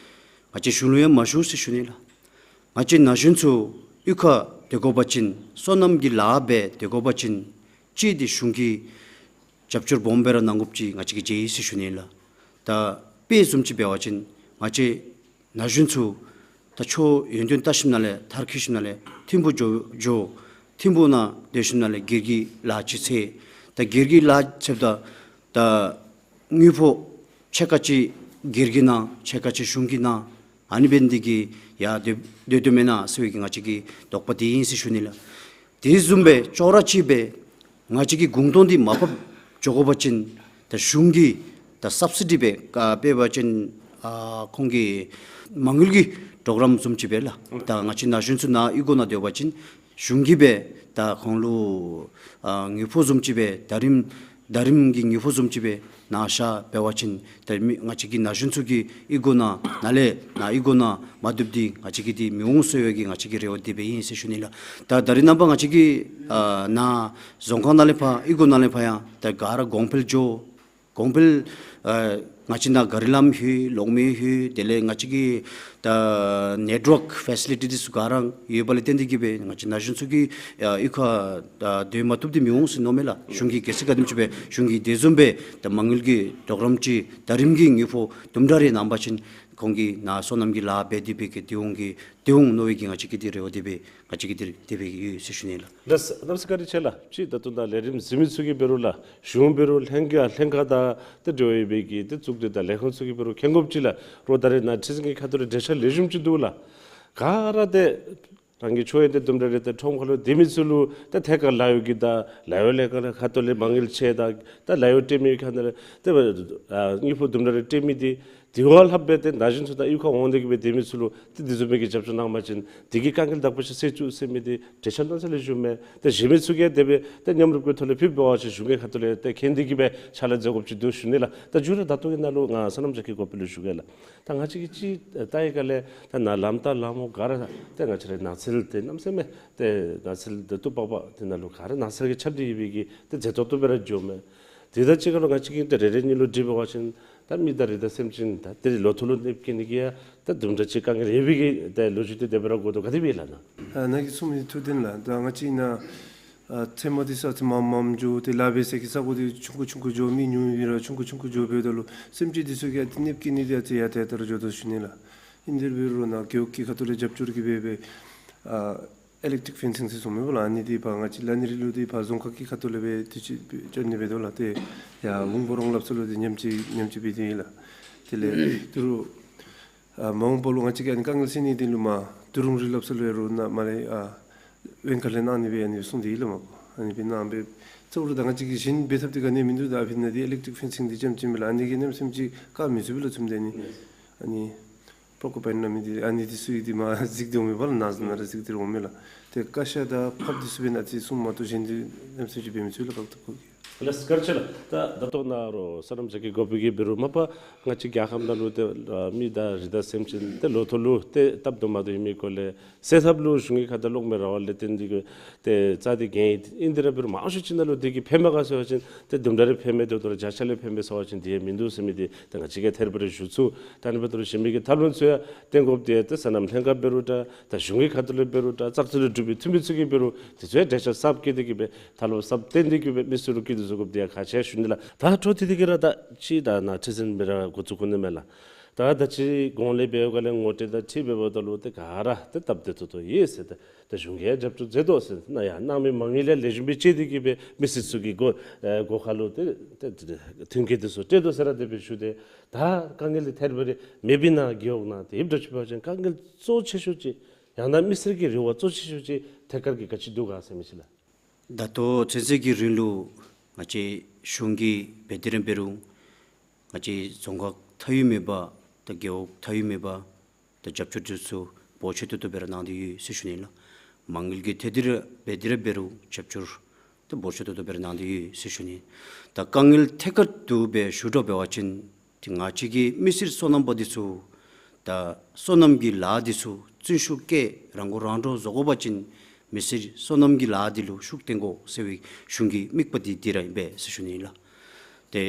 ང་བཅས་གཞུང་ལུ་ཡང་མ་ཞུ་ཟེར་ཞུ་ནི་ལགས། ང་བཅས་ན་གཞོན་ཚུ་གཡུས་ཁར་སྡོད་དགོ་པ་ཅིན་སོ་ནམ་གྱི་ལཱ་འབད་སྡོད་དགོ་པ་ཅིན་གཅིག་འདི་གཞུང་གིས་རྒྱབ་སྐྱོར་སྦོམ་སྦེ་ར་གནང་དགོཔ་ཅིག་ང་བཅས་ཀྱིས་མཇལ་ཡི་ཟེར་ཞུ་ནི་ལགས། ད་དཔེ་བཟུམ་ཅིག་འབད་བ་ཅིན་ང་བཅས་ན་གཞོན་ཚུ་ད་ཆོས་ཡོན་ཏན་བལྟ་ཞིནམ་ལས་མཐར་འཁྱོལ་ཞིནམ་ལས་ཐིམ་ཕུ་འགྱོ་འགྱོ། ཐིམ་ཕུ་ནང་སྡོད་ཞིནམ་ལས་སྒེར་གྱི་ལཱ་ཅིག་འཚོལ། ད་སྒེར་གྱི་ལཱ་འཚོལཝ་ད་ད་དངུལ་ཕོགས་ཕྱེད་ཀ་ཅིག་སྒེར་གྱིས་གནང་ཕྱེད་ཀ་ཅིག་གཞུང་གིས་གནང་། ཨ་ནི་འབད་ནི་འདི་གིས་ཡར་སྡོད་སྡོད་དོ་མེན་ན་ཟེར་བའི་གི་ང་བཅས་ཀྱི་དོགས་པ་འདི་ཨིན་ཟེར་ཞུ་ནི་ལགས། དེ་བཟུམ་སྦེ་ཅོག་ར་གཅིག་སྦེ་ང་བཅས་ཀྱི་གུང་སྟོང་འདི་མར་ཕབ་འགྱོ་དགོ་པ་ཅིན་ད་གཞུང་གིས་ད་སབ་སི་ཌི་སྦེ་ཨ་འབད་བ་ཅིན་ཨ་ཁོང་གི་མ་དངུལ་གྱི་གྲོགས་རམ་བཟུམ་ཅིག་སྦེ་ལགས། ད་ང་བཅས་ན་གཞོན་ཚུ་ནཱ་གཡུས་སྒོ་ནང་སྡོད་པ་ཅིན་གཞུང་གིས་སྦེ་ད་ཁོང་ལུ་ཨ་དངུལ་ཕོགས་བཟུམ་ཅིག་སྦེ་ཟླ་རིམ་ཟླ་རིམ་གྱི་དངུལ་ཕོགས་བཟུམ་ཅིག་སྦེ་གནང་བཞག་འབད་བ་ཅིན་ད་མི་ང་བཅས་ཀྱི་ན་གཞོན་ཚུ་གིས་གཡུས་སྒོ་ནང་ནཱ་ལས་ནཱ་གཡུས་སྒོ་ནང་མ་བཏུབ་འདི་ང་བཅས་ཀྱིས་འདི་མི་འོང་ཟེར་བའི་གི་ང་བཅས་ཀྱི་རེ་བ་འདི་སྦེ་ཨིན་ཟེར་ཞུ་ནི་ལགས། ད་ད་རིས་ནངས་པ་ང་བཅས་ཀྱི་ཨ་ནཱ་རྫོང་ཁག་ནང་ལས་ཕར་གཡུས་སྒོ་ནང་ལས་ཕར་ཡང་ད་ག་ར་གོང་འཕེལ་འགྱོ། གོང་འཕེལ་ཨ་ང་བཅས་ནཱ་ག་རི་ལམ་ལྷོད་གློག་མེ་ལྷོད་དེ་ལས་ང་བཅས་ཀྱི་ད་ནེཊ་ཝརཀ་ཕེ་སི་ལི་ཊི་འདི་ཚུ་ག་ར་ཡོད་པ་ལས་བརྟེན་ཏེ་གི་སྦེ་ང་བཅས་ན་གཞོན་ཚུ་གིས་ཨ་གཡུས་ཁར་ད་སྡོད་མ་བཏུབ་འདི་མི་འོང་ཟེར་མནོཝ་མས་ལགས། གཞུང་གིས་གལ་སྲིད་ག་དེམ་ཅིག་སྦེ་གཞུང་གིས་དེ་བཟུམ་སྦེ་ད་མ་དངུལ་གྱི་གྲོགས་རམ་ཅིག་ཟླ་རིམ་གྱི་དངུལ་ཕོགས་དུམ་གྲ་རེ་གནང་པ་ཅིན་ཁོང་གིས་ནཱ་སོ་ནམ་གྱི་ལཱ་འབད་དེ་སྦེ་གི་འདི་འོང་གི་འདི་འོང་མནོ་བའི་གི་ང་བཅས་ཀྱི་འདི་རེ་བ་འདི་སྦེ་ང་བཅས་ཀྱི་འདི་འདི་སྦེ་ཡོད་ཟེར་ཞུ་ནི་ལགས། ལགས་སོ། གནམ་མེད་ས་མེད་བཀའ་དྲིན་ཆེ་ལགས། ཅིག་ད་ལྟོ་ནཱ་ལས་རིམ་གཟིགས་མི་ཚུ་གིས་འབད་རུང་ལགས། གཞུང་འབད་རུང་ལྷན་རྒྱས་ལྷན་ཁག་དང་ཏེ་འབྲེལ་བ་ཡོད་པའི་གི་ཏེ་གཙུག་སྡེ་དང་ལས་ཁུངས་ཚུ་གིས་འབད་རུང་མཁྱེན་དགོཔ་ཅིག་ལགས། རོགས་ད་རེས་ནཱ་ཁྲི་འཛིན་གྱི་ཁ་ཐུག་ལས་འགྲེལ་བཤད་ལེགས་ཤོམ་ཅིག་འདུག་ལགས། ག་ར་ཏེ་རང་གི་ཆོས་ཡོན་ཏན་དུམ་གྲ་རེ་ཏེ་ཁྲོམ་ཁ་ལུ་སྡོད་མི་ཚུ་ལུ་ཏེ་ཐད་ཀར་ལཱ་གཡོག་གི་དང་ལཱ་གཡོག་ལས་ཁུངས་ཁ་ཐུག་ལས་མ་དངུལ་ཆད་དང་ད་ལཱ་གཡོག་སྤྲོད་མི་ཁ་ནང་ལས་ཏེ་ཨ་དངུལ་ཕོགས་དུམ་གྲ་རེ་སྤྲོད་མི་འདི་དེ་བ་ལྷགཔ་སྦེ་ཏེ་ན་གཞོན་ཚུ་དང་གཡུས་ཁར་འོང་སྟེ་གི་སྦེ་སྡོད་མི་ཚུ་ལུ་ཏེ་དེ་བཟུམ་མའི་གི་རྒྱབ་སྐྱོར་གནང་པ་ཅིན་དེ་གིས་དཀའ་ངལ་དག་པ་ཅིག་སེལ་བཅུག་ཟེར་མི་འདི་འགྲེལ་བཤད་གནང་ས་ལེགས་ཤོམ་མས། ཏེ་གཞན་མི་ཚུ་གིས་དེ་སྦེ་ཏེ་མཉམ་རུབ་ཀྱི་ཐོག་ལས་ཕུལ་འབད་བ་ཅིན་གཞུང་གི་ཁ་ཐུག་ལས་ཏེ་མཁྱེན་ཏེ་གི་སྦེ་ཕྱག་ལཱ་མཛད་དགོཔ་ཅིག་འདུག་ཞུ་ནི་ལགས། ད་མཇུག་ར་ད་ལྟོ་གི་ནང་ལུ་ང་སོ་ནམ་རྒྱ་སྐྱེད་འགོ་དཔོན་ལུ་ཞུ་གེ་ལགས། ད་ང་བཅས་ཀྱིས་ཅིག་ལྟ་བའི་སྐབས་ལས་ད་ནཱ་ལམ་ད་ལམ་འོག་ག་ར་ཏེ་ང་བཅས་རའི་ནགས་ཚལ་ཏེ་གནམ་མེད་ས་མེད་ཏེ་ནགས་ཚལ་ཏེ་སྟུག་པག་པ་དེ་ནང་ལུ་ག་ར་ནགས་ཚལ་གྱིས་ཁྱབ་སྟེ་ཡོད་པའི་གི་ཏེ་མཛེས་ཏོག་ཏོ་སྦེ་ར་འགྱོཝ་མས། དེ་དང་གཅིག་ཁར་ལུ་ང་བཅས་ཀྱིས་ཏེ་རེ་རེ་གཉིས་ལུ་དྲིས་འབད་བ་ཅིན་ད་མི་དང་རི་དྭགས་སེམས་ཅན་ད་ཏེ་ལོ་ཐོག་ལུ་གནོདཔ་བཀལ་ནི་གི་ཡང་ད་དུམ་གྲ་ཅིག་དཀའ་ངལ་ཡོད་པའི་གི་ཏེ་ལོ་རྒྱུས་འདི་དེ་སྦེ་ར་གོ་དོ། ག་དེ་སྦེ་ཨིན་ལགས་ན། ཨ་ནཱ་གིས་གསུངས་མི་ཐུགས་བདེན་ལགས། ད་ང་བཅས་ནཱ་ཨ་ཚལ་མ་འདི་ཚུ་ཨ་ཙི་མངམ་མངམ་འགྱོ། ཏེ་ལཱ་འབད་སའི་གི་ས་གོ་འདི་ཆུང་ཀུ་ཆུང་ཀུ་འགྱོ། མི་ཉུང་ཡོད་ར་ཆུང་ཀུ་ཆུང་ཀུ་འགྱོ་འབདཝ་ད་ལུ་སེམས་ཅན་འདི་ཚུ་གིས་ཨ་ཙི་གནོདཔ་བཀལ་ནི་འདི་ཨ་ཙི་ཡར་ཏེ་ཡར་ད་ར་འགྱོ་དོ་ཞུ་ནི་ལགས། ཨིན་དེ་འབད་རུང་ནཱ་རྒེད་འོག་གི་ཁ་ཐུག་ལས་རྒྱབ་སྐྱོར་གྱིས་འབད་འབད་ཨ་ཨི་ལེག་ཊིག་ཕེན་སིང་ཟེར་གསུངམ་མས་པ་ལགས། ཨ་ནི་འདི་ཕར་ང་བཅས་ལ་ནི་རི་ལུ་འདི་ཕར་རྫོང་ཁག་གི་ཁ་ཐུག་ལས་སྦེ་དུས་ཅི་སྦེ་བཅར་ནི་འབད་དོ་ལགས། ཏེ་ཡར་ཝུང་པ་རོང་སླབ་ས་ལུ་འདི་ཉམས་ཅིག་ཉམས་ཅིག་སྦེ་འདི་ཨིན་ལགས། དེ་ལས་ད་རུང་ཨ་མ་འོངས་པ་ལུ་ང་བཅས་ཀྱིས་ཨ་ནི་དཀའ་ངལ་སེལ་ནི་འདི་ལུ་མར་ཏུ་རུང་རི་སླབ་ས་ལུ་ཡང་རོགས་ནཱ་མར་ལས་ཨ་ཝེང་ཁ་ལས་གནང་ནི་སྦེ་ཨ་ནི་གསུངས་ཏེ་ཨིན་ལགས་མ་པ། ཨ་ནི་སྦེ་གནང་སྦེ་གཙོ་བོ་ར་ད་ང་བཅས་ཀྱི་གཞན་འབད་ཐབས་འདི་ག་ནི་མིན་འདུག། ད་ཨ་ཕི་ནཱ་འདི་ཨི་ལེག་ཊིག་ཕེན་སིང་འདི་ཅམ་ཅིག་མས་ལགས། ཨ་ནི་གིས་གནམ་མེད་ས་མེད་ཅིག་བཀག་མི་ཚུགས་པས་ལགས། ཚུམ་ད་ཨ་ནི་ཨ་ནི་པྲོ་ཀོ་པའིན་ན་མི་འདི་ཨ་ནི་འདི་ཚུ་གིས་འདི་མར་གཟིགས་ཏེ་འོང་མས་པ་ལགས། ནཱ་ནཱ་ར་གཟིགས་ཏེ་འོང་མས་ལགས། ཏེ་ཀ་ཤ་དང་ཕགཔ་འདི་ཚུ་འབད་ན་ཨ་ཙི་སྲུང་མ་གཏོགས་གཞན་འདི་གནམ་མེད་ས་མེད་ཅིག་འབད་མི་ཚུགས་ལགས། བཀག་ཐུབ་གོ་གི། ལགས་སོ། བཀའ་དྲིན་ཆེ་ལགས། ད་ད་ལྟོ་ནཱ་རོགས་སོ་ནམ་རྒྱ་སྐྱེད་འགོ་དཔོན་གྱིས་འབད་རུང་མ་པ་ང་བཅས་རྒྱལ་ཁབ་ནང་ལུ་ཏེ་ཨ་མི་དང་རི་དྭགས་སེམས་ཅན་ཏེ་ལོ་ཐོག་ལུ་ཏེ་སྟབས་བདེ་མ་བདེཝ་ཨིན་མི་སྐོར་ལས་སེལ་ཐབས་ལུ་གཞུང་གི་ཁ་ཐུག་ལས་གློག་མེ་ར་བ་ལས་བརྟེན་ཏེ་གི་ཏེ་རྩ་འདི་འགེངས་ཡི། ཨིན་དེ་ར་འབད་རུང་མང་ཤོས་ཅིག་ནང་ལུ་དེ་གིས་ཕན་པས་ག་ཟེར་བ་ཅིན་ཏེ་དུམ་གྲ་རེ་ཕན་མི་འདུག། ད་རུང་བརྒྱ་ཆ་ལས་ཕན་པས་ཟེར་བ་ཅིན་དེ་ཡང་མིན་འདུག་ཟེར་མི་འདི་ཏེ་ང་བཅས་ཀྱིས་ཐད་རི་བ་རི་ཞུ་ཚུགས། ད་ཨ་ནི་འབདཝ་ད་ལུ་གཞན་མི་གི་ཐབས་ལམ་ཚུ་ཡང་བཏོན་དགོཔ་འདི་ཏེ་སོ་ནམ་ལྷན་ཁག་འབད་རུང་འདྲ་ད་གཞུང་གི་ཁ་ཐུག་ལས་འབད་རུང་འདྲ་བཙག་འཐུ་ལས་གྲུབ་པའི་འཐུས་མི་ཚུ་གིས་འབད་རུང་དེ་ཚུ་ཡང་འགྲེལ་བཤད་གསརཔ་བཀོད་དེ་གི་སྦེ་ཐབས་ལམ་གསརཔ་བཏོན་ཏེ་གི་སྦེ་མི་སེར་ལུ་བཀོད་དེ་བཟོ་དགོཔ་འདི་ཡང་ཁག་ཆེ་ཞུ་ནི་ལགས། ད་འཕྲོ་མཐུད་དེ་གི་ར་ད་ཅིག་ད་ནཱ་ཁྲི་འཛིན་སྦེ་ར་འགོ་བཙུགས་དགོ་ནི་མས་ལགས། ད་ད་ཅི་གོང་ལས་འབདཝ་ལས་ངོ་སྤྲོད་དང་འཁྲིལ་འབདཝ་ད་ལུ་ཏེ་ག་ར་ཏེ་སྟབས་བདེ་ཏོག་ཏོ་ཡོད་ཟེར། ད་ད་གཞུང་གིས་རྒྱབ་སྐྱོར་མཛད་དོ་ཟེར་ན་ཡང་གནང་མི་མ་དངུལ་ཡང་ལེགས་ཤོམ་སྦེ་སྤྱོད་དེ་གི་སྦེ་མི་སེར་ཚུ་གི་སྒོ་ཨེ་སྒོ་ཁ་ལུ་ཏེ་ཏེ་ཏེ་མཐུན་རྐྱེན་འདི་ཚུ་སྤྲོད་དོ་ཟེར་ར་དེ་སྦེ་ཞུ་སྟེ། ད་དཀའ་ངལ་འདི་ཐད་རི་བ་རི་མེད་པའི་ནང་རྒེད་འོག་ནང་ཏེ་ཨིབ་དྲག་ཅིག་འབད་བ་ཅིན་དཀའ་ངལ་གཙོ་ཆེ་ཤོས་ཅིག་ཡང་ན་མི་སེར་གྱི་རེ་བ་གཙོ་ཆེ་ཤོས་ཅིག་ཐད་ཀར་གྱི་ག་ཅི་འདུག་ག་ཟེར་མི་ཅིག་ལགས། ད་ལྟོ་ཚུན་ཚོད་ཀྱི་རིང་ལུ་ང་བཅས་གཞུང་གིས་འབད་དེ་ར་འབད་རུང་ང་བཅས་རྫོང་ཁག་མཐའ་དབུས་མེད་པ་ད་རྒེད་འོག་མཐའ་དབུས་མེད་པ་ད་རྒྱབ་སྐྱོར་འདི་ཚུ་འབོར་ཆེ་ཏོག་ཏོ་སྦེ་ར་གནང་སྟེ་ཡོད་ཟེར་ཞུ་ནི་ལགས། མ་དངུལ་གྱི་ཐད་དེ་ར་འབད་དེ་ར་འབད་རུང་རྒྱབ་སྐྱོར་ད་འབོར་ཆེ་ཏོག་ཏོ་སྦེ་ར་གནང་སྟེ་ཡོད་ཟེར་ཞུ་ནི། ད་དཀའ་ངལ་ཐད་ཀར་དུ་སྦེ་ཞུ་དགོཔ་འབད་བ་ཅིན་ཏེ་ང་བཅས་ཀྱི་མི་སེར་སོ་ནམ་པ་འདི་ཚུ་ད་སོ་ནམ་གྱི་ལཱ་འདི་ཚུ་བརྩོན་ཤུགས་བསྐྱེད་རང་མགོ་རང་འདྲོངས་བཟོ་དགོ་པ་ཅིན་མི་སེར་སོ་ནམ་གྱི་ལཱ་འདི་ལུ་ཤུགས་བཏོན་དགོ་ཟེར་བའི་གཞུང་གི་དམིགས་པ་འདི་འདི་ར་ཨིན་པས་ཟེར་ཞུ་ནི་ལགས། ཏེ་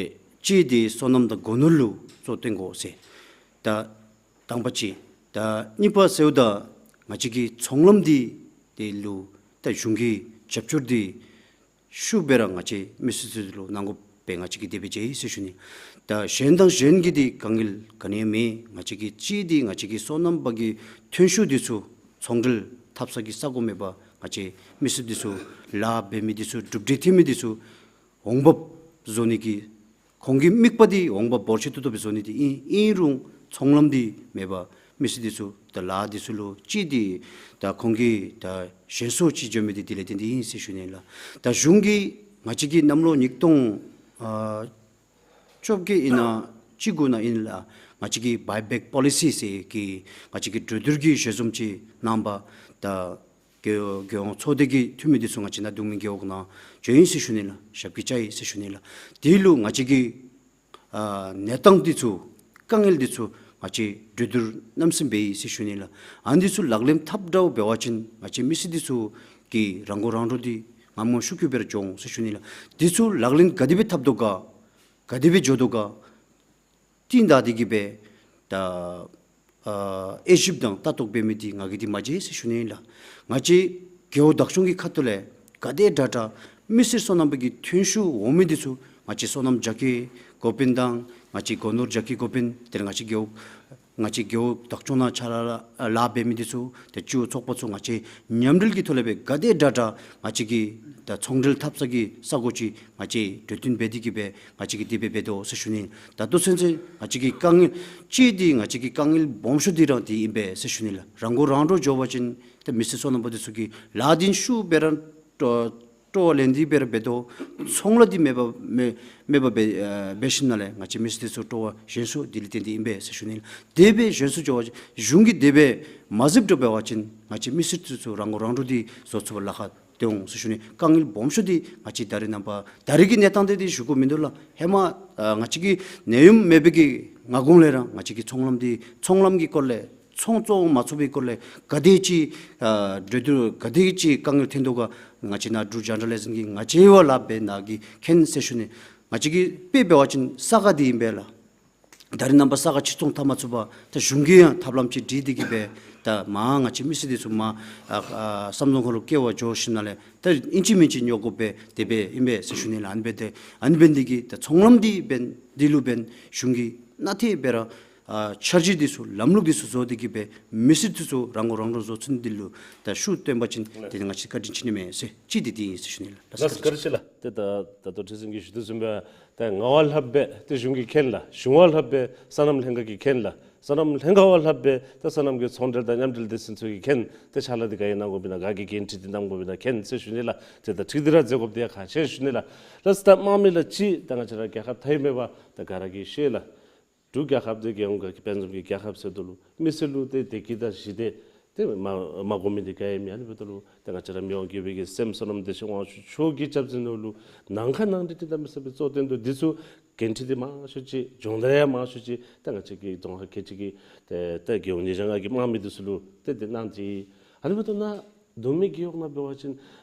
གཅིག་འདི་སོ་ནམ་དང་སྒོ་ནོར་ལུ་གཙོ་བཏོན་དགོ་ཟེར། ད་དང་པ་ཅིག། ད་གཉིས་པ་ཟེརཝ་ད་ང་བཅས་ཀྱི་ཚོང་ལམ་འདི་འདི་ལུ་ད་གཞུང་གིས་རྒྱབ་སྐྱོར་འདི་ཤུགས་སྦེ་ར་ང་བཅས་མི་སེར་ཚུ་ལུ་གནང་དགོཔ་སྦེ་ང་བཅས་ཀྱིས་དེ་སྦེ་མཇལ་ཡི་ཟེར་ཞུ་ནི། ད་གཞན་དང་གཞན་གྱི་འདི་དཀའ་ངལ་ག་ནི་ཡང་མེད། ང་བཅས་ཀྱི་གཅིག་འདི་ང་བཅས་ཀྱི་སོ་ནམ་པ་གི་ཐོན་ཤུགས་འདི་ཚུ་ཚོང་འབྲེལ་འཐབ་ས་གི་ས་གོ་མེད་པར་ང་བཅས་མི་སེར་འདི་ཚུ་ལཱ་འབད་མི་འདི་ཚུ་གྲུབ་འབྲས་ཐོན་མི་འདི་ཚུ་འོང་འབབ་བཟོ་ནི་གི་ཁོང་གི་དམིགས་པ་འདི་འོང་འབབ་འབོར་ཆེ་ཏོག་ཏོ་སྦེ་བཟོ་ནི་འདི་ཨིན། ཨིན་རུང་ཚོང་ལམ་འདི་མེད་པར་མི་སེར་འདི་ཚུ་ད་ལཱ་འདི་ཚུ་ལུ་གཅིག་འདི་ད་ཁོང་གིས་ད་ཞན་སོ་ཅིག་འགྱོ་མི་འདི་དེ་ལས་བརྟེན་ཏེ་ཨིན་ཟེར་ཞུ་ནི་ལགས། ད་གཞུང་གིས་ང་བཅས་ཀྱི་གནམ་ལོ་ཉིས་སྟོང་ཨ་བཅོ་བརྒྱད་ཨིན་ན་བཅུ་དགུ་ནང་ཨིན་ལགས། ང་བཅས་ཀྱི་བའི་བེག་པོ་ལི་སི་ཟེར་གྱི་ང་བཅས་ཀྱི་གྲོས་བསྡུར་གྱི་ཞལ་འཛོམས་ཅིག་གནང་པ་ད་རྒྱལ་རྒྱལ་ཡོངས་ཚོགས་སྡེ་གི་འཐུས་མི་འདི་ཚུ་ང་བཅས་ནཱ་གདུང་མི་རྒེད་འོག་ནང་འབྱོན་ཡི་ཟེར་ཞུ་ནི་ལགས། ཞབས་ཀྱིས་བཅར་ཡི་ཟེར་ཞུ་ནི་ལགས། དེ་ལུ་ང་བཅས་ཀྱི་ཨ་གནས་སྟངས་འདི་ཚུ་དཀའ་ངལ་འདི་ཚུ་ང་བཅས་གྲོས་བསྡུར་གནམ་མེད་ས་མེད་འབད་ཡི་ཟེར་ཞུ་ནི་ལགས། ཨ་ནི་འདི་ཚུ་ལག་ལེན་འཐབ་འདྲཝ་འབད་བ་ཅིན་ང་བཅས་མི་སེར་འདི་ཚུ་གི་རང་མགོ་རང་འདྲོངས་འདི་ངམ་ངམ་ཤུགས་ཀྱིས་སྦེ་ར་འགྱོ་འོང་ཟེར་ཞུ་ནི་ལགས། འདི་ཚུ་ལག་ལེན་ག་དེ་སྦེ་འཐབ་དོ་ག་ག་དེ་སྦེ་འགྱོ་དོ་ག་ཏེ་ད་འདི་གིས་སྦེ་ད་ཨ་དབྱེ་ཞིབ་དང་ལྟ་རྟོག་འབད་མི་འདི་ང་གིས་འདི་མ་མཇལ་ཟེར་ཞུ་ནི་ལགས། ང་བཅས་རྒེད་འོག་བདག་སྐྱོང་གི་ཁ་ཐུག་ལས་ག་དེ་དྲག་དྲག་མི་སེར་སོ་ནམ་པ་གི་ཐོན་ཤུགས་འོང་མི་འདི་ཚུ་ང་བཅས་སོ་ནམ་རྒྱ་སྐྱེད་འགོ་དཔོན་དང་ང་བཅས་སྒོ་ནོར་རྒྱ་སྐྱེད་འགོ་དཔོན་དེ་ལས་ང་བཅས་རྒེད་འོག་ང་བཅས་རྒེད་འོག་བདག་སྐྱོང་ནང་ཕྱག་ལཱ་ལཱ་འབད་མི་འདི་ཚུ་ཏེ་སྤྱི་འོག་ཚོགས་པ་ཚུ་ང་བཅས་མཉམ་འབྲེལ་གྱི་ཐོག་ལས་སྦེ་ག་དེ་དྲག་དྲག་ང་བཅས་ཀྱི་ད་ཚོང་འབྲེལ་འཐབ་ས་གི་ས་གོ་ཅིག་ང་བཅས་གྲོས་བསྟུན་འབད་དེ་གིས་སྦེ་ང་བཅས་ཀྱིས་དེ་སྦེ་འབད་དོ་ཟེར་ཞུ་ནི། ད་ལྟོ་ཚུན་ཚོད་ང་བཅས་ཀྱི་དཀའ་ངལ་གཅིག་འདི་ང་བཅས་ཀྱི་དཀའ་ངལ་སྦོམ་ཤོས་འདི་ར་འདི་ཨིན་པས་ཟེར་ཞུ་ནི་ལགས། རང་མགོ་རང་འདྲོངས་འགྱོ་བ་ཅིན་ཏེ་མི་སེར་སོ་ནམ་པ་འདི་ཚུ་གིས་ལཱ་འདི་ཤུགས་སྦེ་ར་སྤྲོ་སྤྲོ་བ་ལེན་ཏེ་སྦེ་ར་འབད་དོ། ཚོང་ལཱ་འདི་མེད་པ་མེད་མེད་པ་འབད་ཨ་འབད་ཞིནམ་ལས་ང་བཅས་མི་སེར་འདི་ཚུ་སྤྲོ་བ་ཞན་སོ་འདི་ལས་བརྟེན་ཏེ་ཨིན་པས་ཟེར་ཞུ་ནི། དེ་སྦེ་ཞན་སོ་འགྱོ་བ་ཅིན་གཞུང་གིས་དེ་སྦེ་མ་གཟིགསཔ་འདྲཝ་འབད་བ་ཅིན་ང་བཅས་མི་སེར་འདི་ཚུ་རང་མགོ་རང་འདྲོངས་འདི་བཟོ་ཚུགས་པར་ལཱ་ཁག་ཏེ་འོང་ཟེར་ཞུ་ནི། དཀའ་ངལ་སྦོམ་ཤོས་འདི་ང་བཅས་ད་རེས་ནངས་པ་ད་རེས་ཀྱི་གནས་སྟངས་འདི་འདི་ཞུ་དགོཔ་མིན་འདུག་ལགས། ཧེ་མ་ཨ་ང་བཅས་ཀྱི་ནད་ཡམས་མེད་པའི་གི་སྔ་གོང་ལས་ར་ང་བཅས་ཀྱི་ཚོང་ལམ་འདི་ཚོང་ལམ་གྱི་སྐོར་ལས་ཚོང་བཙོང་མ་ཚུགས་པའི་སྐོར་ལས་ག་དེ་ཅིག་ཨ་གྲོས་བསྡུར་ག་དེ་ཅིག་དཀའ་ངལ་ཐོན་དོ་ག་ང་བཅས་ནཱ་འབྲུག་ཇེན་ཌར་ལེ་ཟན་གྱིས་ང་བཅས་ཡང་ལཱ་འབད་ནི་གི་མཁྱེན་ཟེར་ཞུ་ནི། ང་བཅས་ཀྱི་དཔེ་འབད་བ་ཅིན་ས་ག་འདི་ཨིན་པས་ལགས། ད་རེས་ནངས་པ་ས་ག་ཕྱིར་ཚོང་འཐབ་མ་ཚུགས་པར་ད་གཞུང་གིས་ཡང་ཐབས་ལམ་ཅིག་སྒྲིག་སྟེ་གིས་སྦེ་ད་མར་ང་བཅས་མི་སེར་འདི་ཚུ་མར་ཨ་ཨ་བསམ་རྫོང་ཁ་ལུ་སྐྱེལ་བར་འགྱོ་ཞིནམ་ལས་ད་ཨིན་ཅི་མིན་ཅི་ཉོ་དགོ་པས། དེ་སྦེ་ཨིན་པས་ཟེར་ཞུ་ནི་ལགས། ཨ་ནི་འབད་དེ་ཨ་ནི་འབད་ནི་འདི་གིས་ད་ཚོང་ལམ་འདི་འབད་འདི་ལུ་འབད་གཞུང་གིས་གནང་སྟེ་སྦེ་ར་ཨ་འཆར་གཞི་འདི་ཚུ་ལམ་ལུགས་འདི་ཚུ་བཟོ་སྟེ་གིས་སྦེ་མི་སེར་འདི་ཚུ་རང་མགོ་རང་འདྲོངས་བཟོ་ཚུགས་ནི་འདི་ལུ་ད་ཤུགས་བཏོན་པ་ཅིན་དེ་ནི་ང་བཅས་བཀའ་དྲིན་ཆེ་ནི་མས་ཟེར་གཅིག་འདི་འདི་ཨིན་ཟེར་ཞུ་ནི་ལགས། ལགས་སོ་བཀའ་དྲིན་ཆེ་ལགས། ཏེ་ད་ད་ལྟོ་ཁྲི་འཛིན་གྱིས་ཞུ་དོ་བཟུམ་སྦེ་ཏེ་ང་བ་ལྷགཔ་སྦེ་ཏེ་གཞུང་གིས་མཁྱེན་ལགས། གཞུང་བ་ལྷགཔ་སྦེ་སོ་ནམ་ལྷན་ཁག་གིས་མཁྱེན་ལགས། སོ་ནམ་ལྷན་ཁག་བ་ལྷགཔ་སྦེ་ཏེ་སོ་ནམ་གྱི་ཚོང་འབྲེལ་དང་མཉམ་འབྲེལ་སྡེ་ཚན་ཚུ་གིས་མཁྱེན། ཏེ་ཕྱག་ལཱ་འདི་ག་གིས་གནང་དགོཔ་ཨིན་ན་ག་གི་འགན་འཁྲི་འདི་གནང་དགོཔ་ཨིན་ན་མཁྱེན་ཟེར་ཞུ་ནི་ལགས། ཏེ་ད་འཁྲིལ་ཏེ་ར་མཛད་དགོཔ་འདི་ཡང་ཁག་ཆེ་ཞུ་ནི་ལགས། ལགས་སོ་ད་དམངས་མི་ལུ་གཅིག་ད་ང་བཅས་ར་རྒྱལ་ཁབ་མཐའ་དབུས་མེད་པ་ད་ག་ར་གིས་ཤེས་ལགས། འབྲུག་རྒྱལ་ཁབ་འདི་རྒྱལ་ཡོངས་ཀྱི་དཔལ་འཛོམས་ཀྱི་རྒྱལ་ཁབ་ཟེར་དོ་ལུ་མི་སེར་ལུ་ཏེ་བདེ་སྐྱིད་དང་ཞི་བདེ་ཏེ་མ་མ་དགོ་མི་འདི་ག་ཡང་མེད། ཨ་ནི་འབདཝ་ད་ལུ་ཏེ་ང་བཅས་ར་མི་དབང་དགྱེས་པའི་གི་སྲསམོ་བསོད་ནམས་བདེ་ཆེན་དབང་ཕྱུག་མཆོག་གི་སྐྱབས་འཛིན་འོག་ལུ་ནང་ཁ་ནང་འགྲིག་ཏེ་ད་མི་སེར་སྦེ་གཙོ་བོ་བཏོན་དོ། འདི་ཚུ་འགན་འཁྲི་འདི་མང་ཤོས་ཅིག་སྦྱོང་བརྡར་ཡང་མང་ཤོས་ཅིག་ད་ང་བཅས་ཀྱི་རྫོང་ཁག་ཁལ་གཅིག་གི་ཏེ་ཏེ་རྒེད་འོག་ཉིས་བརྒྱ་ལྔ་གི་དམངས་མི་འདི་ཚུ་ལུ་ཏེ་ཏེ་གནང་སྟེ། ཨ་ནི་འབདཝ་ད་ནཱ་གདུང་མི་རྒེད་འོག་ནང་འབད་བ་ཅིན་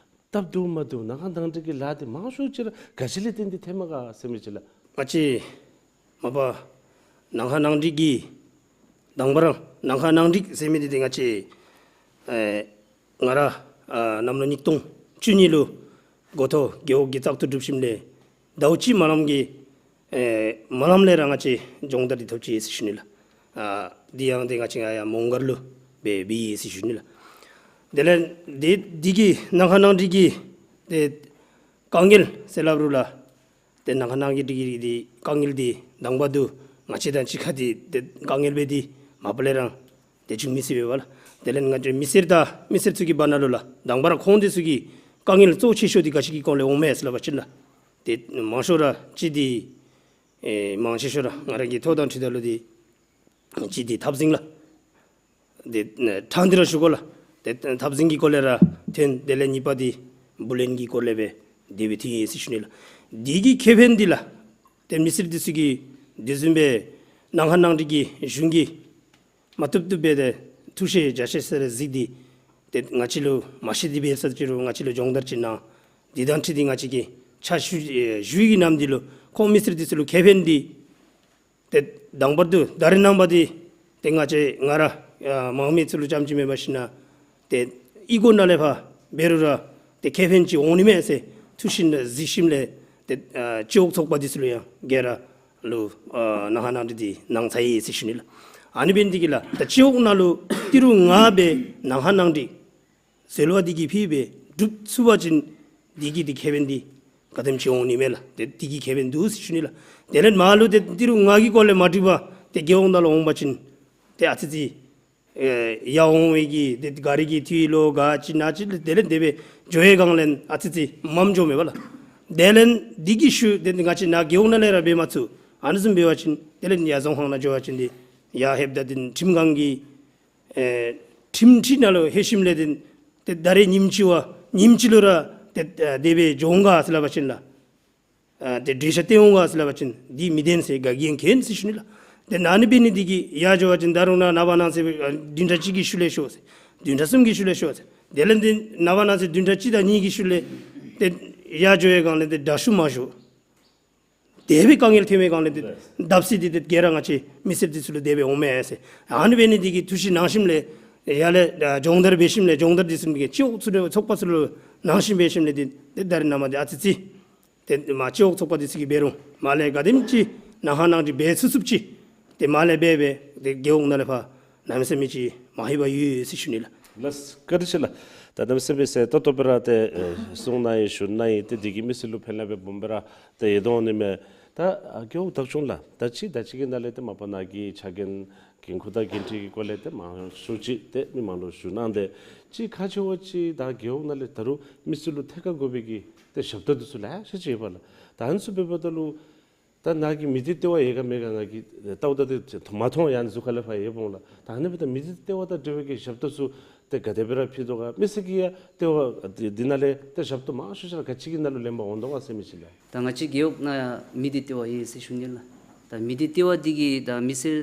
སྟབས་བདེཝ་མ་བདེཝ་ནང་ཁ་ནང་འགྲིག་གི་ལཱ་འདི་མང་ཤོས་ཅིག་ར་ག་ཅི་ལས་བརྟེན་ཏེ་ཐོནམ་ག་ཟེར་མི་ཅིག་ལགས། ང་བཅས་མ་པ་ནང་ཁ་ནང་འགྲིག་གི་དང་པ་ར་ནང་ཁ་ནང་འགྲིག་ཟེར་མི་འདི་ཏེ་ང་བཅས་ཨེ་ང་ར་ཨ་གནམ་ལོ་ཉིས་སྟོང་བཅུ་གཉིས་ལུ་འགོ་ཐོག་རྒེད་འོག་གི་བཙག་འཐུ་གྲུབ་ཞིནམ་ལས་ཟླཝ་གཅིག་མ་ལངམ་གི་ཨེ་མ་ལངམ་ལས་ར་ང་བཅས་སྦྱོང་བརྡར་འདི་ཐོབ་ཅི་ཟེར་ཞུ་ནི་ལགས། ཨ་འདི་ཡང་ཏེ་ང་བཅས་ཡར་ཡར་མོང་སྒར་ལུ་སྦེ་འབད་ཡི་ཟེར་ཞུ་ནི་ལགས། དེ་ལས་འདི་འདི་གི་ནང་ཁ་ནང་འགྲིག་གི་ཏེ་དཀའ་ངལ་ཟེར་སླབ་རུང་ལགས། ཏེ་ནང་ཁ་ནང་འགྲིག་གི་འདི་དཀའ་ངལ་འདི་དང་པ་འདི་ང་བཅས་དང་གཅིག་ཁར་འདི་ཏེ་དཀའ་ངལ་འབད་འདི་མ་པ་ལས་ར་ཏེ་བྱུང་མི་སྲིད་པས་ལགས། དེ་ལས་ང་བཅས་མི་སེར་དང་མི་སེར་ཚུ་གི་བར་ན་ལུ་ལགས། དང་པ་ར་ཁོང་འདི་ཚུ་གི་དཀའ་ངལ་གཙོ་ཆེ་ཤོས་འདི་ག་ཅི་གི་སྐོར་ལས་འོང་མས་ཟེར་སླབ་པ་ཅིན་ལགས། ཏེ་མང་ཤོས་ར་ཅིག་འདི་ཨེ་མང་ཆེ་ཤོས་ར་ང་ར་གི་ཐོ་དང་འཁྲིལཝ་ད་ལུ་འདི་ཅིག་འདི་འཐབ་འཛིང་ལགས། ཏེ་ཨེ་ཕྲང་སྟེ་ར་ཞུ་དགོ་ལགས། ཏེ་འཐབ་འཛིང་གི་སྐོར་ལས་ར་ཐོན། དེ་ལས་གཉིས་པ་འདི་བུ་ལོན་གྱི་སྐོར་ལས་སྦེ་དེ་སྦེ་ཐོན་ཡི་ཟེར་ཞུ་ནི་ལགས། འདི་གི་ཁེ་ཕན་འདི་ལགས། ཏེ་མི་སེར་འདི་ཚུ་གིས་དེ་བཟུམ་སྦེ་ནང་ཁ་ནང་འགྲིག་གི་གཞུང་གིས་མ་བཏུབ་བཏུབ་སྦེ་ཏེ་ཐུགས་བཞེད་རྒྱ་ཆེ་ས་ར་གཟིགས་ཏེ་ཏེ་ང་བཅས་ལུ་མ་ཤེས་ཏེ་འབད་ས་ཅིག་རུང་ང་བཅས་ལུ་སྦྱོང་བརྡར་ཅིག་གནང་། འདི་དང་འཁྲིལ་ཏེ་ང་བཅས་ཀྱིས་ཕྱག་ཞུ་ཨེ་ཞུ་ཡི་གི་ནམ་འདི་ལུ་ཁོང་མི་སེར་འདི་ཚུ་ལུ་ཁེ་ཕན་འདི་ཏེ་དང་པ་འདི་ད་རེས་ནངས་པ་འདི་ཏེ་ང་བཅས་ང་ར་ཨ་མང་མི་ཚུ་ལུ་རྐྱངམ་ཅིག་མེན་པར་ཞིན་ན་ཏེ་གཡུས་སྒོ་ནང་ལས་ཕར་འབད་རུང་ར་ཏེ་ཁེ་ཕན་ཅིག་འོང་ནི་མས་ཟེར་ཐུགས་བཞེད་གཟིགས་ཞིནམ་ལས་ཏེ་ཨ་སྤྱི་འོག་ཚོགས་པ་འདི་ཚུ་ལུ་ཡང་ག་ར་ལུ་ཨ་ནང་ཁ་ནང་འགྲིག་འདི་གནང་ཚར་ཡི་ཟེར་ཞུ་ནི་ལགས། ཨ་ནི་འབད་ནི་འདི་གིས་ལགས། ད་སྤྱི་འོག་ནང་ལུ་ཏི་རུ་ལྔ་སྦེ་ནང་ཁ་ནང་འགྲིག་ཟེར་བ་འདི་གིས་ཕུལ་སྦེ་སྒྲུབ་ཚུགས་པ་ཅིན་འདི་གི་འདི་ཁེ་ཕན་འདི་ག་དེམ་ཅིག་འོང་ནི་མས་ལགས། ཏེ་འདི་གི་ཁེ་ཕན་འདུག་ཟེར་ཞུ་ནི་ལགས། དེ་ལས་མར་ལུ་ཏེ་ཏི་རུ་ལྔ་གི་སྐོར་ལས་མ་འགྲིག་པར་ཏེ་རྒེད་འོག་ནང་ལུ་འོང་པ་ཅིན་ཏེ་ཨ་ཙི་ཙི་ཨེ་ཡར་འོང་བའི་གི་ཏེ་གཱ་རི་གི་འཐུས་ལོ་ག་ཅི་ན་ཅི་དེ་ལས་དེ་སྦེ་འགྱོ་བའི་སྒང་ལས་ཨ་ཙི་ཙི་མངམ་འགྱོཝ་མས་པ་ལགས། དེ་ལས་འདི་གི་ཤུལ་ཏེ་ང་བཅས་ནཱ་རྒེད་འོག་ནང་ལས་ར་འབད་མ་ཚུགས། ཨ་ནི་བཟུམ་འབད་བ་ཅིན་དེ་ལས་ཡར་རྫོང་ཁག་ནང་འགྱོ་བ་ཅིན་ཏེ་ཡར་ལྷོདཔ་ད་ཏེ་ཁྲིམས་ཁང་གི་ཨེ་ཁྲིམས་ཁྲི་ནང་ལུ་ལྷོད་ཞིནམ་ལས་ཏེ་ཏེ་ད་རེས་ཉིནམ་གཅིག་བ་ཉིནམ་གཅིག་ལུ་ར་ཏེ་ཨ་དེ་སྦེ་འགྱོ་འོང་ག་ཟེར་སླབ་པ་ཅིན་ལགས། ཨ་ཏེ་གྲོས་ཆོད་བཏོན་འོང་ག་ཟེར་སླབ་པ་ཅིན་འདི་མི་བདེན་ཟེར་ག་གིས་ཡང་མཁྱེན་ཟེར་ཞུ་ནི་ལགས། ཏེ་ཨ་ནི་འབད་ནི་འདི་གིས་ཡར་འགྱོ་བ་ཅིན་ད་རུང་ནཱ་ནངས་པ་གནངས་ཚེ་བདུན་ཕྲག་གཅིག་གི་ཤུལ་ལས་ཤོག་ཟེར། བདུན་ཕྲག་གསུམ་གྱི་ཤུལ་ལས་ཤོག་ཟེར། དེ་ལས་ཏེ་ནངས་པ་གནངས་ཚེ་བདུན་ཕྲག་གཅིག་དང་གཉིས་ཀྱི་ཤུལ་ལས་ཏེ་ཡར་འགྱོ་བའི་སྒང་ལས་ཏེ་དྲག་ཤུགས་མ་ཞུགས། དེ་སྦེ་དཀའ་ངལ་ཐོན་མི་སྒང་ལས་ཏེ་བརྡབ་གསིག་འདི་ཏེ་ག་ར་ང་བཅས་མི་སེར་འདི་ཚུ་ལུ་དེ་སྦེ་འོང་མས་ཟེར། ཨ་ནི་འབད་ནི་འདི་གིས་ཐུགས་བཞེད་གནང་ཞིནམ་ལས་ཡར་ལས་ཨ་སྦྱོང་བརྡར་འབད་ཞིནམ་ལས་སྦྱོང་བརྡར་འདི་ཚུ་གི་སྤྱི་འོག་ཚུ་ལུ་ཚོགས་པ་ཚུ་ལུ་གནང་ཞིནམ་འབད་ཞིནམ་ལས་ཏེ་ཏེ་ད་རེས་ནངས་པ་འདི་ཨ་ཙི་ཙི་ཏེ་མར་སྤྱི་འོག་ཚོགས་པ་འདི་ཚུ་གིས་འབད་རུང་མར་ལས་ག་དེམ་ཅིག་ནང་ཁ་ནང་འགྲིག་འབད་ཚུགས་ཚུགསཔ་ཅིག་ཏེ་མར་ལས་འབད་སྦེ་ཏེ་རྒེད་འོག་ནང་ལས་ཕར་གནམ་མེད་ས་མེད་ཅིག་མ་ལྷོད་པར་ཡོད་ཟེར་ཞུ་ནི་ལགས། ལགས་བཀའ་དྲིན་ཆེ་ལགས། ད་གནམ་མེད་ས་མེད་ཟེར་ད་ལྟོ་སྦེ་ར་ཏེ་ཨེ་གསུང་གནང་ཡི་ཞུ་གནང་ཡི། ཏེ་འདི་གིས་མི་སེར་ལུ་ཕན་ལ་སྦེ་སྦོམ་སྦེ་ར་ཏེ་ཡོད་དོ་ནི་མས། ད་ཨ་རྒེད་འོག་བདག་སྐྱོང་ལགས། ད་ཅི་ད་ཅི་གི་ནང་ལས་ཏེ་མ་པ་ནཱ་གི་ཕྱག་འགན་འགན་ཁུར་དང་འགན་འཁྲི་གི་སྐོར་ལས་ཏེ་མང་ཤོས་ཅིག་ཏེ་མི་མང་ལུ་ཞུ་གནང་སྟེ་ཅིག་ཁག་ཆེ་བ་ཅིག་ད་རྒེད་འོག་ནང་ལས་ད་རུང་མི་སེར་ལུ་ཐད་ཀར་དགོ་པའི་གི་ཏེ་ཞབས་ཏོག་འདི་ཚུ་ལེ་ཤ་ཅིག་ཡོད་པ་ལགས། ད་ཨ་ནི་ཚུ་འབདཝ་ད་ལུ་ད་ནཱ་གི་མི་སྡེ་ལྟེ་བ་ཡོད་ག་མེད་ག་ང་གིས་ལྟཝ་ད་ཏེ་མ་མཐོང་། ཡང་ཟུར་ཁ་ལས་ཕར་ཡོདཔ་འོང་ལགས། ད་ཨ་ནི་འབདཝ་ད་མི་སྡེ་ལྟེ་བ་དང་འབྲེལ་བའི་གི་ཞབས་ཏོག་ཚུ་ཏེ་ག་དེ་སྦེ་ར་ཕུལ་དོ་ག། མི་སེར་གྱིས་ཡང་ལྟེ་བ་འདི་འདི་ནང་ལས་ཏེ་ཞབས་ཏོག་མང་ཤོས་ཅིག་ར་ག་ཅི་གི་ནང་ལུ་ལེན་པར་འོང་དོ་ག་ཟེར་མི་ཅིག་ལགས། ད་ང་བཅས་རྒེད་འོག་ནང་མི་སྡེ་ལྟེ་བ་ཡོད་ཟེར་ཞུ་ནི་ལགས། ད་མི་སྡེ་ལྟེ་བ་འདི་གིས་ད་མི་སེར་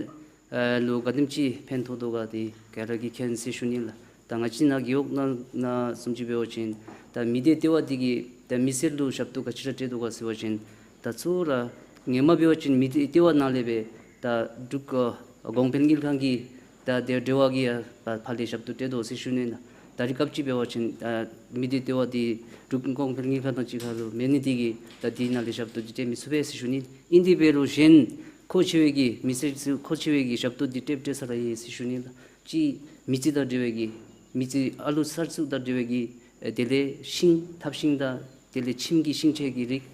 ཨ་ལུ་ག་དེམ་ཅིག་ཕན་ཐོགས་དོ་ག་འདི་ག་ར་གིས་མཁྱེན་ཟེར་ཞུ་ནི་ལགས། ད་ང་བཅས་ནཱ་རྒེད་འོག་ནང་ནང་བཟུམ་ཅིག་འབད་བ་ཅིན་ད་མི་སྡེ་ལྟེ་བ་འདི་གིས་ད་མི་སེར་ལུ་ཞབས་ཏོག་ག་ཅི་ར་སྤྲོད་དོ་ག་ཟེར་བ་ཅིན་ད་གཙོ་བོ་ར་ཧེ་མ་འབད་བ་ཅིན་མི་སྡེ་ལྟེ་བ་ནང་ལས་སྦེ་ད་འབྲུག་ཨ་གོང་འཕེལ་དངུལ་ཁང་གི་ད་དེ་འབྲེལ་བ་གིས་ཡང་ཕར་ལས་ཞབས་ཏོག་སྤྲོད་དོ་ཟེར་ཞུ་ནི་ལགས། ད་རེས་སྐབས་ཅིག་འབད་བ་ཅིན་ད་མི་སྡེ་ལྟེ་བ་འདི་འབྲུག་གོང་འཕེལ་དངུལ་ཁང་དང་གཅིག་ཁར་ལུ་མེད་ནི་འདི་གིས་ད་འདི་ནང་ལས་ཞབས་ཏོག་འདི་སྤྲོད་མི་ཚུགས་པས་ཟེར་ཞུ་ནི། ཨིན་དེ་འབད་རུང་གཞན་མཁོ་ཆེ་བའི་གི་མི་སེར་ཚུ་མཁོ་ཆེ་བའི་གི་ཞབས་ཏོག་འདི་སྤྲོད་སྤྲོད་ས་ར་ཡོད་ཟེར་ཞུ་ནི་ལགས། ཅིག་མི་རྩིས་དང་འབྲེལ་བའི་གི་མི་རྩིས་ཨ་ལུ་གསར་བཙུགས་དང་འབྲེལ་བའི་གི་ཨེ་དེ་ལས་ཤིང་ཐབ་ཤིང་དང་དེ་ལས་ཁྱིམ་གྱི་ཤིང་ཆས་ཀྱི་རིགས་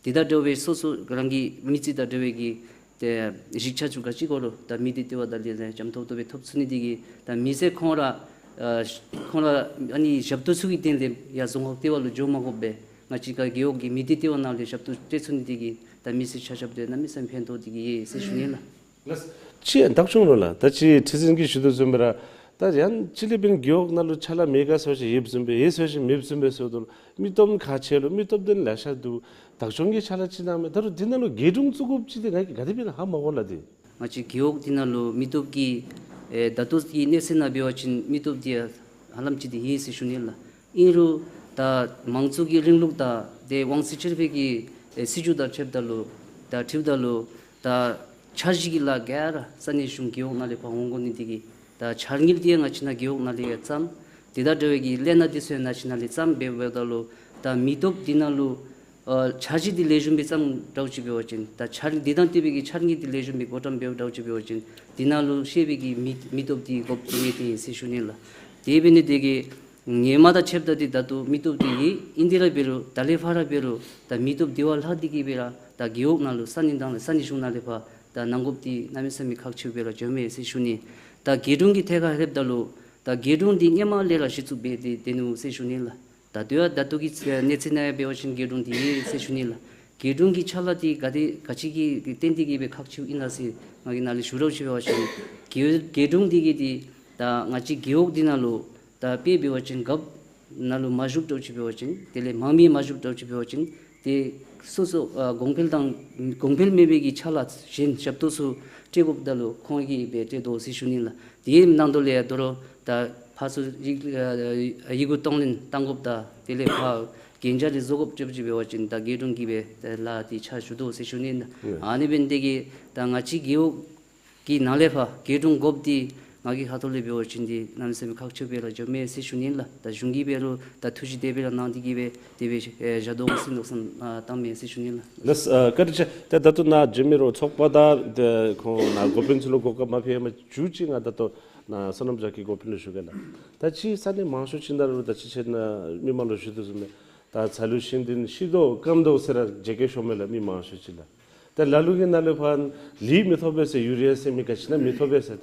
དེ་དང་འབྲེལ་བའི་སོ་སོ་རང་གི་མི་རྩིས་དང་འབྲེལ་བའི་གི་ཏེ་ཡིག་ཆ་ཚུ་ག་ཅི་དགོ་རུང་ད་མི་སྡེ་ལྟེ་བ་དང་ལས་ལས་འཇམ་ཏོག་ཏོ་སྦེ་ཐོབ་ཚུགས་ནི་འདི་གིས་ད་མི་སེར་ཁོང་ར་ཨ་ཁོང་ར་ཨ་ནི་ཞབས་ཏོག་ཚུ་གི་དོན་ལས་ཡར་རྫོང་ཁག་ལྟེ་བ་ལུ་འགྱོ་མ་དགོ་པར་ང་བཅས་ཀྱི་རྒེད་འོག་གི་མི་སྡེ་ལྟེ་བ་ནང་ལས་ཞབས་ཏོག་སྤྲོད་ཚུགས་ནི་འདི་གིས་ད་མི་སེར་ཆ་ཁྱབ་ཏེ་གནམ་མེད་ས་མེད་ཕན་ཐོགས་འདི་གིས་ཡོད་ཟེར་ཞུ་ནི་ལགས། ལགས། ཅིག་བདག་སྐྱོང་ལུ་ལགས། ད་ཅི་ཁྲི་འཛིན་གྱིས་ཞུ་དོ་བཟུམ་སྦེ་ར་ད་ཡང་ཅིག་ལས་འབདན་རྒེད་འོག་ནང་ལུ་ཕྱག་ལཱ་མེད་ག་ཟེར་བ་ཅིན་ཡོདཔ་བཟུམ་སྦེ་ཡོད་ཟེར་བ་ཅིན་མེདཔ་བཟུམ་སྦེ་ཟེརཝ་ད་ལུ་མི་སྟོབས་ཁག་ཆེ་ལོ། མི་སྟོབས་དེ་ལེ་ཤ་འདུག། བདག་སྐྱོང་གི་ཕྱག་ལཱ་ཅིག་གནང་མས། ད་རུང་འདི་ནང་ལུ་རྒེད་དྲུང་བཙུགས་དགོཔ་ཅིག་འདི་ང་གིས་ག་དེ་སྦེ་ཧ་མ་གོ་ལགས། འདི་ང་བཅས་རྒེད་འོག་འདི་ནང་ལུ་མི་སྟོབས་ཀྱི་ཨེ་ད་ལྟོ་གི་གནས་ཚད་ནང་འབད་བ་ཅིན་མི་སྟོབས་འདི་ཧ་ལམ་ཅིག་འདི་ཡོད་ཟེར་ཞུ་ནི་ལགས། ཨིན་རུང་ད་མང་གཙོ་གི་རིང་ལུགས་དང་ཏེ་དབང་ཚད་ཆེར་སྤེལ་གྱི་ཨེ་སྲིད་བྱུས་དང་འཁྲིལཝ་ད་ལུ་ད་འཁྲིལཝ་ད་ལུ་ད་འཆར་གཞི་གི་ལཱ་ག་ར་ས་གནས་གཞུང་རྒེད་འོག་ནང་ལས་ཕར་འོང་དགོ་ནི་འདི་གིས་ད་འཆར་དངུལ་འདི་ཡང་ང་བཅས་ནཱ་རྒེད་འོག་ནང་ལས་ཡང་བརྩམ། དེ་དང་འབྲེལ་བའི་གི་ལས་སྣ་འདི་ཚུ་ཡང་ང་བཅས་ནཱ་ལས་བརྩམ་འབདཝ་ད་ལུ་ད་མི་སྟོབས་འདི་ནང་ལུ་ ཨ་འཆར་གཞི་འདི་ལེགས་ཤོམ་སྦེ་བརྩམ་འདྲཝ་ཅིག་འབད་བ་ཅིན་ད་འཆར་འདི་དང་བསྟུན་པའི་གི་འཆར་དངོས་འདི་ལེགས་ཤོམ་སྦེ་བགོ་བཀྲམ་འབདཝ་འདྲཝ་ཅིག་འབད་བ་ཅིན་འདི་ནང་ལུ་བཤད་པའི་གི་མི་མི་སྟོབས་འདི་དགོཔ་འདི་མེད་དེ་ཟེར་ཞུ་ནི་ལགས། དེ་འབད་ནི་དེ་གིས་ཧེ་མ་དང་ཕྱདཔ་ད་འདི་ད་ལྟོ་མི་སྟོབས་འདི་ཨིན་ཏེ་ར་འབད་རུང་ད་ལས་ཕར་ར་འབད་རུང་ད་མི་སྟོབས་འདི་བ་ལྷག་སྟེ་གི་སྦེ་ར་ད་རྒེད་འོག་ནང་ལུ་ས་གནས་དང་ས་གནས་གཞུང་ནང་ལས་ཕར་ད་གནང་དགོཔ་འདི་གནམ་མེད་ས་མེད་ཁག་ཆེཝ་སྦེ་ར་འགྱོཝ་མས་ཟེར་ཞུ་ནི། ད་རྒེད་དྲུང་གི་ཐད་ཁར་ལྷོདཔ་ད་ལུ་ད་རྒེད་དྲུང་འདི་ཧེ་མ་ལས་ར་གཞི་བཙུགས་འབད་དེ་སྡོད་ནུག་ཟེར་ཞུ་ནི་ལགས། ད་ལྟོ་ཡང་ད་ལྟོ་གི་གནས་ཚད་ནང་ཡང་འབད་བ་ཅིན་རྒེད་དྲུང་འདི་ཡོད་ཟེར་ཞུ་ནི་ལགས། རྒེད་དྲུང་གི་ཕྱག་ལཱ་འདི་ག་དེ་ག་ཅི་གི་བརྟེན་ཏེ་གི་སྦེ་ཁག་ཆེཝ་ཨིན་ན་ཟེར་ང་གིས་ནཱ་ལས་ཞུ་རོགས་ཞུ་བ་ཅིན་རྒེད་རྒེད་དྲུང་འདི་གིས་འདི་ད་ང་བཅས་རྒེད་འོག་འདི་ནང་ལུ་ད་དཔེ་འབད་བ་ཅིན་རྒཔོ་ནང་ལུ་མ་བཞུགས་འདྲཝ་ཅིག་འབད་བ་ཅིན་དེ་ལས་དམངས་མི་མ་བཞུགས་འདྲཝ་ཅིག་འབད་བ་ཅིན་ཏེ་སོ་སོ་ཨ་གོང་འཕེལ་དང་གོང་འཕེལ་མེད་པའི་གི་ཕྱག་ལཱ་གཞན་ཞབས་ཏོག་ཚུ་སྤྲོད་དགོཔ་ད་ལུ་ཁོང་གིས་སྦེ་སྤྲོད་དོ་ཟེར་ཞུ་ནི་ལགས། དེ་ནང་དོག་ལས་ཡང་དོ་རུང་ད་ཕར་ཚུར་ཡི་ཨ་ཡི་གུ་གཏོང་ལེན་གཏང་དགོཔ་དང་དེ་ལས་ཕར་གན་རྒྱ་རེ་བཟོ་དགོཔ་ཅིག་འབད་བ་ཅིན་ད་རྒེད་དྲུང་གིས་སྦེ་ད་ལཱ་འདི་ཕྱག་ཞུ་དོ་ཟེར་ཞུ་ནི་ལགས། ཨ་ནི་འབད་ནི་དེ་གིས་ད་ང་བཅས་རྒེད་འོག་གི་ནང་ལས་ཕར་རྒེད་དྲུང་དགོཔ་འདི་ང་གི་ཁ་ཐུག་ལས་འབད་བ་ཅིན་འདི་གནམ་མེད་ས་མེད་ཁག་ཆེཝ་སྦེ་ར་འགྱོཝ་མས་ཟེར་ཞུ་ནི་ལགས། ད་གཞུང་གིས་འབད་རུང་ད་ཐུགས་བཞེད་དེ་སྦེ་ར་གནང་སྟེ་གི་སྦེ་དེ་སྦེ་ཨེ་བཞག་དོ་ཟེར་མནོ་བསམ་ཨ་བཏངམ་མས་ཟེར་ཞུ་ནི་ལགས། ལགས་སོ། ཨ་བཀའ་དྲིན་ཆེ། ད་ད་ལྟོ་ནཱ་འབྱོན་མི་ར་ཚོགས་པ་དང་དེ་ཁོང་ནཱ་འགོ་དཔོན་ཚུ་ལུ་གོ་སྐབས་མ་ཕུལ་བར་མཇུག་ཅིག་ང་ད་ལྟོ་ནཱ་སོ་ནམ་རྒྱ་སྐྱེད་འགོ་དཔོན་ལུ་ཞུ་གེ་ལགས། ད་ཅི་ས་གནས་མང་ཤོས་ཅིག་ནང་ལུ་ད་ཅི་ཅིག་ནཱ་མི་མང་ལུ་ཞུ་དོ་བཟུམ་སྦེ་ད་ཚ་ལུ་ཤིང་འདི་ཤིང་ཏོག་སྐམ་ཏོག་ཟེར་ར་མཇལ་སྐྱེས་ཤོར་མས་ལགས། མི་མང་ཤོས་ཅིག་ལགས། ད་ལ་ལུ་གི་ནང་ལས་ཕར་ལུད་མི་ཐོབ་པས་ཟེར། ཡུ་རི་ཡ་ཟེར་མི་ག་ཅི་ནང་མི་ཐོབ་པས་ཟེར།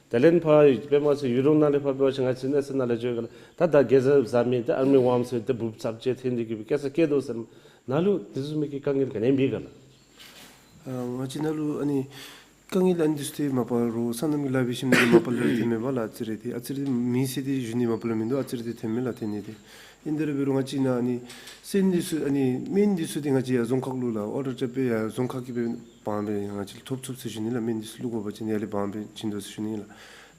དེ་ལས་ཕར་དཔེ་མ་ཚད་ཡུལ་ལུང་ནང་ལས་ཕར་འབད་བ་ཅིན་ང་བཅས་གནས་ས་ནང་ལས་འགྱོ་ག་ལགས། ད་ད་གེ་ཛ་བཟའ་མི་ད་ཨར་མི་ཝརམ་ཟེར་ཏེ་འབུཔ་ཚབས་ཅིག་འཐེན་ཏེ་གི་སྦེ་སྐྱེ་ས་སྐྱེ་དོ་ཟེར། ནཱ་ལུ་དེ་བཟུམ་མའི་གི་དཀའ་ངལ་ག་ནི་ཡང་མེད་ག་ལགས། ཨ་ང་བཅས་ནཱ་ལུ་ཨ་ནི་དཀའ་ངལ་ཨ་ནི་འདི་ཚུ་ཏེ་མ་པ་རོགས་སོ་ནམ་གྱི་ལཱ་འབད་ཞིནམ་ལས་མ་པ་ལས་ཐོནམ་མས་པ་ལགས། ཨ་ཙི་རེ་ཏེ་ཨ་ཙི་རེ་ཏེ་མེད་ཟེར་ཏེ་ཞུ་ནི་མ་པ་ལས་མིན་འདུག། ཨ་ཙི་རེ་ཏེ་ཐོནམ་མས་ལགས། ཏེ་ནི་ཏེ་ཨིན་དེ་ར་འབད་རུང་ང་བཅས་ནཱ་ཨ་ནི་སོན་འདི་ཚུ་ཨ་ནི་སྨན་འདི་ཚུ་ཏེ་ང་བཅས་ཡར་རྫོང་ཁག་ལུ་ལགས་ཨོར་ཌར་རྐྱབ་སྦེ་ཡར་རྫོང་ཁག་གིས་སྦེ་དབང་སྦེ་ང་བཅས་ལུ་ཐོབ་ཚུགས་ཟེར་ཞུ་ནི་ལགས། སྨན་འདི་ཚུ་བླུག་དགོ་པ་ཅིན་ཡར་ལས་དབང་སྦེ་བྱིན་དོ་ཟེར་ཞུ་ནི་ལགས།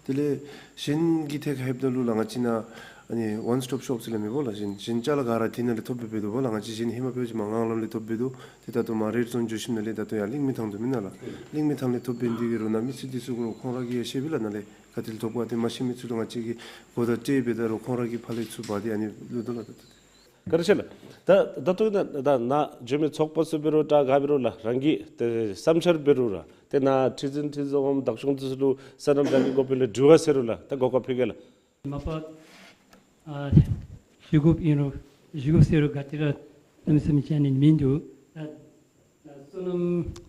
དེ་ལས་གཞན་གྱི་ཐད་ཁར་ལྷོདཔ་ད་ལུ་ལགས་ང་བཅས་ནཱ་ཨ་ནི་ཝན་སི་ཊོབ་ཤོབ་ཟེར་སླབ་མས་པ་ལགས། གཞན་གཞན་ཅ་ལ་ག་ར་འདི་ནང་ལས་ཐོབ་སྦེ་འབད་དོ་པ་ལགས། ང་བཅས་གཞན་ཧེ་མ་འབད་བ་ཅིན་མར་ངང་ལམ་ལས་ཐོབ་སྦེ་འབད་དོ། ཏེ་ད་ལྟོ་མར་རེཌ་ཛོན་འགྱོ་ཞིནམ་ལས་ད་ལྟོ་ཡར་གླིང་མི་ཐང་དུ་མེན་ན་ལགས། གླིང་མི་ཐང་ལས་ཐོབ་སྦེ་འདི་གིས་རུང་ནཱ་མི་སེར་འདི་ཚུ་གུ་ར་ཁོང་ར་གིས་ཡང་ཤེས་པས་ལགས། ནཱ་ལས་ག་ཏེ་ལས་ཐོབ་ག་ཏེ་མ་ཤེས་མི་ཚུ་ལུ་ང་བཅས་ཀྱིས་གོ་བརྡ་སྤྲོད་འབདཝ་ད་རུང་ཁོང་ར་གིས་ཕར་ལས་ཚུར་འབག་སྟེ་ཨ་ནི་བླུག་དོ་ལགས། ད་ལྟོ་བཀའ་དྲིན་ཆེ་ལགས། ད་ད་ལྟོ་ནཱ་ནཱ་འབྱོན་མི་ཚོགས་པ་ཚུ་འབད་རུང་ད་ག་འབད་རུང་ལགས་རང་གི་ཏེ་བསམ་འཆར་འབད་རུང་ར་ཏེ་ནཱ་ཁྲི་འཛིན་ཁྲི་འཛིན་འོགམ་བདག་སྐྱོང་འདི་ཚུ་ལུ་སོ་ནམ་རྒྱ་སྐྱེད་འགོ་དཔོན་ལས་དྲི་བ་ཟེར་རུང་ལགས་ད་གོ་སྐབས་ཕུལ་གེ་ལགས། མ་པ་ཨ་ཞུ་དགོཔ་ཨིན་རུང་ཞུ་དགོཔ་ཟེར་རུང་ག་ཏེ་ར་གནམ་མེད་ས་མེད་ཅིག་ཨ་ནི་མིན་འདུག། ད་ད་སོ་ནམ་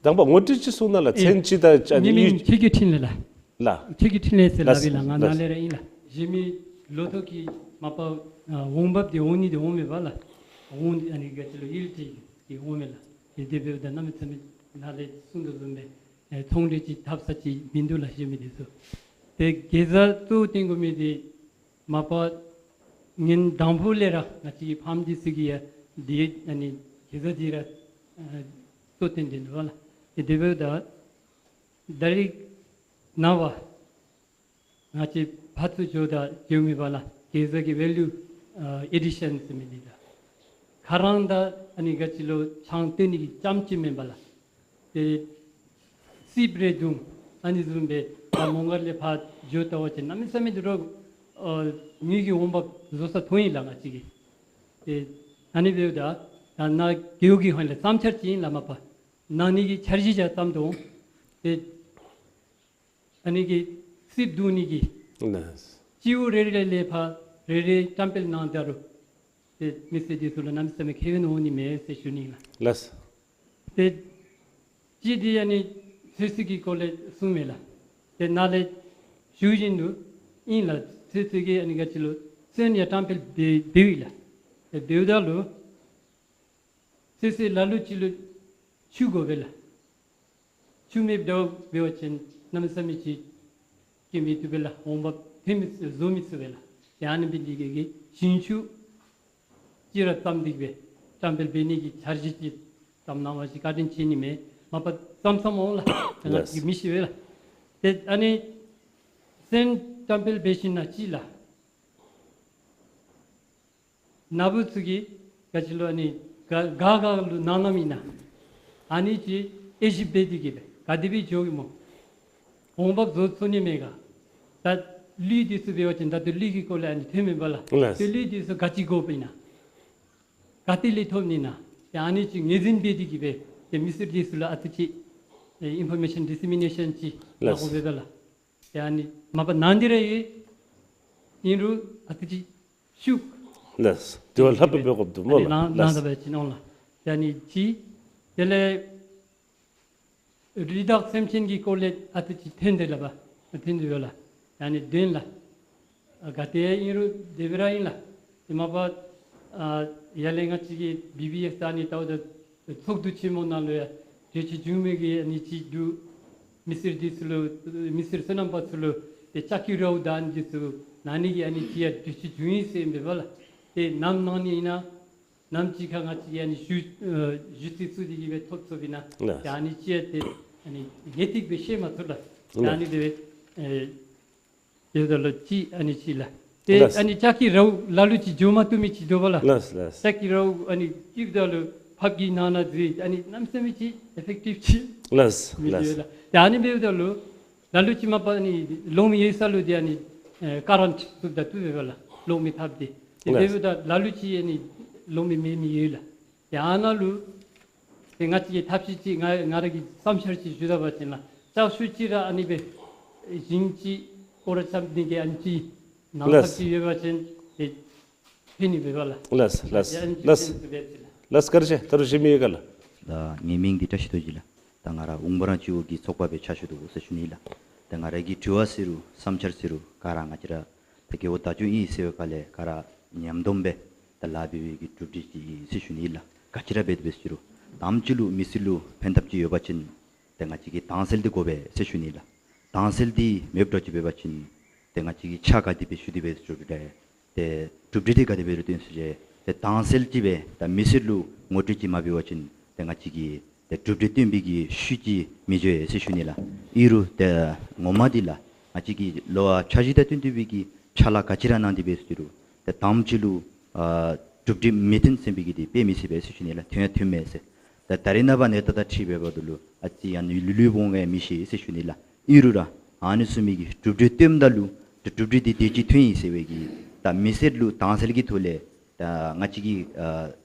དང་པ་ངོ་སྤྲོད་ཅིག་གསུང་གནང་ལགས། ཨེ་མཚན་ཅིག་དང་ཨ་ནི་ཉི་མ་ཡུལ་ཆོས་ཀྱི་འཕྲིན་ལས་ལགས། ལགས། ཆོས་ཀྱི་འཕྲིན་ལས་ཟེར་སླབ་ལགས་ཨིན་ལགས། ང་ནཱ་ལས་ར་ཨིན་ལགས། གཞན་མི་ལོ་ཐོག་གི་མ་པ་ཨ་འོང་འབབ་འདི་འོང་ནི་འདི་འོང་མས་པ་ལགས། འོང་ཨ་ནི་ག་ཅི་ལོ་ཡུལ་འདི་གིས་འོང་མས་ལགས། ཨེ་དེ་འབདཝ་ད་གནམ་མེད་ས་མེད་ནཱ་ལས་གསུང་དོ་བཟུམ་སྦེ་ཨེ་ཚོང་འབྲེལ་ཅིག་འཐབ་ས་ཅིག་མིན་འདུག་ལགས། གཞན་མི་འདི་ཚུ་ཏེ་གེ་ཛ་གཙོ་བོ་བཏོན་དགོ་མི་འདི་མ་པ་ཉིནམ་དང་པོ་ལས་ར་ང་བཅས་ཀྱི་ཕམ་འདི་ཚུ་གིས་ཡང་འདི་ཨ་ནི་གེ་ཛ་འདི་ར་ཨ་གཙོ་བཏོན་ཏེ་འདུག་པ་ལགས། ཨེ་དེ་འབདཝ་ད་ད་རིས་ནངས་པ་ང་བཅས་ཕར་ཚུར་འགྱོཝ་ད་འགྱོ་མི་པ་ལགས་གེ་ཛ་གི་ཝེ་ལུ་ཨ་ཨེ་ཌི་ཤཱན་ཟེར་མི་འདི་ད་ཁ་རང་ད་ཨ་ནི་ག་ཅི་ལོ་ཆང་སྟོན་ནི་གི་ཙམ་ཅིག་མེན་པ་ལགས། ཏེ་རྩིགཔ་རེ་བརྡུང་ཨ་ནི་བཟུམ་སྦེ་ད་མོང་སྒར་ལས་ཕར་འགྱོ་བལྟ་བ་ཅིན་གནམ་མེད་ས་མེད་དུ་རོགས་ཨ་དངུལ་གྱི་འོང་འབབ་བཟོ་ས་མཐོང་ཡི་ལགས་ང་བཅས་ཀྱིས། ཏེ་ཨ་ནི་འབདཝ་ད་ད་ནཱ་རྒེད་འོག་གི་ཧོངས་ལས་བསམ་འཆར་ཅིག་ཨིན་ལགས། མ་པ་གནང་ནི་གི་འཆར་གཞི་ཅིག་བརྩམས་དོ། ཏེ་ཨ་ནི་གི་རྩིགཔ་བརྡུང་ནི་གི་ལགས། སྤྱི་འོག་རེ་རེ་ལས་ཕར་རེ་རེ་བཀྲམ་སྤེལ་གནང་ད་རུང་ཏེ་མི་སེར་འདི་ཚུ་ལུ་གནམ་མེད་ས་མེད་ཁེ་ཕན་འོང་ནི་མས་ཟེར་ཞུ་ནི་ལགས། ལགས། ཏེ་གཅིག་འདི་ཨ་ནི་ཚོད་བསྲེ་གི་སྐོར་ལས་གསུངས་མས་ལགས། ཏེ་ནཱ་ལས་ཞུ་བཞིན་དུ་ཨིན་ལགས། ཚོད་བསྲེ་གི་ཨ་ནི་ག་ཅི་ལོ་སོན་ཡང་བཀྲམ་སྤེལ་འབད་འབདཝ་ཨིན་ལགས། ཏེ་འབདཝ་ད་ལུ་ཚོད་བསྲེ་ལ་ལུ་ཅིག་ལུ་ཆུ་དགོ་པས་ལགས། ཆུ་མེདཔ་འདྲཝ་འབད་བ་ཅིན་གནམ་མེད་ས་མེད་ཅིག་སྐྱེ་མི་བཏུབ་པས་ལགས། འོང་འབབ་ཐོན་མི་བཟོ་མི་ཚུགས་པས་ལགས། ཏེ་ཨ་ནི་འབད་ནི་དེ་གིས་ཞིང་ཆུ་ཅིག་ར་བརྩམས་ཏེ་གི་སྦེ་བཀྲམ་སྤེལ་འབད་ནི་གི་འཆར་གཞི་ཅིག་བརྩམས་གནང་བ་ཅིན་བཀའ་དྲིན་ཆེ་ནི་མས། མ་པ་བརྩམས་བརྩམས་འོང་ལགས། ང་བཅས་ཀྱིས་མི་ཤེས་པས་ལགས། ཏེ་ཨ་ནི་སོན་བཀྲམ་སྤེལ་འབད་ཞིན་ན་ཅིག་ལགས། ནཱ་བུ་ཚུ་གིས་ག་ཅི་ལོ་ཨ་ནི་ག་ག་ག་ལུ་གནང་གནངམ་ཨིན་ན་ཨ་ནི་ཅིག་དབྱེ་ཞིབ་འབད་དེ་གི་སྦེ་ག་དེ་སྦེ་འགྱོ་གི་སྨོ། འོང་འབབ་བཟོ་ཚུགས་ནི་མས་ག། ད་ལུད་འདི་ཚུ་འབད་བ་ཅིན་ད་ལྟོ་ལུད་ཀྱི་སྐོར་ལས་ཨ་ནི་ཐོན་མས་པ་ལགས། ལགས། ཏེ་ལུད་འདི་ཚུ་ག་ཅི་དགོཔ་ཨིན་ན། ག་ཏེ་ལས་ཐོབ་ནི་ན། ཏེ་ཨ་ནི་ཅིག་ངོས་འཛིན་འབད་དེ་གིས་སྦེ་ཏེ་མི་སེར་འདི་ཚུ་ལུ་ཨ་ཙི་ཅིག་ཨེ་ཨིན་ཕོར་མེ་ཤཱན་ཌི་སི་མི་ནེ་ཤཱན་ཅིག་ལགས། ལགས་འོང་པས་ལགས། ཏེ་ཨ་ནི་མ་པ་གནང་སྟེ་ར་ཡོད། ཨིན་རུང་ཨ་ཙི་ཅིག་ཤུགས། ལགས། དེ་བ་ལྷག་པའི་འབད་དགོཔ་འདུག་སྨོ་ལགས། ཨ་ནི་ལགས། གནང་ད་པ་ཅིན་འོང་ལགས། ཏེ་ཨ་ནི་གཅིག། དེ་ལས་རི་དྭགས་སེམས་ཅན་གྱི་སྐོར་ལས་ཨ་ཙི་ཅིག་ཐོན་ཏེ་ལགས་པ། ཐོན་ཏེ་ཡོད་ལགས། ཨ་ནི་དོན་ལགས། ཨ་ག་ཏེ་ཨིན་རུང་དེ་སྦེ་ར་ཨིན་ལགས། ཏེ་མ་པ་ཨ་ཡར་ལས་ང་བཅས་ཀྱི་བི་བི་ཨེསི་ཨ་ནི་ལྟཝ་ད་ཚོགས་འདུ་ཆེན་མོ་ནང་ལུ་ཡང་གྲོས་ཆོད་བྱུང་མི་གི་ཨ་ནི་ཅིག་འདུག། མི་སེར་འདི་ཚུ་ལུ་མི་སེར་སོ་ནམ་པ་ཚུ་ལུ་ཏེ་ལྕགས་ཀྱི་རཝ་དང་ཨ་ནི་འདི་ཚུ་གནང་ནི་གི་ཨ་ནི་ཅིག་ཡང་གྲོས་ཆོད་བྱུང་ཡི་ཟེར་ཨིན་པས་ལགས། ཏེ་ནམ་གནང་ནི་ཨིན་ན་ནམ་ཅིག་ཁར་ང་བཅས་ཀྱིས་ཨ་ནི་ཞུ་ཨ་ཞུ་ཚིག་ཚུ་འདི་གིས་སྦེ་ཐོབ་ཚུགས་པས་ན། ལགས། ཏེ་ཨ་ནི་ཅིག་ཡང་ཏེ་ཨ་ནི་ངེས་ཏིག་སྦེ་ཤེས་མ་ཚུགས་ལགས། ལགས། ཏེ་ཨ་ནི་དེ་སྦེ་ཨེ་དེ་འབདཝ་ད་ལུ་ཅིག་ཨ་ནི་ཅིག་ལགས། ཏེ་ལགས། ཨ་ནི་ལྕགས་ཀྱི་རཝ་ལ་ལུ་ཅིག་འགྱོ་མ་བཏུབ་མི་ཅིག་འདུག་པ་ལགས། ལགས་ལགས། ལྕགས་ཀྱི་རཝ་ཨ་ནི་ཅིག་འབདཝ་ད་ལུ་ཕགཔ་གིས་ནང་ན་འཛུལ། ཨ་ནི་གནམ་མེད་ས་མེད་ཅིག་ཨེ་ཕེཀ་ཊིབ་ཅིག་ལགས་མི་འདུག་ལགས། ལགས། ཏེ་ཨ་ནི་འབདཝ་ད་ལུ་ལ་ལུ་ཅིག་མ་པ་ཨ་ནི་ལོང་མེ་ཡོད་ས་ལུ་ཏེ་ཨ་ནི་ཨེ་ཀ་རེནཊ་བཙུགས་ད་བཏུབ་པས་ལགས། ལོང་མེ་བཏབ་སྟེ། ཏེ་ལགས། འབདཝ་ད་ལ་ལུ་ཅིག་ཨ་ནི་ལོང་མེ་མེད་མི་ཡོད་ལགས། ཏེ་ཨ་ནཱ་ལུ་ཏེ་ང་བཅས་ཀྱིས་ཐབས་ཤེས་ཅིག་ང་ང་ར་གི་བསམ་འཆར་ཅིག་ཞུ་ད་པ་ཅིན་ལགས། ལྕགས་ཤོག་ཅིག་ར་ཨ་ནི་སྦེ་ཞིང་ཅིག་སྐོར་ར་རྐྱབ་ནི་གི་ཨ་ནི་ཅིག་གནང་ལགས། ཐབས་ཅིག་ཡོད་པ་ཅིན་ཏེ་ཕན་ནི་འབད་བ་ལགས། ལགས་ལགས། ཏེ་ཨ་ནི་ཅིག་ལགས་ཕན་ནི་འབད་བ་ཅིན་ལགས། ལགས་བཀའ་དྲིན་ཆེ། ད་རུང་གཞན་མི་ཡོད་ག་ལགས། ད་ངེའི་མིང་འདི་བཀྲ་ཤིས་རྡོ་རྗེ་ལགས། ད་ང་ར་ཨུང་པ་རང་སྤྱི་འོག་གི་ཚོགས་པ་སྦེ་ཕྱག་ཞུ་དོ་ཟེར་ཞུ་ནི་ལགས། ད་ང་ར་གི་དྲི་བ་ཟེར་རུང་བསམ་འཆར་ཟེར་རུང་ག་ར་ང་བཅས་ར་ད་རྒེད་འོག་བདག་སྐྱོང་ཨིན་ཟེར་བའི་སྒང་ལས་ག་ར་མཉམ་སྡོམ་སྦེ་ད་ལཱ་འབད་བའི་གི་གྲུབ་འབྲས་ཅིག་ཨིན་ཟེར་ཞུ་ནི་ལགས། ག་ཅི་ར་འབད་དེ་འབད་ཟེར་རུང་དང་པ་ཅིག་ལུ་མི་སེར་ལུ་ཕན་ཐབས་ཅིག་ཡོད་པ་ཅིན་ཏེ་ང་བཅས་ཀྱིས་དྭངས་གསལ་འདི་དགོ་པས་ཟེར་ཞུ་ནི་ལགས། དྭངས་གསལ་འདི་མེདཔ་འདྲཝ་ཅིག་འབད་བ་ཅིན་ཏེ་ང་བཅས་ཀྱིས་ཕྱག་ག་དེ་སྦེ་ཞུ་སྟེ་འབད་ཞུ་སྟེ་ཏེ་གྲུབ་འབྲས་འདི་ག་དེ་སྦེ་ར་སྟོན་ཚུགས་ཅི། ཏེ་དྭངས་གསལ་ཅིག་སྦེ་ད་མི་སེར་ལུ་ངོ་སྤྲོད་ཅིག་མ་འབད་བ་ཅིན་ཏེ་ང་བཅས་ཀྱིས་ཏེ་གྲུབ་འབྲས་སྟོན་པའི་གི་ཤུལ་ཅིག་མི་འགྱོ་ཟེར་ཞུ་ནི་ལགས། ཨིན་རུང་ཏེ་ངོ་མ་འདི་ལགས་ང་བཅས་ཀྱིས་ལོ་བ་འཆར་གཞི་དང་བསྟུན་ཏེ་སྦེ་གི་ཕྱག་ལཱ་ག་ཅི་ར་གནང་སྟེ་འབད་ཟེར་རུང་ཏེ་དང་པ་ཅིག་ལུ་ཨ་གྲུབ་འབྲས་མི་ཐོན་ཟེར་བའི་གི་འདི་དཔེ་མི་སྲིད་པས་ཟེར་ཞུ་ནི་ལགས། ཐོན་ཡང་ཐོན་མས་ཟེར། ད་ད་རེས་ནངས་པ་གནས་སྟངས་དང་འཁྲིལ་འབདཝ་ད་ལུ་ཨ་ཙི་ཡང་ལུས་ལུས་འོང་ཡང་མི་ཤེས་ཟེར་ཞུ་ནི་ལགས། ཨིན་རུང་ར་ཨ་ནི་ཚུ་མི་གི་གྲུབ་འབྲས་སྟོནམ་ད་ལུ་ད་གྲུབ་འབྲས་འདི་དེ་ཅིག་ཐོན་ཡི་ཟེར་བའི་གི་ད་མི་སེར་ལུ་དྭངས་གསལ་གྱི་ཐོག་ལས་ད་ང་བཅས་ཀྱིས་ཨ་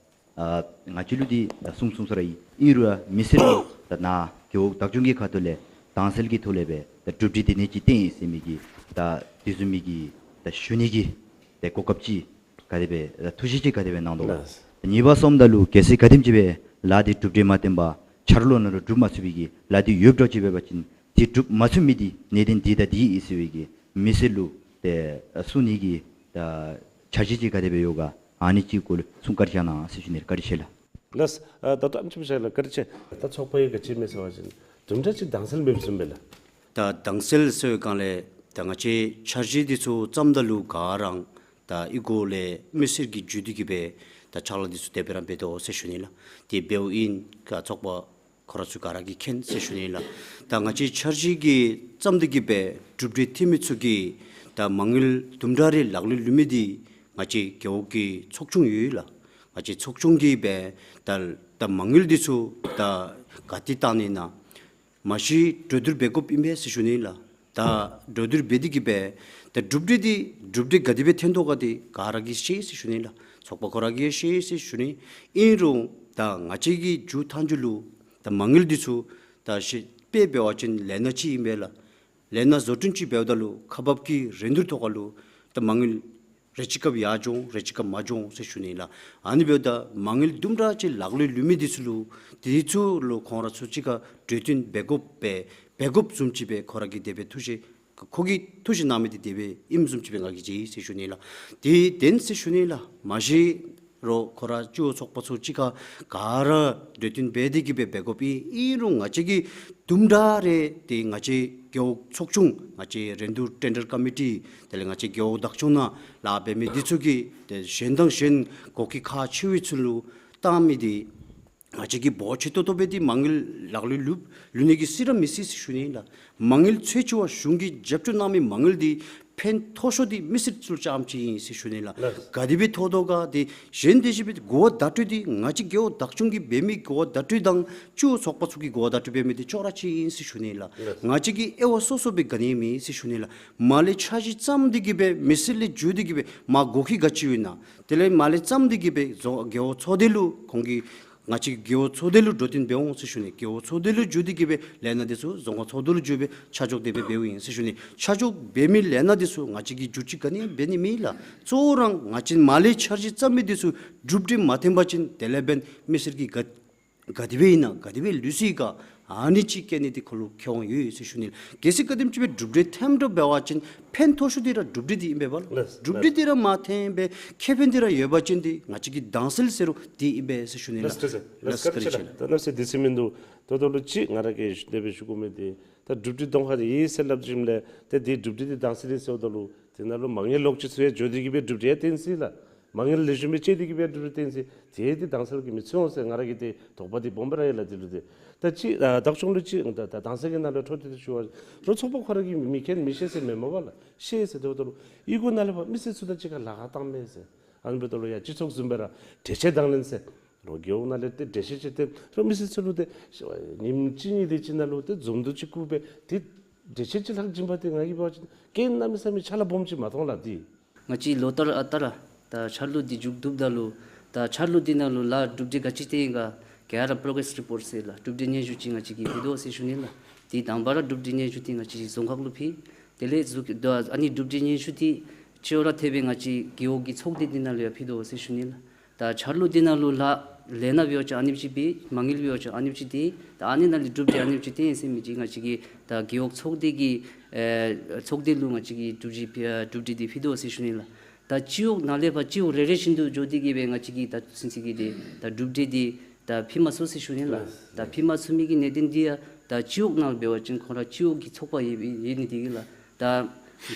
ཨ་ང་བཅས་ལུ་འདི་ད་གསུང་གསུང་ས་ར་ཨིན། ཨིན་རུང་ར་མི་སེར་ལུ་ད་ནཱ་རྒེད་འོག་བདག་སྐྱོང་གི་ཁ་ཐུག་ལས་དྭངས་གསལ་གྱི་ཐོག་ལས་སྦེ་ད་གྲུབ་འབྲས་འདི་ནི་ཅིག་བཏོན་ཡི་ཟེར་མི་གི་ད་དེ་ཚུ་མི་གི་ད་ཞུ་ནི་གི་ད་གོ་སྐབས་ཅིག་ག་དེ་སྦེ་ཐུགས་བཞེད་ཅིག་ག་དེ་སྦེ་གནང་དོ་ལགས། ལགས། གཉིས་པ་སོངམ་ད་ལུ་གལ་སྲིད་ག་དེམ་ཅིག་སྦེ་ལཱ་འདི་གྲུབ་འབྲས་མ་བཏོན་པར་འཆར་ལོ་ནང་ལུ་གྲུབ་མ་ཚུགས་པའི་གི་ལཱ་འདི་ཡོདཔ་འདྲཝ་ཅིག་འབད་བ་ཅིན་འདི་གྲུབ་མ་ཚུགས་མི་འདི་གནད་དོན་འདི་དང་འདི་ཨིན་ཟེར་བའི་གི་མི་སེར་ལུ་ཏེ་གསུང་ནི་གི་ད་འཆར་གཞི་ཅིག་ག་དེ་སྦེ་ཡོད་ག། ཨ་ནི་ཅིག་སྐོར་ལས་གསུང་བཀའ་དྲིན་གནང་ཟེར་ཞུ་ནི། བཀའ་དྲིན་ཆེ་ལགས། ལགས། ཨ་ད་ལྟོ་ཨམ་ཆི་མི་ཤ་ལགས་བཀའ་དྲིན་ཆེ། ད་ཚོགས་པ་ཡང་ག་ཅི་མས་ཟེར་བ་ཅིན་དུམ་གྲ་ཅིག་དྭངས་གསལ་མེདཔ་བཟུམ་སྦེ་ལགས། ད་དྭངས་གསལ་ཟེར་བའི་སྒང་ལས་ད་ང་བཅས་འཆར་གཞི་འདི་ཚུ་བརྩམ་ད་ལུ་ག་ར་ད་ཨི་གོ་ལས་མི་སེར་གྱིས་བརྒྱུད་དེ་གིས་སྦེ་ད་ཕྱག་ལཱ་འདི་ཚུ་དེ་སྦེ་ར་འབད་དོ་ཟེར་ཞུ་ནི་ལགས། དེ་འབདཝ་ཨིན་ག་ཚོགས་པ་ཁོ་ར་ཚུ་ག་ར་གིས་མཁྱེན་ཟེར་ཞུ་ནི་ལགས། ད་ང་བཅས་འཆར་གཞི་གི་བརྩམས་ཏེ་གིས་སྦེ་གྲུབ་འབྲས་ཐོན་མི་ཚུ་གི་ད་མ་དངུལ་དུམ་གྲ་རེ་ལག་ལུ་ལུས་མི་འདི་ང་བཅས་རྒེད་འོག་གི་ཚོགས་ཆུང་ཡོད་ལགས། ང་བཅས་ཚོགས་ཆུང་གིས་སྦེ་ད་ད་མ་དངུལ་འདི་ཚུ་ད་ག་ཏེ་བཏང་ནི་ཨིན་ན་མ་གཞི་གྲོས་བསྡུར་འབད་དགོཔ་ཨིན་པས་ཟེར་ཞུ་ནི་ལགས། ད་གྲོས་བསྡུར་འབད་དེ་གིས་སྦེ་ད་གྲུབ་འབྲས་འདི་གྲུབ་འབྲས་ག་དེ་སྦེ་ཐོན་དོ་ག་འདི་ག་ར་གིས་ཤེས་ཟེར་ཞུ་ནི་ལགས། ཚོགས་པ་ཁོ་ར་གིས་ཤེས་ཟེར་ཞུ་ནི། ཨིན་རུང་ད་ང་བཅས་ཀྱི་མཇུག་མཐའ་མཇུག་ལུ་ད་མ་དངུལ་འདི་ཚུ་ད་ཤེས་དཔེ་འབད་བ་ཅིན་ལས་སྣ་ཅིག་ཨིན་པས་ལགས། ལས་སྣ་བཟོ་སྐྲུན་ཅིག་འབདཝ་ད་ལུ་ཁག་འབག་གི་རིན་བསྡུར་ཐོག་ཁ་ལུ་ད་མ་དངུལ་རེ་ཅིག་སྐབས་ཡར་འགྱོ་རེ་ཅིག་སྐབས་མར་འགྱོ་ཟེར་ཞུ་ནི་ལགས། ཨ་ནི་འབདཝ་ད་མ་དངུལ་དུམ་གྲ་ཅིག་ལག་ལུ་ལུས་མི་འདི་ཚུ་ལུ་དེ་ཚུ་ལུ་ཁོང་ར་ཚུ་གཅིག་ཁར་གྲོས་བསྟུན་འབད་དགོཔ་སྦེ་འབད་དགོཔ་བཟུམ་ཅིག་སྦེ་ཁོ་ར་གིས་དེ་སྦེ་ཐུགས་བཞེད་ཁོ་གིས་ཐུགས་བཞེད་གནང་མི་འདི་དེ་སྦེ་ཨིནམ་བཟུམ་ཅིག་སྦེ་ང་གིས་མཇལ་ཡི་ཟེར་ཞུ་ནི་ལགས། དེ་བདེན་ཟེར་ཞུ་ནི་ལགས། མ་གཞི་རོགས་ཁོ་ར་སྤྱི་འོག་ཚོགས་པ་ཚུ་གཅིག་ཁར་ག་ར་གྲོས་བསྟུན་འབད་དེ་གིས་སྦེ་འབད་དགོཔ་ཨིན། ཨིན་རུང་ང་བཅས་ཀྱིས་དུམ་གྲ་རེ་ཏེ་ང་བཅས་རྒེད་འོག་ཚོགས་ཆུང་ང་བཅས་རིན་བསྡུར་ཊེན་ཌར་ཀོ་མི་ཊི་དེ་ལས་ང་བཅས་རྒེད་འོག་བདག་སྐྱོང་ནང་ལཱ་འབད་མི་འདི་ཚུ་གིས་ཏེ་གཞན་དང་གཞན་གོ་སྐབས་ཁག་ཆེ་བའི་ཚུ་ལུ་བཏང་མི་འདི་ང་བཅས་ཀྱིས་འབོར་ཆེ་ཏོག་ཏོ་སྦེ་འདི་མ་དངུལ་ལག་ལུ་ལུ་ལུས་ནི་གི་སྲིད་ར་མི་སྲིད་ཟེར་ཞུ་ནི་ལགས། མ་དངུལ་ཚོད་ཆེ་བ་གཞུང་གིས་རྒྱབ་སྐྱོར་གནང་མི་མ་དངུལ་འདི་ཕན་ཐོགས་ཤོས་འདི་མི་སེར་ཚུ་ལུ་རྐྱངམ་ཅིག་ཨིན་ཟེར་ཞུ་ནི་ལགས། ལགས། ག་དེ་སྦེ་ཐོགས་དོ་ག་དེ་གཞན་དེ་བཞིན་སྦེ་གོ་བརྡ་སྤྲོད་འདི་ང་བཅས་རྒེད་འོག་བདག་སྐྱོང་གིས་འབད་མི་གོ་བརྡ་སྤྲོད་དང་སྤྱི་འོག་ཚོགས་པ་ཚུ་གིས་གོ་བརྡ་སྤྲོད་འབད་མི་འདི་ཅོག་ར་གཅིག་ཨིན་ཟེར་ཞུ་ནི་ལགས། ལགས། ང་བཅས་ཀྱིས་དབྱེ་བ་སོ་སོ་སྦེ་ག་ནི་མེད་ཟེར་ཞུ་ནི་ལགས། མར་ལས་འཆར་གཞི་བརྩམས་ཏེ་གིས་སྦེ་མི་སེར་ལས་བརྒྱུད་དེ་གིས་སྦེ་མར་གོ་སྐབས་ག་ཅི་ཡོད་ན་དེ་ལས་མར་ལས་བརྩམས་ཏེ་གིས་སྦེ་རྫོང་རྒེད་འོག་ཚོགས་སྡེ་ལུ་ཁོང་གིས་ ང་བཅས་རྒེད་འོག་ཚོགས་སྡེ་ལུ་འགྲོ་སྟེ་འབད་འོང་ཟེར་ཞུ་ནི། རྒེད་འོག་ཚོགས་སྡེ་ལུ་འགྱོ་སྟེ་གི་སྦེ་ལས་སྣ་འདི་ཚུ་རྫོང་ཁག་ཚོགས་འདུ་ལུ་འགྱོ་སྦེ་ཆ་འཇོག་དེ་སྦེ་འབདཝ་ཨིན་ཟེར་ཞུ་ནི། ཆ་འཇོག་འབད་མི་ལས་སྣ་འདི་ཚུ་ང་བཅས་ཀྱིས་འགྱུར་བཅོས་ག་ནི་འབད་ནི་མེད་ལགས། གཙོ་བོ་ར་ང་བཅས་མར་ལས་འཆར་གཞི་བརྩམ་མི་འདི་ཚུ་གྲུབ་འབྲས་མ་ཐོན་པ་ཅིན་དེ་ལས་འབདན་མི་སེར་གྱིས་ག་ག་དེ་སྦེ་ཨིན་ན་ག་དེ་སྦེ་ལུས་སོ་ཡི་ག་ཨ་ནི་ཅིག་བཀལ་ནི་འདི་ཁོ་ལུ་ཁེ་དབང་ཡོད་ཟེར་ཞུ་ནི། གལ་སྲིད་ག་དེམ་ཅིག་སྦེ་གྲུབ་འབྲས་ཐོནམ་འདྲཝ་འབད་བ་ཅིན་ཕན་ཐོགས་ཤོས་འདི་ར་གྲུབ་འབྲས་འདི་ཨིན་པས་ལགས། ལགས། གྲུབ་འབྲས་འདི་ར་མ་ཐོན་པར་ཁེ་ཕན་འདི་ར་ཡོད་པ་ཅིན་འདི་ང་བཅས་ཀྱི་དྭངས་གསལ་ཟེར་རུང་འདི་ཨིན་པས་ཟེར་ཞུ་ནི་ལགས། ལགས། ལགས། བཀའ་དྲིན་ཆེ་ལགས། ད་ནམ་ཟེར་དེ་ཟེར་མིན་འདུག། ད་ལྟོ་ལུ་ཅིག་ང་ར་གིས་དེ་སྦེ་ཞུ་དགོ་མི་འདི་ད་གྲུབ་འབྲས་གཏང་ཁ་འདི་ཨིན་ཟེར་སླབ་ཞིནམ་ལས་ཏེ་འདི་གྲུབ་འབྲས་འདི་དྭངས་གསལ་ཨིན་ཟེརཝ་ད་ལུ་དེ་ནང་ལུ་མ་དངུལ་ལོག་ཅི་ཚུ་ཡང་འགྱོ་སྟེ་གི་སྦེ་གྲུབ་འབྲས་ཡང་བཏོན་ཅི་ལགས། མ་དངུལ་ལེགས་ཤོམ་སྦེ་སྤྱོད་དེ་གི་སྦེ་གྲུབ་འབྲས་བཏོན་ཅི། དེ་འདི་དྭངས་གསལ་གྱིས་མི་ཚུད་འོང་ཟེར་ང་ར་གིས་ཏེ་དོགས་པ་འདི་སྦོམ་སྦེ་ར་ཡོད་ལགས། འདི་ལུ་ཏེ་ད་ཅི་ཨ་བདག་སྐྱོང་ལུ་ཅིག་ད་ད་དྭངས་གསལ་གྱི་ནང་ལུ་འཕྲོ་མཐུད་དེ་ཞུ་བ་རོགས། ཚོགས་པ་ཁོ་ར་གིས་མི་མཁྱེན་མི་ཤེས་ཟེར་མེན་མས་པ་ལགས། ཤེས་ཟེར། དེ་འབདཝ་ད་ལུ་གཡུས་སྒོ་ནང་ལས་ཕར་མི་སེར་ཚུ་དང་གཅིག་ཁར་ལཱ་ཁག་བཏངམ་མས་ཟེར། ཨ་ནི་འབདཝ་ད་ལུ་ཡང་སྤྱི་ཚོགས་བཟུམ་སྦེ་ར་འགྲེལ་བཤད་དང་ལེན་ཟེར་རོགས་རྒེད་འོག་ནང་ལས་ཏེ་འགྲེལ་བཤད་ཅིག་སྟོན་རོགས། མི་སེར་ཚུ་ལུ་ཏེ་ཉིནམ་གཅིག་གཉིས་དེ་ཅིག་ནང་ལུ་ཏེ་འཛོམས་འདུ་ཅིག་བསྐོངས་སྦེ་ཏེ་འགྲེལ་བཤད་ཅིག་ལྷག་བྱིན་པ་འདི་ང་གིས་འབད་བ་ཅིན་རྐྱེན་གནམ་མེད་ས་མེད་ཕྱག་ལཱ་སྦོམ་ཅིག་མ་མཐོང་ལགས། འདི་ང་བཅས་ལོ་ལྟར་ཨ་རྟག་ར་ད་འཆར་ལོ་འདི་མཇུག་བསྡུཝ་ད་ལུ་ད་འཆར་ལོ་འདི་ནང་ལུ་ལཱ་གྲུབ་འབྲས་ག་ཅི་བཏོན་ཡི་ག་ག་ར་པོརོ་གེ་རེསི་རི་པོརཊ་ཟེར་ལགས། གྲུབ་འབྲས་སྙན་ཞུ་ཅིག་ང་བཅས་ཀྱིས་ཕུལ་དོ་ཟེར་ཞུ་ནི་ལགས། འདི་དང་པ་ར་གྲུབ་འབྲས་སྙན་ཞུ་འདི་ང་བཅས་རྫོང་ཁག་ལུ་ཕུལ། དེ་ལས་གཟུགས་ད་ཨ་ནི་གྲུབ་འབྲས་སྙན་ཞུ་འདི་ཅིག་ཡོད་ར་ཐེབས་སྦེ་ང་བཅས་རྒེད་འོག་གི་ཚོགས་སྡེ་འདི་ནང་ལུ་ཡང་ཕུལ་དོ་ཟེར་ཞུ་ནི་ལགས། ད་འཆར་ལོ་འདི་ནང་ལུ་ལཱ་ལས་སྣ་འབད་བ་ཅིན་ཨ་ནེམ་ཅིག་འབད། མ་དངུལ་འབད་བ་ཅིན་ཨ་ནེམ་ཅིག་འདི་ད་ཨ་ནི་ནང་ལས་གྲུབ་འབྲས་ཨ་ནེམ་ཅིག་བཏོན་ཡི་ཟེར་མི་འདི་ང་བཅས་ཀྱིས་ད་རྒེད་འོག་ཚོགས་སྡེ་གི་ཨེ་ཚོགས་སྡེ་ལུ་ང་བཅས་ཀྱིས་གྲུབ་འབྲས་ཕུལ་གྲུབ་འབྲས་འདི་ཕུལ་དོ་ཟེར་ཞུ་ནི་ལགས། ད་སྤྱི་འོག་ནང་ལས་ཕར་སྤྱི་འོག་རེ་རེ་བཞིན་དུ་འགྱོ་སྟེ་གི་སྦེ་ང་བཅས་ཀྱིས་ད་ཚུན་ཚོད་ཀྱི་འདི་ད་གྲུབ་འབྲས་འདི་ད་ཕུལ་མ་ཚུགས་ཟེར་ཞུ་ནི་ལགས། ད་ཕུལ་མ་ཚུགས་མི་གི་གནད་དོན་འདི་ཡང་ད་སྤྱི་འོག་ནང་འབད་བ་ཅིན་ཁོང་ར་སྤྱི་འོག་གི་ཚོགས་པ་ཡོད་ཡོད་ནི་འདི་གིས་ལགས། ད་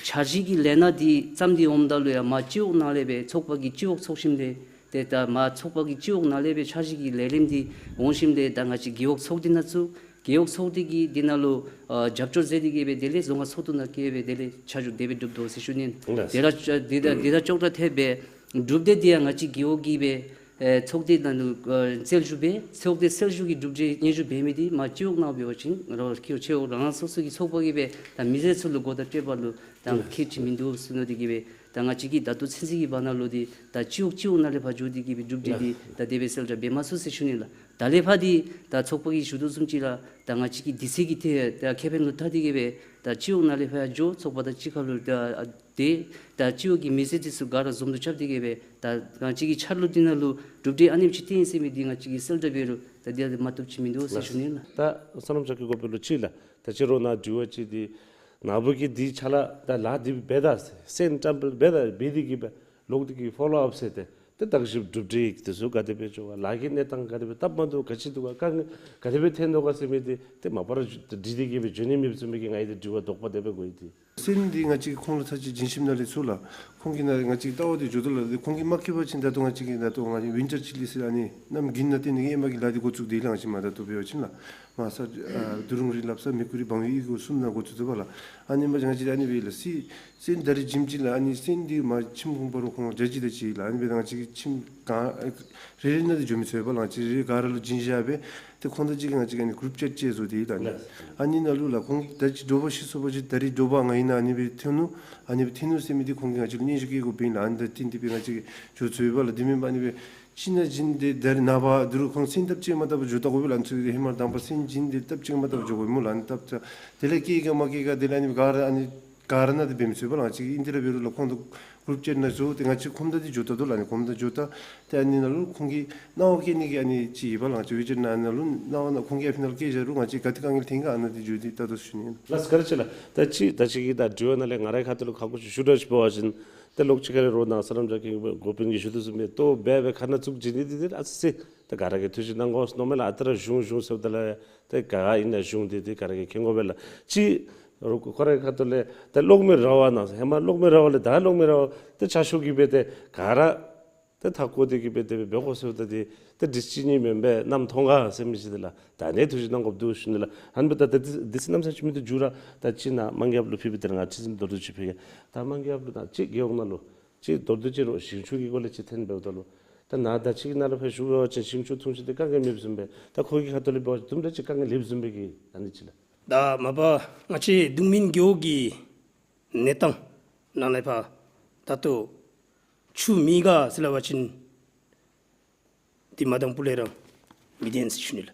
འཆར་གཞི་གི་ལས་སྣ་འདི་བརྩམས་ཏེ་འོངམ་ད་ལུ་ཡང་མར་སྤྱི་འོག་ནང་ལས་སྦེ་ཚོགས་པ་གིས་སྤྱི་འོག་ཚོགས་ཞིནམ་ལས་ཏེ་ད་མར་ཚོགས་པ་གིས་སྤྱི་འོག་ནང་ལས་སྦེ་འཆར་གཞི་གི་ལས་རིམ་འདི་འོང་ཞིནམ་ལས་ད་ང་བཅས་རྒེད་འོག་ཚོགས་སྡེ་ནང་བཙུགས། རྒེད་འོག་ཚོགས་སྡེ་གིས་འདི་ནང་ལུ་ཨ་རྒྱབ་སྐྱོར་མཛད་དེ་གི་སྦེ་དེ་ལས་རྫོང་ཁག་ཚོགས་འདུ་ནང་བསྐྱལ་སྦེ་དེ་ལས་ཆ་འཇོག་དེ་སྦེ་གྲུབ་དོ་ཟེར་ཞུ་ནི། ལགས། དེ་ར་དེ་དང་དེ་དང་ཅོག་ར་འཐདཔ་སྦེ་གྲུབ་འབྲས་འདི་ཡང་ང་བཅས་རྒེད་འོག་གིས་སྦེ་ཨེ་ཚོགས་སྡེ་ནང་ལུ་ཨེ་གསལ་ཞུ་འབད། ཚོགས་སྡེ་གསལ་ཞུ་གི་གྲུབ་འབྲས་སྙན་ཞུ་འབད་མི་འདི་མར་སྤྱི་འོག་ནང་འབད་བ་ཅིན་རོགས་ཁྱེད་ཆེ་འོག་རང་རང་སོ་སོ་གི་ཚོགས་པ་གིས་སྦེ་ད་མི་སེར་ཚུ་ལུ་གོ་བརྡ་སྤྲོད་པ་ལུ་ད་ཁྱད་ཅིག་མིན་འདུག་ཟེར་མནོ་སྟེ་གི་སྦེ་ད་ང་བཅས་ཀྱིས་ད་ལྟོ་ཚུན་ཚོད་ཀྱི་བར་ན་ལུ་འདི་ད་སྤྱི་འོག་སྤྱི་འོག་ནང་ལས་ཕར་འགྱོ་སྟེ་གི་སྦེ་གྲུབ་འབྲས་འདི་ད་དེ་སྦེ་གསལ་བསྒྲགས་འབད་མ་ཚུགས་ཟེར་ཞུ་ནི་ལགས། ད་ལས་ཕར་འདི་ད་ཚོགས་པ་གིས་ཞུ་དོ་བཟུམ་ཅིག་ལགས། ད་ང་བཅས་ཀྱིས་དུས་ཚོད་ཀྱི་ཐད་ད་ཁེ་ཕན་ལུ་ལྟ་སྟེ་གི་སྦེ་ད་སྤྱི་འོག་ནང་ལས་ཕར་འགྱོ་ཚོགས་པ་དང་གཅིག་ཁར་ལུ་ད་ཏེ་ད་སྤྱི་འོག་གི་མི་སེར་འདི་ཚུ་ག་ར་འཛོམས་འདུ་རྐྱབ་སྟེ་གི་སྦེ་ད་ང་བཅས་ཀྱི་འཆར་ལོ་འདི་ནང་ལུ་གྲུབ་འབྲས་ཨ་ནེམ་ཅིག་བཏོན་ཡི་ཟེར་མི་འདི་ང་བཅས་ཀྱིས་གསལ་བསྒྲགས་འབད་རུང་ད་འདི་ལས་མ་བཏུབ་ཅིག་མིན་འདུག་ཟེར་ཞུ་ནི་ལགས། ད་བསོད་ནམས་བྱ་སྐྱེས་འགོ་དཔོན་ལུ་ཅིག་ལགས། ད་ཅི་རོགས་ནཱ་དྲི་བ་ཅིག་འདི་ནཱ་བུ་གིས་འདི་ཕྱག་ལཱ་ད་ལཱ་འདི་འབད་ད་ཟེར་སེམས་ཏམ་པ་འབད་ད་འབད་དེ་གི་སྦེ་ལོག་སྟེ་གི་ཕོ་ལོ་ཨཔ་ཟེར་ཏེ་ཏེ་བརྟག་ཞིབ་གྲུབ་འབྲས་དེ་ཚུ་ག་དེ་སྦེ་འགྱོ་བ་ལཱ་གི་གནས་སྟངས་ག་དེ་སྦེ་སྟབས་མ་བདེཝ་ག་ཅི་འདུག་ག་དཀའ་ངལ་ག་དེ་སྦེ་ཐོན་དོ་ག་ཟེར་མི་འདི་ཏེ་མ་པ་ར་འདྲི་སྟེ་གི་སྦེ་འགྱོ་ནི་མེདཔ་བཟུམ་སྦེ་གི་ང་གིས་ཏེ་དྲི་བ་དོགས་པ་དེ་སྦེ་གོ་ཡི། ཏེ་སེམས་འདི་ང་བཅས་ཀྱིས་ཁོང་ལུ་ཚར་གཅིག་བྱིན་ཞིནམ་ལས་ཚུར་ལགས། ཁོང་གིས་ནཱ་ང་བཅས་ཀྱི་ལྟ་བ་འདི་འགྱོ་དོ་ལགས། ཏེ་ཁོང་གིས་མ་བཀོད་པ་ཅིན་ད་ལྟོ་ང་བཅས་ཀྱི་ད་ལྟོ་ང་བིན་ཊར་ཅི་ལི་ཟེར་ཨ་ནི་གནམ་དགུན་ནང་བཏོན་ནི་གི་ཨེ་མ་གི་ལཱ་འདི་འགོ་བཙུགས་ཏེ་ལགས། ང་བཅས་མ་ད་ལྟོ་འབད་བ་ཅིན་ལགས་མར་ས་ཨ་དུ་རུང་རི་ལབ་ས་མི་ཁུ་རི་བང་ཡུ་གཡུས་སྒོ་གསུམ་ནང་འགོ་བཙུགས་དོ་པ་ལགས། ཨ་ནི་མ་གཞི་ང་བཅས་ཨ་ནི་སྦེ་ལགས་སི་སེམས་ད་རིས་བྱིནམ་ཅིག་ལགས། ཨ་ནི་སེམས་འདི་མར་ཁྱིམ་ཁོང་པ་རོགས་ཁོང་བརྒྱ་ཅིག་དང་གཅིག་ལགས། ཨ་ནི་སྦེ་ད་ང་བཅས་ཀྱི་ཁྱིམ་ག་རེ་རེ་ནང་འདི་འགྱོ་མི་ཚུགས་པས་ལགས། ང་བཅས་རེ་ག་ར་ལུ་བྱིན་བཞག་སྦེ་ཏེ་ཁོང་དང་གཅིག་ཁར་ང་བཅས་ཀྱིས་ཨ་ནི་གུ་རུབ་ཅེཊ་ཅིག་བཟོ་སྟེ་ལགས། ཨ་ནི་ཨ་ནི་ནང་ལུ་ལགས་ཁོང་ད་ཅི་དྲོ་པ་ཤི་སོང་པ་ཅིན་ད་རིས་དྲོ་པ་ང་ཨ་ནི་ནང་ཨ་ནི་སྦེ་ཐོན་ནུག། ཨ་ནི་སྦེ་ཐོན་ནུག་ཟེར་མི་འདི་ཁོང་གིས་ང་བཅས་ལུ་སྙན་ཞུ་བཀོད་དགོཔ་ཨིན་ལགས། ཨ་ནི་ད་བརྟེན་ཏེ་སྦེ་ང་བཅས་ཀྱིས་འགྱོ་ཚུགས་པས་ལགས། དེ་མེན་པར་ཨ་ནི་སྦེ་ཅིག་ནང་བྱིན་ཏེ་ད་རིས་ནངས་པ་དུ་རུང་ཁོང་སེམས་སྟབས་གཅིག་མ་བདེཝ་འགྱོ་ད་དགོ་པས་ལགས། ཨ་ནི་ཚུ་ཧེ་མ་དང་པ་སེམས་བྱིན་ཏེ་སྟབས་གཅིག་མ་བདེཝ་འགྱོ་དགོ་སྨོ་ལགས། ཨ་ནི་སྟབས་ད་དེ་ལས་སྐྱེ་ག་མ་སྐྱེ་ག་དེ་ལས་ཨ་ནི་ག་ར་ཨ་ནི་ག་ར་ནང་འདི་འབད་མི་ཚུགས་པས་ལགས། ང་བཅས་ཀྱིས་ཨིན་དེ་ར་འབད་རུང་ལགས་ཁོང་དང་གུ་རུབ་ཅེཊ་ནང་བཟོ་སྟེ་ང་བཅས་ཁོམ་ད་འདི་འགྱོ་ད་དོ་ལགས། ཨ་ནི་ཁོམ་ད་འགྱོ་ད་ཏེ་ཨ་ནི་ནང་ལུ་ཁོང་གིས་སྣང་བ་བསྐྱེད་ནི་གི་ཨ་ནི་ཅིག་ཡོད་པས་ལགས། ང་བཅས་ཝི་ཅེཊ་ནང་ཨ་ནི་ནང་ལུ་སྣང་བ་ནང་ཁོང་གིས་ཨ་ཕི་ནང་ལུ་བསྐྱལ་བཞག་རུང་ང་བཅས་ག་ཏེ་དཀའ་ངལ་ཐོན་ག་ཨ་ནི་འདི་འགྱོ་སྟེ་ལྟ་དོ་ཟེར་ཞུ་ནི་ལགས། ལགས་བཀའ་དྲིན་ཆེ་ལགས། ད་ཅི་ད་ཅི་གི་ད་དྲི་བ་ནང་ལས་ང་རའི་ཁ་ཐུག་ལུ་ཁག་པོ་ཅིག་ཞུ་དགོཔ་ཅིག་འབད་བ་ཅིན་ཏེ་ལོག་ཅིག་ཁར་ལས་རོགས་ནཱ་བསོད་ནམས་བྱ་སྐྱེས་འགོ་དཔོན་གྱིས་ཞུ་དོ་བཟུམ་སྦེ་ལྟོ་འབད་སྦེ་ཁ་ནང་བཙུགས་བྱིན་ནི་འདི་ཏེ་ཨ་ཙི་ད་ག་ར་གིས་ཐུགས་བཞེས་གནང་དགོ་ཟེར་མནོཝ་མས་ལགས། ཨ་རྟག་ར་གཞུང་གཞུང་ཟེརཝ་ད་ལུ་ཏེ་ག་ཨིན་ན་གཞུང་འདི་ཏེ་ག་ར་གིས་མཁྱེན་དགོ་པས་ལགས། ཅིག་རོགས་ཁོ་རའི་ཁ་ཐུག་ལས་ད་གློག་མེ་ར་བ་ནང་ཧེ་མ་གློག་མེ་ར་བ་ལས་ད་གློག་མེ་ར་བ་ཏེ་ཆ་ཤོས་ཀྱིས་སྦེ་ཏེ་ག་ར་ཏེ་མཐའ་བསྐོར་ཏེ་གི་སྦེ་དེ་སྦེ་འབད་དགོ་ཟེརཝ་ད་འདི་ཏེ་དུས་ཅི་ནི་མེན་པས་གནམ་ཐོག་ཁར་ཟེར་མི་ཅིག་འདི་ལགས། ད་ཨ་ནི་ཐུགས་བཞེས་གནང་དགོཔ་འདུག་ཞུ་ནི་ལགས། ཨ་ནི་འབདཝ་ད་ད་འདི་འདི་ཚུ་གནམ་མེད་ས་མེད་ཅིག་མིན་འདུག། མཇུག་ར་ད་ཅི་ནཱ་དམངས་ཀྱི་ཚབ་ལུ་ཕུལ་སྦེ་ད་རེས་ང་ཁྲི་འཛིན་མདོར་བསྡུས་ཅིག་ཕུལ་གེ། ད་དམངས་ཀྱི་ཚབ་ལུ་ད་ཅི་རྒེད་འོག་ནང་ལུ་ཅིག་མདོར་བསྡུས་ཅིག་རོགས་ཞིང་ཆུ་གི་སྐོར་ལས་ཅིག་ཐོན་འབདཝ་ད་ལུ་ད་ནཱ་ད་ཅི་གི་ནང་ལུ་ཕར་ཞུ་འབད་བ་ཅིན་ཞིང་ཆུ་འཐུང་ཞིནམ་ཏེ་དཀའ་ངལ་མེདཔ་བཟུམ་སྦེ་ད་ཁོ་གི་ཁ་ཐུག་ལས་འབད་བ་ཅིན་དུམ་གྲ་ཅིག་དཀའ་ངལ་ཡོདཔ་བཟུམ་སྦེ་གི་ཨ་ནི་ཅིག་ལགས། ད་མ་པ་ང་བཅས་གདུང་སྨིན་རྒེད་འོག་གི་གནས་སྟངས་ནང་ལས་ཕར་ད་ལྟོ་ཆུ་མེད་ག་ཟེར་སླབ་པ་ཅིན་འདི་མ་དང་པོ་ལས་ར་ མི་བདེན་ཟེར་ཞུ་ནི་ལགས།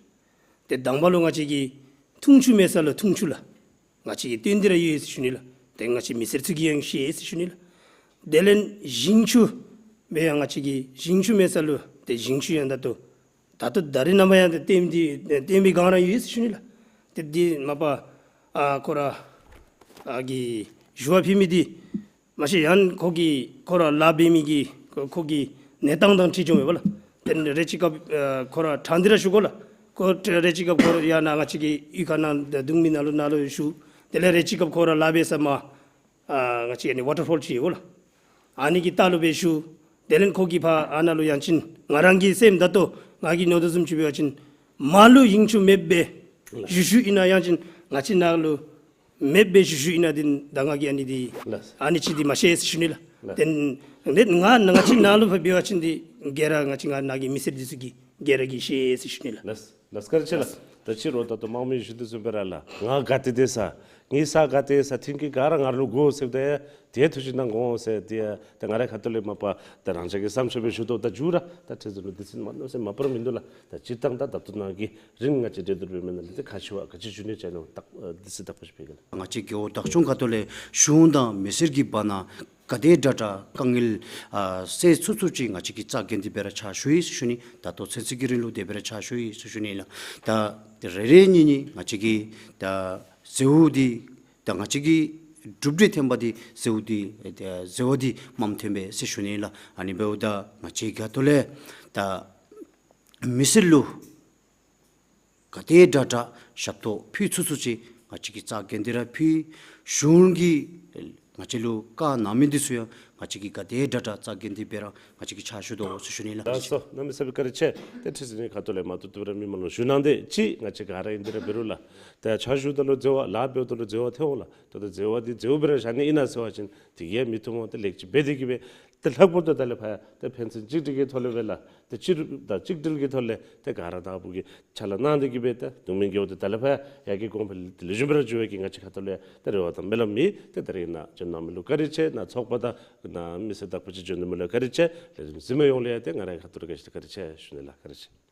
ཏེ་དང་པ་ལུ་ང་བཅས་ཀྱི་འཐུང་ཆུ་མེད་ས་ལུ་འཐུང་ཆུ་ལགས། ང་བཅས་ཀྱི་བསྟན་འདི་ར་ཡོད་ཟེར་ཞུ་ནི་ལགས། ཏེ་ང་བཅས་མི་སེར་ཚུ་གིས་ཡང་ཤེས་ཟེར་ཞུ་ནི་ལགས། དེ་ལས་ཞིང་ཆུ་སྦེ་ཡང་ང་བཅས་ཀྱི་ཞིང་ཆུ་མེད་ས་ལུ་ཏེ་ཞིང་ཆུ་ཡང་ད་ལྟོ་ད་ལྟོ་ད་རེས་ནངས་པ་ཡང་ཏེ་བཏོན་ཏེ་བཏོན་པའི་སྒང་ར་ཡོད་ཟེར་ཞུ་ནི་ལགས། ཏེ་འདི་མ་པ་ཨ་ཁོ་ར་ཨ་གི་ཞུ་བ་ཕུལ་མི་འདི་མ་གཞི་ཡང་ཁོ་གིས་ཁོ་ར་ལཱ་འབད་མི་གི་ཁོ་ཁོ་གི་གནས་སྟངས་དང་འཁྲིལ་འགྱོཝ་མས་པ་ལགས། ཏེ་རེ་ཅིག་སྐབས་ཨ་ཁོ་ར་ཕྲང་སྟེ་ར་བཞུགས་དགོ་ལགས། ཁོ་རེ་ཅིག་སྐབས་ཁོ་ར་ཡང་ན་ང་བཅས་ཀྱི་གཡུས་ཁ་ནང་གདུང་མི་ནང་ལུ་ནང་ལུ་བཞུགས། དེ་ལས་རེ་ཅིག་སྐབས་ཁོ་ར་ལཱ་འབད་ས་མར་ཨ་ང་བཅས་ཨ་ནི་ཝ་ཊར་ཕོལ་ཅིག་ཡོད་གོ་ལགས། ཨ་ནི་གི་ལྟག་ལུ་སྦེ་བཞུགས། དེ་ལས་ཁོ་གིས་ཕར་ཨ་ནཱ་ལུ་ཡང་ཅིན་ང་རང་གི་སེམས་ད་ལྟོ་ང་གིས་མནོ་དོ་བཟུམ་ཅིག་འབད་བ་ཅིན་མར་ལུ་ཞིང་ཆུ་མེདཔ་སྦེ་བཞུགས་བཞུགསཔ་ཨིན་ན་ཡང་ཅིན་ང་བཅས་ནཱ་ལུ་མེདཔ་སྦེ་བཞུགས་བཞུགསཔ་ཨིན་ན་འདི་ད་ང་གིས་ཨ་ནི་འདི་ལགས། ཨ་ནི་ཅིག་འདི་མ་ཤེས་ཟེར་ཞུ་ནི་ལགས། ལགས། ཏེ་ནི་ང་ང་བཅས་ནཱ་ལུ་ཕར་འབད་བ་ཅིན་འདི་ག་ར་ང་བཅས་ང་ནཱ་གི་མི་སེར་འདི་ཚུ་གིས་ག་ར་གིས་ཤེས་ཟེར་ཞུ་ནི་ལགས། ལགས། ལགས་བཀའ་དྲིན་ཆེ་ལགས། ད་ཕྱི་རུ་ད་ལྟོ་དམངས་མི་ཞུ་དོ་བཟུམ་སྦེ་ར་ལགས། ང་ག་ཏེ་སྡོད་ས་ངེའི་ས་ག་ཏེ་ས་མཐུན་རྐྱེན་ག་ར་ང་ལུ་དགོ་ཟེར་ཏེ་ཏེ་ཐུགས་བཞེད་གནང་དགོ་ཟེར་ཏེ་ཏེ་ང་རའི་ཁ་ཐུག་ལས་མ་པ་ད་རང་ཅག་གི་བསམ་ཤེས་སྦེ་ཞུ་དོ། ད་མཇུག་ར་ད་ཁྲི་འཛིན་ལུ་དུས་ཚོད་མ་ནོར་ཟེར་མ་པ་ར་མིན་འདུག་ལགས། ད་སྤྱིར་བཏང་ད་ད་ལྟོ་ནཱ་གི་རིང་ང་བཅས་གྲོས་བསྡུར་འབད་མི་ནང་ལས་ཏེ་ཁ་ཤོ་ཨ་ག་ཅི་ཞུ་ནི་ཅིག་ཨ་ནི་ད་དུས་ཚོད་དག་པ་ཅིག་འབད་གེ་ལགས། ང་བཅས་རྒེད་འོག་བདག་སྐྱོང་ཁ་ཐུག་ལས་གཞུང་དང་མི་སེར་གྱི་བར་ན་ག་དེ་དྲག་དྲག་དཀའ་ངལ་ཨ་སེལ་ཚུགས་ཚུགས་ཅིག་ང་བཅས་ཀྱིས་རྩ་འགེངས་ཏེ་སྦེ་ར་ཕྱག་ཞུ་ཡི་ཟེར་ཞུ་ནི། ད་ལྟོ་ཚུན་ཚོད་ཀྱི་རིང་ལུ་དེ་སྦེ་ར་ཕྱག་ཞུ་ཡི་ཟེར་ཞུ་ནི་ལགས། ད་རེ་རེ་གཉིས་གཉིས་ང་བཅས་ཀྱིས་ད་ཟེརཝ་འདི་ད་ང་བཅས་ཀྱིས་གྲུབ་འབྲས་ཐོན་པ་འདི་ཟེརཝ་འདི་ཨེ་ད་ཟེར་བ་འདི་མངམ་ཐོན་པས་ཟེར་ཞུ་ནི་ལགས། ཨ་ནི་འབདཝ་ད་ང་བཅས་ཁ་ཐུག་ལས་ད་མི་སེར་ལུ་ག་དེ་དྲག་དྲག་ཞབས་ཏོག་ཕུལ་ཚུགས་ཚུགས་ཅིག་ང་བཅས་ཀྱིས་རྩ་འགེངས་ཏེ་ར་ཕུལ། གཞུང་གིས་ང་བཅས་ལུ་བཀའ་གནང་མི་འདི་ཚུ་ཡང་ང་བཅས་ཀྱིས་ག་དེ་དྲག་དྲག་རྩ་འགེངས་ཏེ་སྦེ་ར་ང་བཅས་ཀྱིས་ཕྱག་ཞུ་དོ་ཟེར་ཞུ་ནི་ལགས། ལགས་སོ། གནམ་མེད་ས་མེད་བཀའ་དྲིན་ཆེ། ཏེ་ཁྲི་འཛིན་ཁ་ཐུག་ལས་མ་བཏུབ་བཏུབ་ར་མི་མང་ལུ་ཞུ་གནང་སྟེ་ཅིག་ང་བཅས་ག་ར་ཨིན་ཏེ་ར་འབད་རུང་ལགས། ཏེ་ཕྱག་ཞུཝ་ད་ལུ་འཛོལ་བ་ལཱ་འབདཝ་ད་ལུ་འཛོལ་བ་ཐོན་འོང་ལགས། ད་ལྟོ་འཛོལ་བ་འདི་འཛོལཝ་སྦེ་ར་བཞག་ནི་ཨིན་ན་ཟེར་བ་ཅིན་དེ་གིས་མི་བཏུབ་འོང་། ཏེ་ལེགས་ཅིག་འབད་དེ་གིས་སྦེ་ཏེ་ལྷག་པར་དུ་ད་ལས་ཕར་ཡ་ཏེ་ཕན་ཚུན་གཅིག་སྒྲིལ་གྱི་ཐོག་ལས་སྦེ་ལགས། ཏེ་སྤྱི་རུ་དང་གཅིག་སྒྲིལ་གྱི་ཐོག་ལས་ཏེ་ག་ར་དང་ཕུ་གི་ཕྱག་ལཱ་གནང་སྟེ་གིས་སྦེ་ཏེ་གདུང་མི་རྒེད་འོག་འདི་ད་ལས་ཕར་ཡ་ཡར་རྒྱས་གོང་འཕེལ་ལེགས་ཤོམ་སྦེ་ར་འགྱོ་བའི་གི་ང་བཅས་ཁ་ཐུག་ལས་ཏེ་རེ་བ་དང་སྨོན་ལམ་ཨིན། ཏེ་ད་རིས་ནཱ་བྱོན་གནང་མི་ལུ་བཀའ་དྲིན་ཆེ། ནཱ་ཚོགས་པ་དང་ནཱ་མི་སེར་དག་པ་ཅིག་བྱོན་གནང་མི་ལུ་བཀའ་དྲིན་ཆེ། ལས་རིམ་གཟིགས་མི་ཡོངས་ལུ་ཡང་ཏེ་ང་རའི་ཁ་ཐུག་ལས་བཀའ་དྲིན་ཆེ་ཞུ་ནི་ལགས། བཀའ་དྲིན་ཆེ།